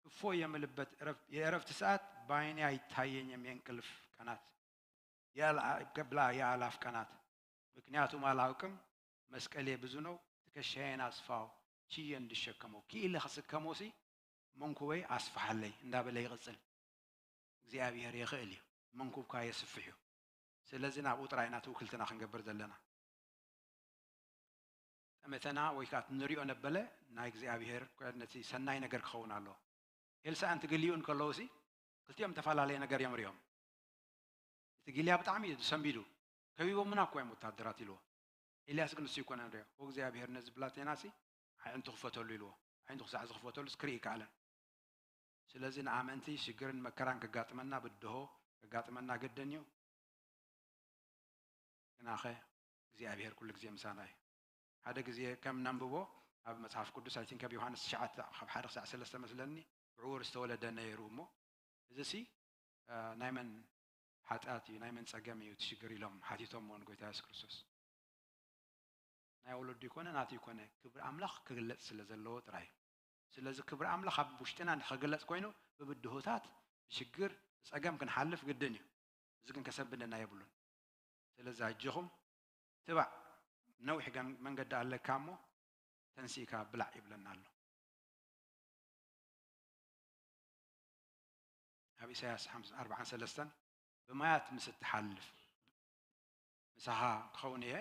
እፎይ የምልበት እረፍት፣ የእረፍት ሰዓት በዓይኔ አይታየኝም፣ የእንቅልፍ ቀናት፣ የአላ-፣ ገብላ የአላፍ ቀናት። ምክንያቱም አላውቅም፣ መስቀሌ ብዙ ነው፣ ትከሻዬን አስፋው፣ ችዬ እንድሸከመው፣ ክኢለ ክስከመው ሲ መንኩበይ ኣስፍሓለይ" እንዳበለ ይቕጽል። እግዚኣብሔር የኽእል እዩ፣ መንኩብካ የስፍሕ እዩ። ስለዚ ናብኡ ጥራይ ኢና ትውክልትና ክንገብር ዘለና። ጠመተና ወይ ከዓ እቲ ንሪኦ ነበለ ናይ እግዚኣብሔር ነቲ ሰናይ ነገር ክኸውን ኣለዎ። ኤልሳዕን እቲ ግልዩን ከለዉ ሲ ክልቲኦም ዝተፈላለየ ነገር እዮም ሪኦም። እቲ ጊልያ ብጣዕሚ እዩ ሰንቢዱ፣ "ከቢቦምና እኮ እዮም ወታደራት" ኢልዎ። ኤልያስ ግን እሱ ይኮነን ሪኦ፣ "ኦ እግዚኣብሔር፣ ነዚ ብላቴና ሲ ኣዒንቱ ክፈተሉ" ኢልዎ። ኣዒንቱ ክሳዕ ዝኽፈተሉስ ክርኢ ይከኣለን። ስለዚ ንኣመንቲ ሽግርን መከራን ከጋጥመና ብድሆ ከጋጥመና ግድን እዩ። ግናኸ እግዚኣብሔር ኩሉ ግዜ ምሳና እዩ። ሓደ ግዜ ከም ነንብቦ ኣብ መጽሓፍ ቅዱስ፣ ኣይ ቲንክ ኣብ ዮሃንስ ትሽዓተ ካብ ሓደ ክሳዕ ሰለስተ መስለኒ፣ ብዕዉር ዝተወለደ ነይሩ እሞ፣ እዚ ሲ፣ እ፣ ናይ መን ሓጢኣት እዩ፣ ናይ መን ጸገም እዩ እቲ ሽግር ኢሎም ሓቲቶምዎ ንጎይታ የሱስ ክርስቶስ። ናይ ወለዱ ይኮነ ናቱ ይኮነ ክብሪ ኣምላኽ ክግለጽ ስለ ዘለዎ ጥራይ እዩ። ስለዚ ክብሪ ኣምላኽ ኣብ ውሽጥና እንድሕር ክግለጽ ኮይኑ ብብድሆታት፣ ብሽግር፣ ብጸገም ክንሓልፍ ግድን እዩ። እዚ ግን ከሰንብደና የብሉን። ስለዚ ኣጆኹም ትባዕ፣ ነዊሕ ገን-፣ መንገዲ ኣለካ እሞ ተንሲእካ ብላዕ ይብለና ኣሎ። ኣብ ኢሳያስ ሓምሳ፣ ኣርባዓን ሰለስተን፣ "ብማያት ምስ እትሓልፍ ምሳኻ ክኸውን እየ፣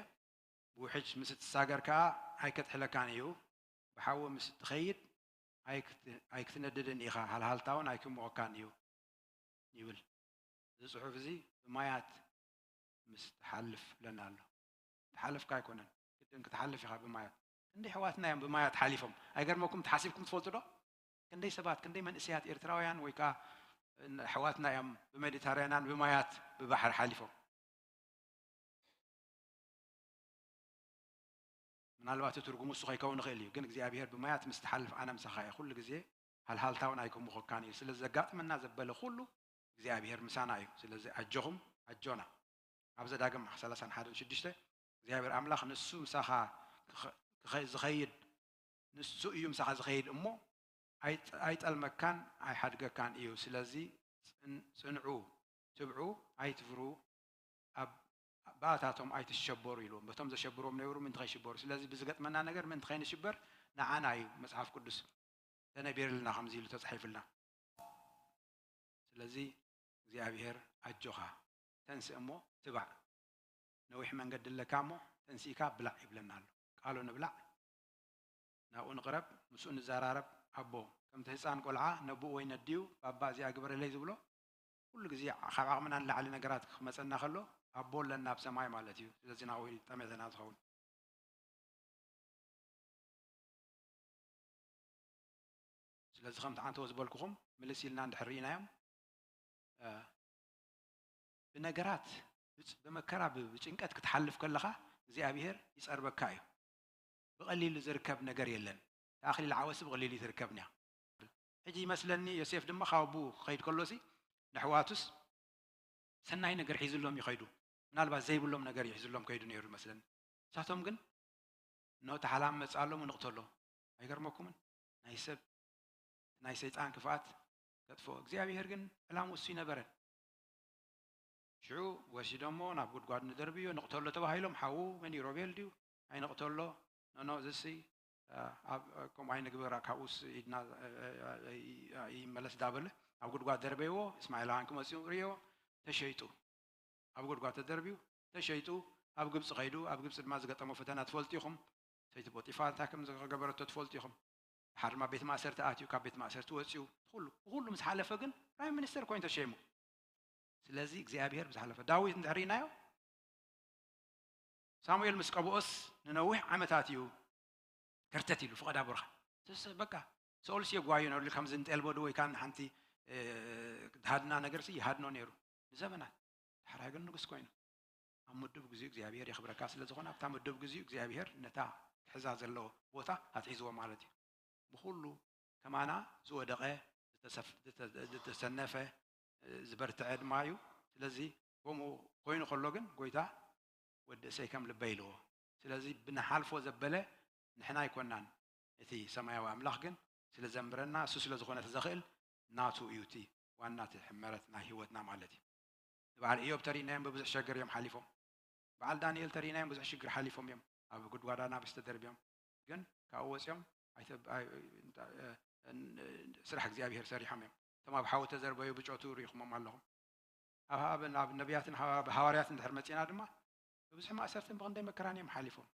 ብውሕጅ ምስ እትሳገር ከኣ ኣይከጥሕለካን እዩ፣ ብሓዊ ምስ እትኸይድ ኣይክት-፣ ኣይክትነድድን ኢኻ፣ ሃልሃልታ እውን ኣይክምወካን እዩ" ይብል። እዚ ጽሑፍ እዚ ብማያት ምስ ትሓልፍ ይብለና ኣሎ። ትሓልፍካ ኣይኮነን፣ ግድን ክትሓልፍ ኢኻ ብማያት። ክንደይ ኣሕዋትና እዮም ብማያት ሓሊፎም? ኣይገርመኩም? ተሓሲብኩም ትፈልጡ ዶ? ክንደይ ሰባት፣ ክንደይ መንእሰያት ኤርትራውያን ወይ ከኣ ኣሕዋትና እዮም ብሜዲተራንያን ብማያት ብባሕሪ ሓሊፎም? ምናልባት እቲ ትርጉሙ እሱ ከይከውን ይኽእል እዩ፣ ግን እግዚኣብሔር ብማያት ምስ ትሓልፍ ኣነ ምሳኻ እየ፣ ኩሉ ግዜ ሃልሃልታ እውን ኣይከምኹካን እዩ። ስለዚ ዘጋጥመና ዘበለ ኩሉ እግዚኣብሔር ምሳና እዩ። ስለዚ ኣጆኹም፣ ኣጆና። ኣብ ዘዳግም ሰላሳን ሓደን ሽዱሽተ እግዚኣብሔር ኣምላኽ ንሱ ምሳኻ ክኸ-፣ ክኸ-፣ ዝኸይድ፣ ንሱ እዩ ምሳኻ ዝኸይድ እሞ ኣይጠ-፣ ኣይጠልመካን ኣይሓድገካን እዩ። ስለዚ ጽን-፣ ጽንዑ፣ ትብዑ፣ ኣይትፍርሁ። ኣብ ባእታቶም ኣይትሸበሩ ኢልዎም። በቶም ዘሸብርዎም ነይሩ ምእንቲ ከይሽበሩ። ስለዚ ብዝገጥመና ነገር ምእንቲ ከይንሽበር ንዓና እዩ መጽሓፍ ቅዱስ ተነቢርልና ከምዚ ኢሉ ተጻሒፍልና። ስለዚ እግዚኣብሔር ኣጆኻ ተንስእ እሞ ትባዕ። ነዊሕ መንገዲ ኣለካ እሞ ተንሲእካ ብላዕ ይብለና ኣሎ። ቃሉ ንብላዕ፣ ናብኡ ንቕረብ፣ ምስኡ ንዘራረብ። ኣቦ ከምቲ ህፃን ቆልዓ ነብኡ ወይ ነዲኡ ባባ እዚኣ ግበረለይ ዝብሎ ኩሉ ግዜ ካብ ዓቕምና ንላዕሊ ነገራት ክመፀና ከሎ ኣቦ ኣለና ኣብ ሰማይ ማለት እዩ። ስለዚ ናብኡ ጠመተና ዝኸውን። ስለዚ ከምቲ ዓንተዎ ዝበልኩኹም ምልስ ኢልና እንድሕር ርኢናዮም፣ እ፣ ብነገራት ብጭ-፣ ብመከራ ብ-፣ ብጭንቀት ክትሓልፍ ከለኻ እግዚኣብሔር ይጸርበካ እዩ። ብቐሊሉ ዝርከብ ነገር የለን። እታ ኣኽሊል ዓወሲ ብቐሊሉ ትርከብን እያ። ሕጂ ይመስለኒ ዮሴፍ ድማ ካብ ኣቦኡ ክኸይድ ከሎሲ ንኣሕዋቱስ ሰናይ ነገር ሒዝሎም እዩ ከይዱ። ምናልባት ዘይብሎም ነገር እዩ ሒዝሎም ከይዱ ነይሩ ይመስለኒ። ንሳቶም ግን እነሆ እቲ ሓላም መጽእ ኣሎ፣ ንቕተሎ። ኣይገርመኩምን? ናይ ሰብ፣ ናይ ሰይጣን ክፍኣት ከጥፍኦ። እግዚኣብሔር ግን ዕላምኡ እሱ ይነበረን። ሽዑ ወሲዶሞ ናብ ጉድጓድ ንደርብዮ፣ ንቕተሎ ተባሂሎም፣ ሓዉ መን እዩ? ሮቤል ድዩ? ኣይንቕተሎ። ኖኖ፣ እዚሲ፣ አ፣ ኣብ፣ ከምኡ ኣይንግበር፣ ካብኡስ ኢድና፣ አ፣ አ፣ አ፣ አ፣ ይመለስ ዳበለ፣ ኣብ ጉድጓድ ደርበይዎ፣ እስማኤላውያን ክመጽኡ ርእዮ፣ ተሸይጡ። ኣብ ጉድጓድ ተደርብዩ፣ ተሸይጡ፣ ኣብ ግብጺ ከይዱ፣ ኣብ ግብጺ ድማ ዝገጠሞ ፈተና ትፈልጡ ኢኹም። ሰይቲ ፖጢፋር እንታይ ከም ዝገበረቶ ትፈልጡ ኢኹም። ድሓር ድማ ቤት ማእሰርቲ ኣትዩ፣ ካብ ቤት ማእሰርቲ ወጺኡ፣ ኩሉ፣ ኩሉ ምስ ሓለፈ ግን ፕራይም ሚኒስተር ኮይኑ ተሸይሙ። ስለዚ እግዚኣብሔር ብዝሓለፈ ዳዊት እንድሕር ርኢናዮ፣ ሳሙኤል ምስ ቀብኦስ ንነዊሕ ዓመታት እዩ ከርተት ኢሉ፣ ፍቐድ ኣቦርካ። ስስ-፣ በቃ፣ ሳኦልስ የጓዩ ነሩ፣ ከምዚ ንጤልቦ ዶ ወይ ካን ሓንቲ፣ እ፣ ድሃድና ነገርሲ ይሃድኖ ነይሩ። ንዘመናት። ዳሕራይ ግን ንጉስ ኮይኑ። ኣብ ምዱብ ግዚኡ እግዚኣብሔር የኽብረካ ስለ ዝኾነ፣ ኣብታ ምዱብ ግዚኡ እግዚኣብሔር ነታ ክሕዛ ዘለዎ ቦታ ኣትሒዝዎ ማለት እዩ። ብኹሉ ከማና ዝወደቐ፣ ዝተሰፍ-፣ ዝተ-፣ ዝተሰነፈ፣ እ፣ ዝበርትዐ ድማ እዩ። ስለዚ ከምኡ ኮይኑ ከሎ ግን ጎይታ ወዲ እሰይ ከም ልበይ ኢልዎ። ስለዚ ብንሓልፎ ዘበለ ንሕና ኣይኮናን፣ እቲ ሰማያዊ ኣምላኽ ግን ስለ ዘንብረና፣ እሱ ስለ ዝኾነ እቲ ዘኽእል ናቱ እዩ እቲ ዋና እቲ ሕመረት ናይ ህይወትና ማለት እዩ። ንበዓል ኢዮብ ተሪእናዮም ብብዙሕ ሸገር እዮም ሓሊፎም። በዓል ዳንኤል ተሪእናዮም ብዙሕ ሽግር ሓሊፎም እዮም። ኣብ ጉድጓድ ኣናብስ ተደርብዮም። ግን ካብኡ ወፂኦም ኣይተ-፣ ኣይ-፣ እንታ-፣ እ-፣ እ-፣ ስራሕ እግዚኣብሔር ሰሪሖም እዮም። እቶም ኣብ ሓዊ ተዘርበዩ ብጮቱ ርኢኹሞም ኣለኹም። ኣብ፣ ኣብ፣ ኣብ ነቢያትን ሃዋ-፣ ሃዋርያትን እንድሕር መፂና ድማ ብብዙሕ ማእሰርትን ብኽንደይ መከራን እዮም ሓሊፎም።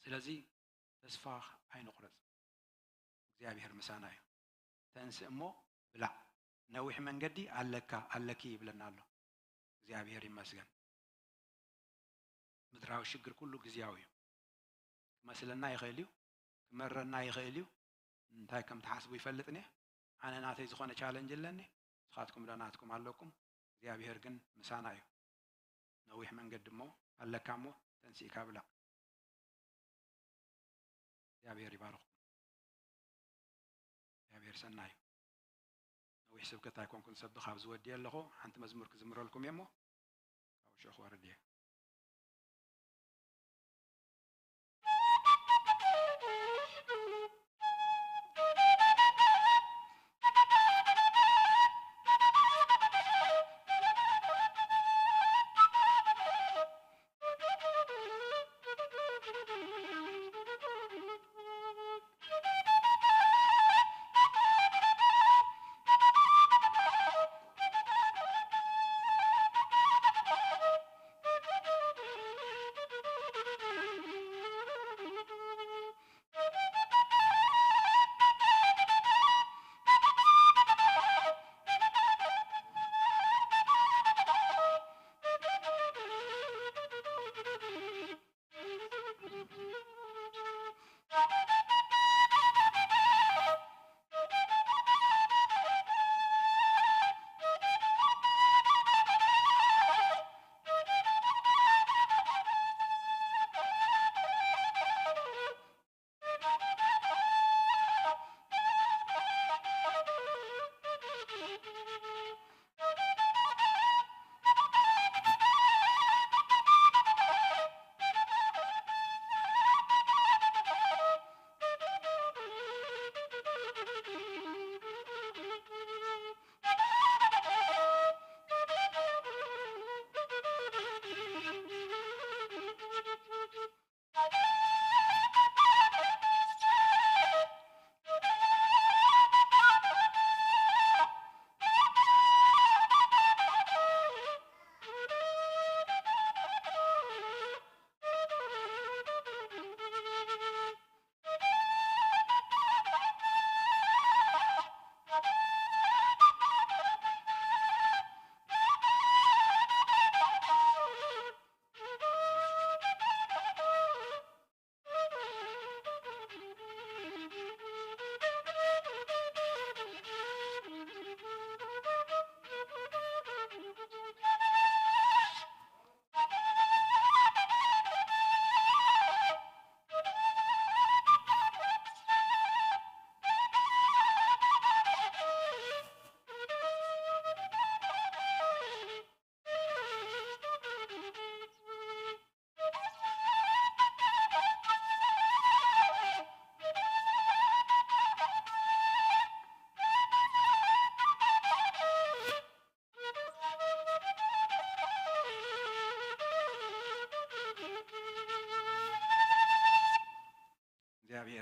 ስለዚ ተስፋ ኣይንቑረጽ። እግዚኣብሔር ምሳና እዩ። ተንስእ እሞ ብላዕ፣ ነዊሕ መንገዲ ኣለካ፣ ኣለኪ ይብለና ኣሎ። እግዚኣብሔር ይመስገን። ምድራዊ ሽግር ኩሉ ግዝያዊ እዩ። ክመስለና ይኽእል እዩ፣ ክመረና ይኽእል እዩ። እንታይ ከም ትሓስቡ ይፈልጥን እየ። ኣነ ናተይ ዝኾነ ቻለንጅ ኣለኒ፣ ንስኻትኩም ዶ ናትኩም ኣለኩም። እግዚኣብሔር ግን ምሳና እዩ። ነዊሕ መንገዲ እሞ ኣለካ እሞ ተንሲእካ ብላዕ። እግዚኣብሔር ይባርኽኩም። እግዚኣብሔር ሰናይ እዩ። ነዊሕ ስብከት ኣይኮንኩን ሰብኽ ኣብዚ ወዲየ ኣለኹ። ሓንቲ መዝሙር ክዝምረልኩም እየ እሞ ካብኡ ሽዑ ክወርድ እየ።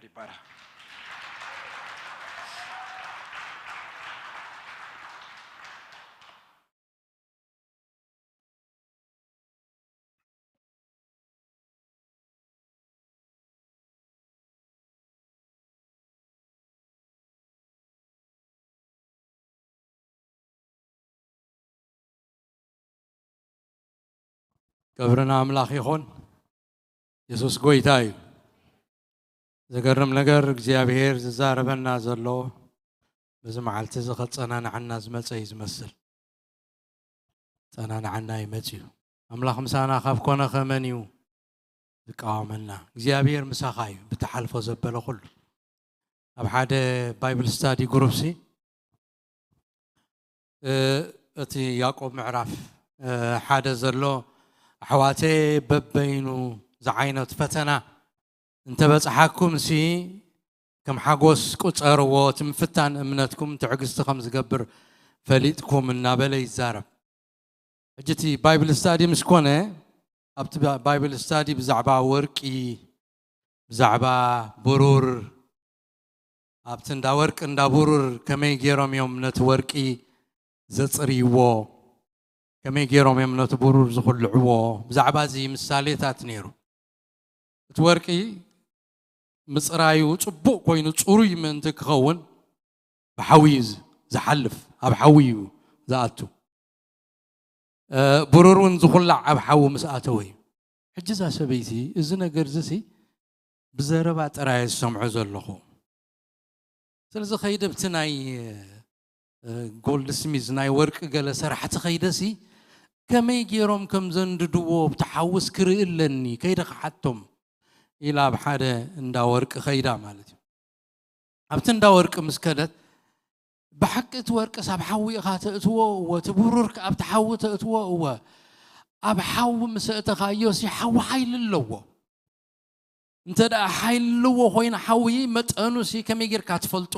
ይባላል። ክብሪ ንኣምላኽ ይኹን። የሱስ ጎይታ እዩ። ዘገርም ነገር እግዚኣብሔር ዝዛረበና ዘሎ በዚ መዓልቲ እዚ ከጸናንዓና ዝመጸ እዩ ዝመስል። ጸናንዓና እዩ መጺኡ። ኣምላኽ ምሳና ካብ ኮነ ከመን እዩ ዝቃወመና? እግዚኣብሔር ምሳኻ እዩ ብትሓልፎ ዘበለ ኩሉ። ኣብ ሓደ ባይብል ስታዲ ግሩፕሲ እቲ ያዕቆብ ምዕራፍ ሓደ ዘሎ ኣሕዋተየ በበይኑ ዝዓይነቱ ፈተና እንተበጽሓኩም ሲ ከም ሓጎስ ቁጸርዎ፣ እቲ ምፍታን እምነትኩም ትዕግስቲ ከም ዝገብር ፈሊጥኩም እናበለ ይዛረብ። ሕጂ እቲ ባይብል ስታዲ ምስ ኮነ ኣብቲ ባይብል ስታዲ ብዛዕባ ወርቂ ብዛዕባ ብሩር ኣብቲ እንዳ ወርቂ እንዳ ብሩር ከመይ ገይሮም እዮም ነቲ ወርቂ ዘጽርይዎ፣ ከመይ ገይሮም እዮም ነቲ ብሩር ዝኹልዕዎ፣ ብዛዕባ እዚ ምሳሌታት ነይሩ። እቲ ወርቂ ምጽራዩ ጽቡቕ ኮይኑ ጽሩይ ምእንቲ ክኸውን ብሓዊ እዩ ዝሓልፍ፣ ኣብ ሓዊ እዩ ዝኣቱ። ብሩር እውን ዝኹላዕ ኣብ ሓዊ ምስ ኣተወ እዩ። ሕጂ እዛ ሰበይቲ እዚ ነገር እዚ ሲ ብዘረባ ጥራይ ዝሰምዖ ዘለኹ። ስለዚ ከይደ ብቲ ናይ ጎልድ ስሚዝ ናይ ወርቂ ገለ ሰራሕቲ ከይደሲ ከመይ ገይሮም ከም ዘንድድዎ ብቲ ሓውስ ክርኢ ኣለኒ ከይደ ክሓቶም ኢላ ኣብ ሓደ እንዳ ወርቂ ከይዳ ማለት እዩ። ኣብቲ እንዳ ወርቂ ምስ ከደት ብሓቂ እቲ ወርቅስ ኣብ ሓዊ ኢኻ ተእትዎ እወ፣ እቲ ብሩር ከኣ ኣብቲ ሓዊ ተእትዎ እወ። ኣብ ሓዊ ምስ ኣእተኻዮ ሲ ሓዊ ሓይሊ ኣለዎ። እንተ ደኣ ሓይሊ ኣለዎ ኮይና ሓዊ መጠኑ ሲ ከመይ ጌርካ ትፈልጦ?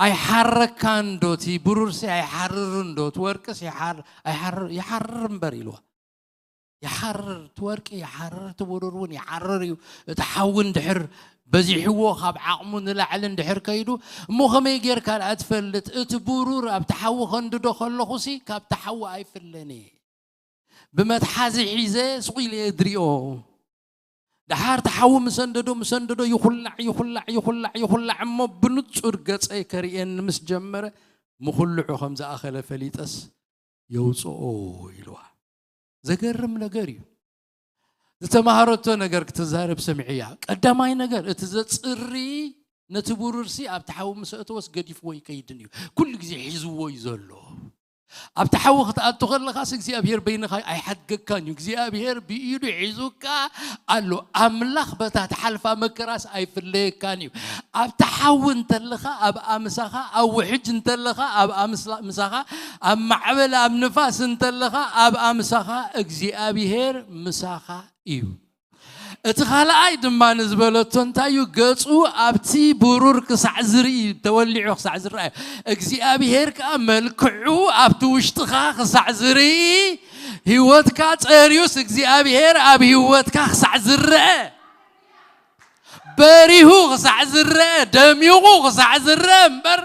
ኣይሓረካን ዶ እቲ ብሩርሲ ኣይሓርርን ዶ እቲ ወርቅስ ይሓር ኣይሓር ይሓርር እምበር ኢልዋ። ይሓርር እቲ ወርቂ ይሓርር እቲ ብሩር እውን ይሓርር እዩ። እቲ ሓዊ እንድሕር በዚሕዎ ካብ ዓቕሙ ንላዕሊ እንድሕር ከይዱ እሞ ከመይ ጌርካ ደኣ ትፈልጥ? እቲ ብሩር ኣብቲ ሓዊ ከንድዶ ከለኹሲ ካብቲ ሓዊ ኣይፍለን እየ። ብመትሓዚ ሒዘ ስቕ ኢለ እየ ዝሪኦ። ደሓር እቲ ሓዊ ምሰንደዶ ምሰንደዶ ይኹላዕ ይኹላዕ ይኹላዕ ይኹላዕ እሞ ብንጹር ገጸይ ከርእየኒ ምስ ጀመረ ምኹልዑ ከም ዝኣኸለ ፈሊጠስ የውፅኦ ኢልዋ። ዘገርም ነገር እዩ። ዝተማሃረቶ ነገር ክትዛረብ ሰሚዐያ። ቀዳማይ ነገር እቲ ዘፅሪ ነቲ ብሩርሲ ኣብቲ ሓዊ ምስ ኣእተወስ ገዲፍዎ ይከይድን እዩ። ኩሉ ግዜ ሒዝዎ እዩ ዘሎ። ኣብቲ ሓዊ ክትኣቱ ከለኻስ እግዚኣብሔር በይንኻ ኣይሓድገካን እዩ። እግዚኣብሔር ብኢዱ ሒዙካ ኣሎ። ኣምላኽ በታ ትሓልፋ መከራስ ኣይፍለየካን እዩ። ኣብቲ ሓዊ እንተለኻ ኣብኣ ምሳኻ፣ ኣብ ውሕጅ እንተለኻ ኣብኣ ምስላ- ምሳኻ፣ ኣብ ማዕበል ኣብ ንፋስ እንተለኻ ኣብኣ ምሳኻ እግዚኣብሔር ምሳኻ እዩ። እቲ ካልኣይ ድማ ንዝበለቶ እንታይ እዩ? ገጹ ኣብቲ ብሩር ክሳዕ ዝርኢ፣ ተወሊዑ ክሳዕ ዝረኣዩ፣ እግዚኣብሔር ከኣ መልክዑ ኣብቲ ውሽጥኻ ክሳዕ ዝርኢ፣ ህይወትካ ጸርዩስ እግዚኣብሔር ኣብ ህይወትካ ክሳዕ ዝረአ፣ በሪሁ ክሳዕ ዝረአ፣ ደሚቑ ክሳዕ ዝረአ እምበር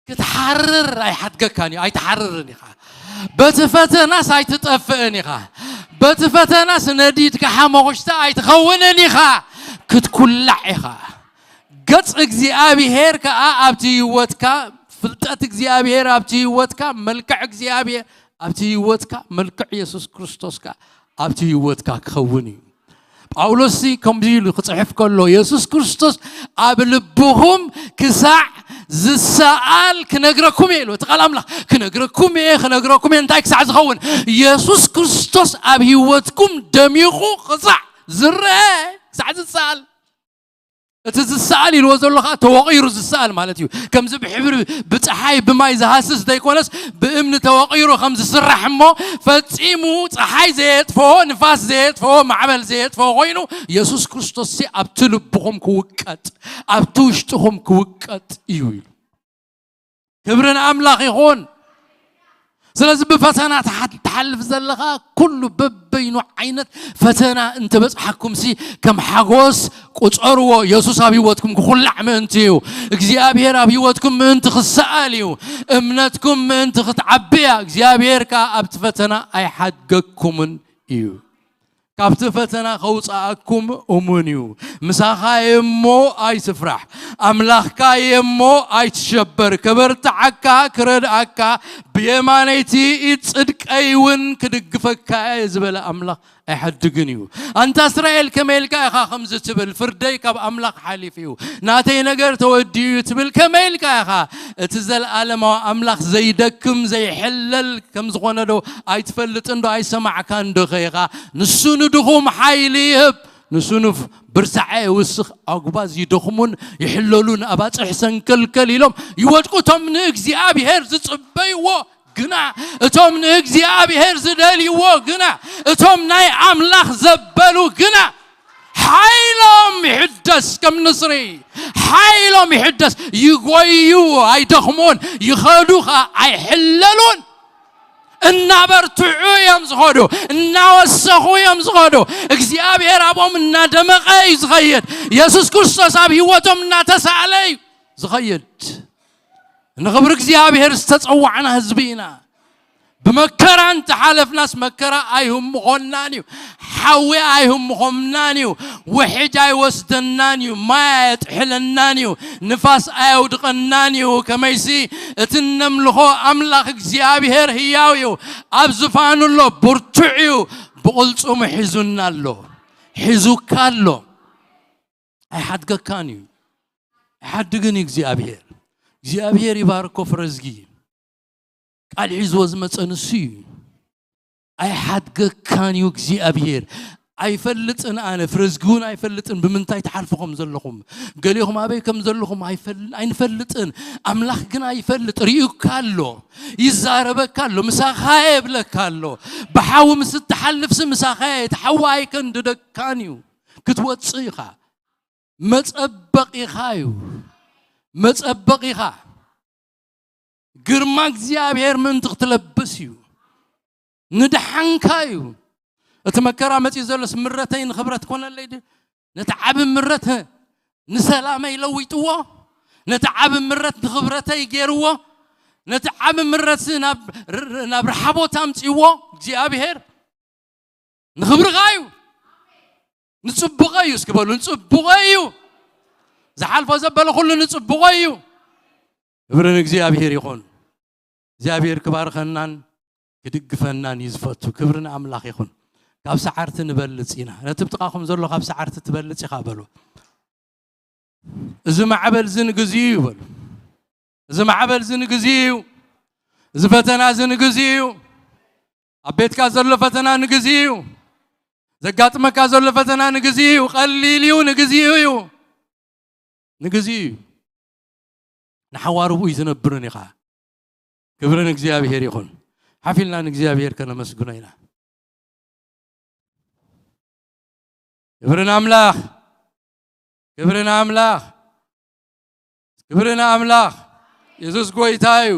ክትሓርር ኣይሓድገካን እዩ። ኣይትሓርርን ኢኻ። በቲ ፈተናስ ኣይትጠፍእን ኢኻ። በቲ ፈተናስ ነዲድካ ሓመኹሽታ ኣይትኸውንን ኢኻ። ክትኩላዕ ኢኻ። ገጽ እግዚኣብሔር ከኣ ኣብቲ ህይወትካ፣ ፍልጠት እግዚኣብሔር ኣብቲ ህይወትካ፣ መልክዕ እግዚኣብሔር ኣብቲ ህይወትካ፣ መልክዕ የሱስ ክርስቶስ ከኣ ኣብቲ ህይወትካ ክኸውን እዩ። ጳውሎስ ከምዚ ኢሉ ክጽሕፍ ከሎ የሱስ ክርስቶስ ኣብ ልብኹም ክሳዕ ዝሰኣል ክነግረኩም እየ ኢሉ። እቲ ቃል ኣምላኽ ክነግረኩም እየ ክነግረኩም እየ እንታይ ክሳዕ ዝኸውን? የሱስ ክርስቶስ ኣብ ህይወትኩም ደሚቑ ክሳዕ ዝረአ ክሳዕ ዝሰኣል። እቲ ዝሰኣል ኢልዎ ዘሎ ከዓ ተወቒሩ ዝሰኣል ማለት እዩ። ከምዚ ብሕብሪ ብፀሓይ ብማይ ዝሃስስ ዘይኮነስ ብእምኒ ተወቒሩ ከም ዝስራሕ እሞ ፈፂሙ ፀሓይ ዘየጥፍኦ ንፋስ ዘየጥፍኦ ማዕበል ዘየጥፍኦ ኮይኑ የሱስ ክርስቶስ ሲ ኣብቲ ልብኹም ክውቀጥ ኣብቲ ውሽጥኹም ክውቀጥ እዩ ኢሉ። ክብሪ ንኣምላኽ ይኹን። ስለዚ ብፈተና ትሓ- ትሓልፍ ዘለኻ ኩሉ በበይኑ ዓይነት ፈተና እንተበጽሓኩም ሲ ከም ሓጎስ ቁጸርዎ። የሱስ ኣብ ህይወትኩም ክኹላዕ ምእንቲ እዩ። እግዚኣብሔር ኣብ ህይወትኩም ምእንቲ ክሰኣል እዩ። እምነትኩም ምእንቲ ክትዓብያ እግዚኣብሔር ከኣ ኣብቲ ፈተና ኣይሓድገኩምን እዩ። ካብቲ ፈተና ከውፅኣኩም እሙን እዩ። ምሳኻ እየ እሞ ኣይትፍራሕ፣ ኣምላኽካ እየ እሞ ኣይትሸበር። ከበርትዓካ ክረድኣካ ብየማነይቲ ኢድ ጽድቀይ እውን ክድግፈካ እየ ዝበለ ኣምላኽ ኣይሓድግን እዩ። ኣንታ እስራኤል ከመይ ኢልካ ኢኻ ከምዚ ትብል? ፍርደይ ካብ ኣምላኽ ሓሊፍ እዩ፣ ናተይ ነገር ተወዲኡ እዩ ትብል ከመይ ኢልካ ኢኻ? እቲ ዘለኣለማዊ ኣምላኽ ዘይደክም ዘይሕለል ከም ዝኾነ ዶ ኣይትፈልጥን ዶ ኣይሰማዕካን ዶ ኢኻ? ንሱ ንድኹም ሓይሊ ይህብ፣ ንሱ ንፍ ብርሳዐ ይውስኽ። ኣጉባዝ ይደኽሙን ይሕለሉን፣ ኣባጽሕ ሰንከልከል ኢሎም ይወድቁ። እቶም ንእግዚኣብሔር ዝጽበይዎ ግና፣ እቶም ንእግዚኣብሔር ዝደልይዎ ግና፣ እቶም ናይ ኣምላኽ ዘበሉ ግና ሓይሎም ይሕደስ፣ ከም ንስሪ ሓይሎም ይሕደስ። ይጎዩ ኣይደኽሙን፣ ይኸዱ ኸኣ ኣይሕለሉን። እናበርትዑ እዮም ዝኸዱ፣ እናወሰኹ እዮም ዝኸዱ። እግዚኣብሔር ኣብኦም እናደመቐ እዩ ዝኸይድ። የሱስ ክርስቶስ ኣብ ህይወቶም እናተሳእለ እዩ ዝኸይድ። ንኽብሪ እግዚኣብሔር ዝተጸዋዕና ህዝቢ ኢና። ብመከራ እንተሓለፍናስ መከራ ኣይህምኾናን እዩ። ሓዊ ኣይህምኾምናን እዩ። ውሕጅ ኣይወስደናን እዩ። ማይ ኣየጥሕለናን እዩ። ንፋስ ኣየውድቐናን እዩ። ከመይሲ እቲ እነምልኾ ኣምላኽ እግዚኣብሔር ህያው እዩ። ኣብ ዝፋኑ ኣሎ፣ ብርቱዕ እዩ። ብቕልጽሙ ሒዙና ኣሎ። ሒዙካ ኣሎ። ኣይሓድገካን እዩ። ኣይሓድግን እዩ እግዚኣብሔር። እግዚኣብሔር ይባርኮ ፍረዝጊ። ቃል ሒዝዎ ዝመጸ ንሱ እዩ። ኣይሓድገካን እዩ እግዚኣብሔር። ኣይፈልጥን ኣነ፣ ፍረዝጊ እውን ኣይፈልጥን ብምንታይ ትሓልፉ ከም ዘለኹም። ገሊኹም ኣበይ ከም ዘለኹም ኣይፈል-፣ ኣይንፈልጥን። ኣምላኽ ግን ኣይፈልጥ፣ ርእዩካ ኣሎ፣ ይዛረበካ ኣሎ፣ ምሳኻ እየ ይብለካ ኣሎ። ብሓዊ ምስ እትሓልፍሲ ምሳኻ እየ፣ እቲ ሓዊ ኣይከንድደካን እዩ። ክትወጽእ ኢኻ። መጸበቒኻ እዩ። መጸበቒኻ። ግርማ እግዚኣብሔር ምእንቲ ክትለብስ እዩ። ንደሓንካ እዩ። እቲ መከራ መጺኡ ዘሎስ ምረተይ ንኽብረት ኮነለይ ድዩ? ነቲ ዓቢ ምረት፣ ህ፣ ንሰላመይ ለዊጥዎ? ነቲ ዓቢ ምረት ንኽብረተይ ገይርዎ? ነቲ ዓቢ ምረት ናብ፣ ናብ ረሓቦት ኣምጺዎ እግዚኣብሔር? ንኽብርኻ እዩ። ንጽቡቐ እዩ፣ እስኪ በሉ፣ ንጽቡቐ እዩ። ዝሓልፎ ዘበለ ኩሉ ንጽቡቐ እዩ። ክብሪ ንእግዚኣብሔር ይኹን። እግዚኣብሔር ክባርኸናን ክድግፈናን እዩ ዝፈቱ። ክብሪ ንኣምላኽ ይኹን። ካብ ሰዓርቲ ንበልጽ ኢና። ነቲ ብጥቓኹም ዘሎ ካብ ሰዓርቲ ትበልጽ ኢኻ በሉ። እዚ ማዕበል እዚ ንግዚኡ እዩ በሉ። እዚ ማዕበል እዚ ንግዚኡ እዩ። እዚ ፈተና እዚ ንግዚኡ እዩ። ኣብ ቤትካ ዘሎ ፈተና ንግዚኡ እዩ። ዘጋጥመካ ዘሎ ፈተና ንግዚኡ እዩ። ቀሊል እዩ፣ ንግዚኡ እዩ። ንግዚኡ እዩ። ንሓዋሩ ብኡ ኣይትነብርን ኢኻ። ክብሪ ንእግዚኣብሔር ይኹን። ሓፍ ኢልና ንእግዚኣብሔር ከነመስግኖ ኢና። ክብሪ ንኣምላኽ፣ ክብሪ ንኣምላኽ፣ ክብሪ ንኣምላኽ። የሱስ ጐይታ እዩ።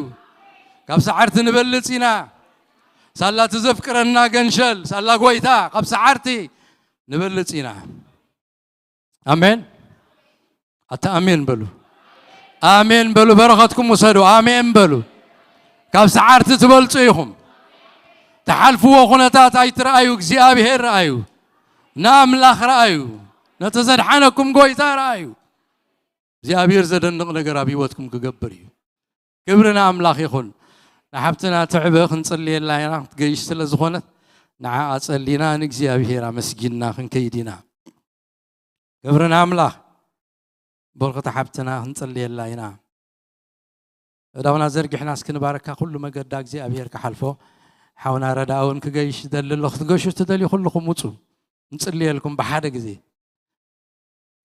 ካብ ሰዓርቲ ንበልጽ ኢና። ሳላ እቲ ዘፍቅረና ገንሸል፣ ሳላ ጐይታ፣ ካብ ሰዓርቲ ንበልጽ ኢና። ኣሜን። ኣታ ኣሜን በሉ። ኣሜን በሉ። በረኸትኩም ውሰዱ። ኣሜን በሉ። ካብ ሰዓርቲ ትበልጹ ኢኹም። ትሓልፍዎ ኩነታት ኣይትረኣዩ፣ እግዚኣብሔር ረኣዩ። ንኣምላኽ ረኣዩ። ነቲ ዘድሓነኩም ጐይታ ረኣዩ። እግዚኣብሔር ዘደንቕ ነገር ኣብ ህይወትኩም ክገብር እዩ። ክብሪ ንኣምላኽ ይኹን። ንሓብትና ትዕበ ክንጽልየላ ኢና፣ ክትገይሽ ስለ ዝኾነት ንዓኣ ጸሊና ንእግዚኣብሔር ኣመስጊንና ክንከይድ ኢና። ክብሪ ንኣምላኽ። በርኽቲ ሓብትና ክንጽልየላ ኢና። እዳውና ዘርጊሕና እስኪ ንባረካ፣ ኩሉ መገዳ እግዚኣብሔር ክሓልፎ። ሓውና ረዳ እውን ክገይሽ ዝደሊ ኣሎ፣ ክትገሹ ትደልዩ ኩልኹም ውጹ። ንጽልየልኩም ብሓደ ግዜ።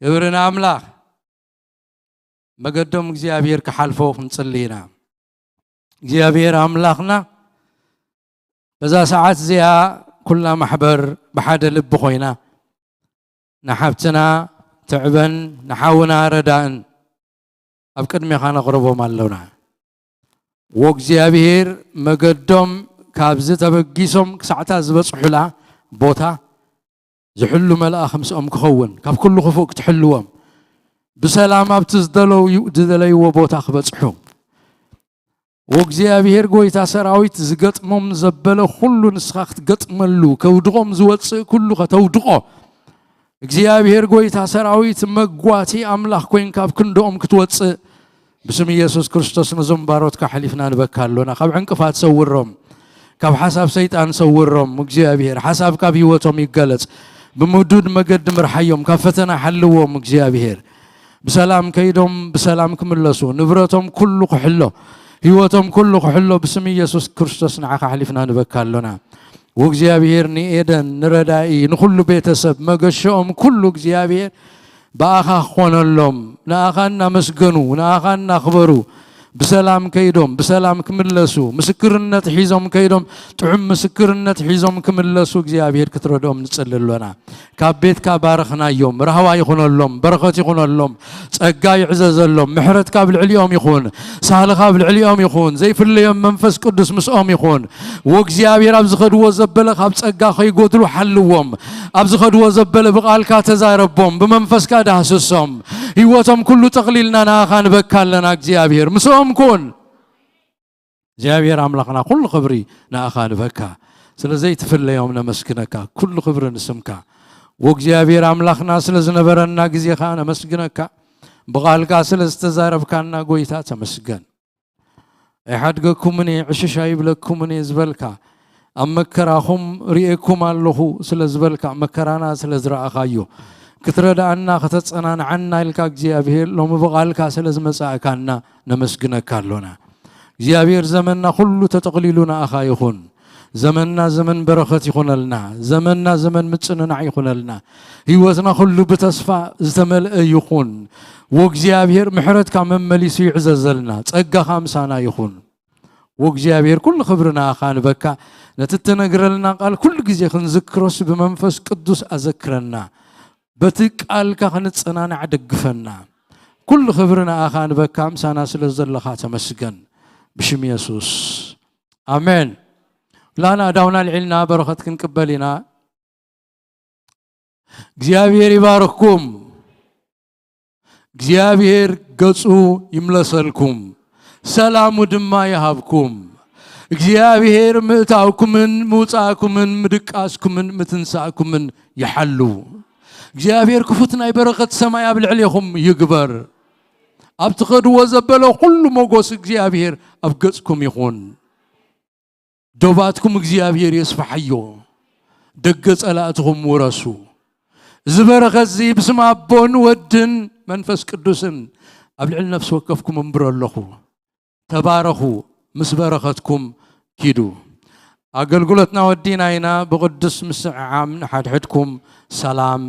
ክብሪ ንኣምላኽ። መገዶም እግዚኣብሔር ክሓልፎ ክንጽሊ ኢና። እግዚኣብሔር ኣምላኽና በዛ ሰዓት እዚኣ ኩላ ማሕበር ብሓደ ልቢ ኮይና ንሓብትና ትዕበን ንሓውና ረዳእን ኣብ ቅድሜኻ ነቕርቦም ኣለና። ወእግዚኣብሔር መገዶም ካብዚ ተበጊሶም ክሳዕታ ዝበጽሑላ ቦታ ዝሕሉ መልኣኽ ምስኦም ክኸውን፣ ካብ ኩሉ ክፉእ ክትሕልዎም፣ ብሰላም ኣብቲ ዝደለዩ-፣ ዝደለይዎ ቦታ ክበጽሑ። ወእግዚኣብሔር ጎይታ ሰራዊት ዝገጥሞም ዘበለ ኩሉ ንስኻ ክትገጥመሉ፣ ከውድቖም ዝወጽእ ኩሉ ከተውድቖ፣ እግዚኣብሔር ጎይታ ሰራዊት መጓቲ ኣምላኽ ኮይንካ ኣብ ክንድኦም ክትወጽእ ብስም ኢየሱስ ክርስቶስ ነዞም ባሮትካ ሓሊፍና ንበካ ኣሎና። ካብ ዕንቅፋት ሰውሮም፣ ካብ ሓሳብ ሰይጣን ሰውሮም። እግዚኣብሔር ሓሳብ ካብ ህይወቶም ይገለጽ። ብምዱድ መገዲ ምርሓዮም፣ ካብ ፈተና ሓልዎም። እግዚኣብሔር ብሰላም ከይዶም ብሰላም ክምለሱ፣ ንብረቶም ኩሉ ክሕሎ፣ ህይወቶም ኩሉ ክሕሎ ብስም ኢየሱስ ክርስቶስ ንዓኻ ሓሊፍና ንበካ ኣሎና። ወእግዚኣብሔር ንኤደን ንረዳኢ ንኹሉ ቤተሰብ መገሸኦም ኩሉ እግዚኣብሔር ብኣኻ ክኾነሎም፣ ንኣኻ እናመስገኑ፣ ንኣኻ እናኽበሩ፣ ብሰላም ከይዶም ብሰላም ክምለሱ፣ ምስክርነት ሒዞም ከይዶም ጥዑም ምስክርነት ሒዞም ክምለሱ እግዚኣብሔር ክትረድኦም ንጽሊ ኣሎና። ካብ ቤትካ ባረኽናዮም፣ ራህዋ ይኹነሎም፣ በረኸት ይኹነሎም፣ ጸጋ ይዕዘዘሎም፣ ምሕረትካ ኣብ ልዕሊኦም ይኹን፣ ሳህልኻ ኣብ ልዕሊኦም ይኹን፣ ዘይፍለዮም መንፈስ ቅዱስ ምስኦም ይኹን። ወእግዚኣብሔር ኣብ ዝኸድዎ ዘበለ ካብ ጸጋ ከይጎድሉ ሓልዎም፣ ኣብ ዝኸድዎ ዘበለ ብቓልካ ተዛረቦም፣ ብመንፈስካ ዳህስሶም። ህይወቶም ኩሉ ጠቕሊልና ንኣኻ ንበካ ኣለና እግዚኣብሔር። ምስኦም ኩን። እግዚኣብሔር ኣምላኽና ኩሉ ክብሪ ንኣኻ ንበካ። ስለ ዘይትፍለዮም ነመስግነካ። ኩሉ ክብሪ ንስምካ። ወእግዚኣብሔር ኣምላኽና ስለ ዝነበረና ግዜ ኸኣ ነመስግነካ። ብቓልካ ስለ ዝተዛረብካና ጎይታ ተመስገን። ኣይሓድገኩምን እየ፣ ዕሽሽ ኣይብለኩምን እየ ዝበልካ፣ ኣብ መከራኹም ርእየኩም ኣለኹ ስለ ዝበልካ፣ መከራና ስለ ዝረኣኻዮ፣ ክትረድኣና ከተጸናንዓና ኢልካ እግዚኣብሔር ሎሚ ብቓልካ ስለ ዝመጻእካና ነመስግነካ ኣሎና። እግዚኣብሔር ዘመንና ኩሉ ተጠቕሊሉ ንኣኻ ይኹን። ዘመንና ዘመን በረኸት ይኹነልና። ዘመንና ዘመን ምጽንናዕ ይኹነልና። ህይወትና ኩሉ ብተስፋ ዝተመልአ ይኹን። ወእግዚኣብሔር ምሕረትካ መመሊሱ ይዕዘዘልና። ጸጋኻ ምሳና ይኹን። ወእግዚኣብሔር ኩሉ ክብሪ ንኣኻ ንበካ። ነቲ እተነግረልና ቃል ኩሉ ግዜ ክንዝክሮስ ብመንፈስ ቅዱስ ኣዘክረና። በቲ ቃልካ ክንጸናናዕ ደግፈና። ኩሉ ክብሪ ንኣኻ ንበካ። ምሳና ስለ ዘለኻ ተመስገን። ብሽም የሱስ። ኣሜን። ላና ኣእዳውና ኣልዒልና በረኸት ክንቅበል ኢና። እግዚኣብሔር ይባርኽኩም። እግዚኣብሔር ገጹ ይምለሰልኩም፣ ሰላሙ ድማ ይሃብኩም። እግዚኣብሔር ምእታውኩምን ምውጻእኩምን ምድቃስኩምን ምትንሳእኩምን ይሓሉ። እግዚኣብሔር ክፉት ናይ በረኸት ሰማይ ኣብ ልዕሌኹም ይግበር። ኣብ ትኸድዎ ዘበለ ኩሉ ሞጎስ እግዚኣብሔር ኣብ ገጽኩም ይኹን። ዶባትኩም እግዚኣብሔር የስፍሓዮ፣ ደገ ጸላእትኹም ውረሱ። እዚ በረኸት እዚ ብስም ኣቦን ወድን መንፈስ ቅዱስን ኣብ ልዕሊ ነፍሲ ወከፍኩም እምብሮ ኣለኹ። ተባረኹ፣ ምስ በረኸትኩም ኪዱ። ኣገልግሎትና ወዲና ኢና። ብቕዱስ ምስዕዓም ንሓድሕድኩም ሰላም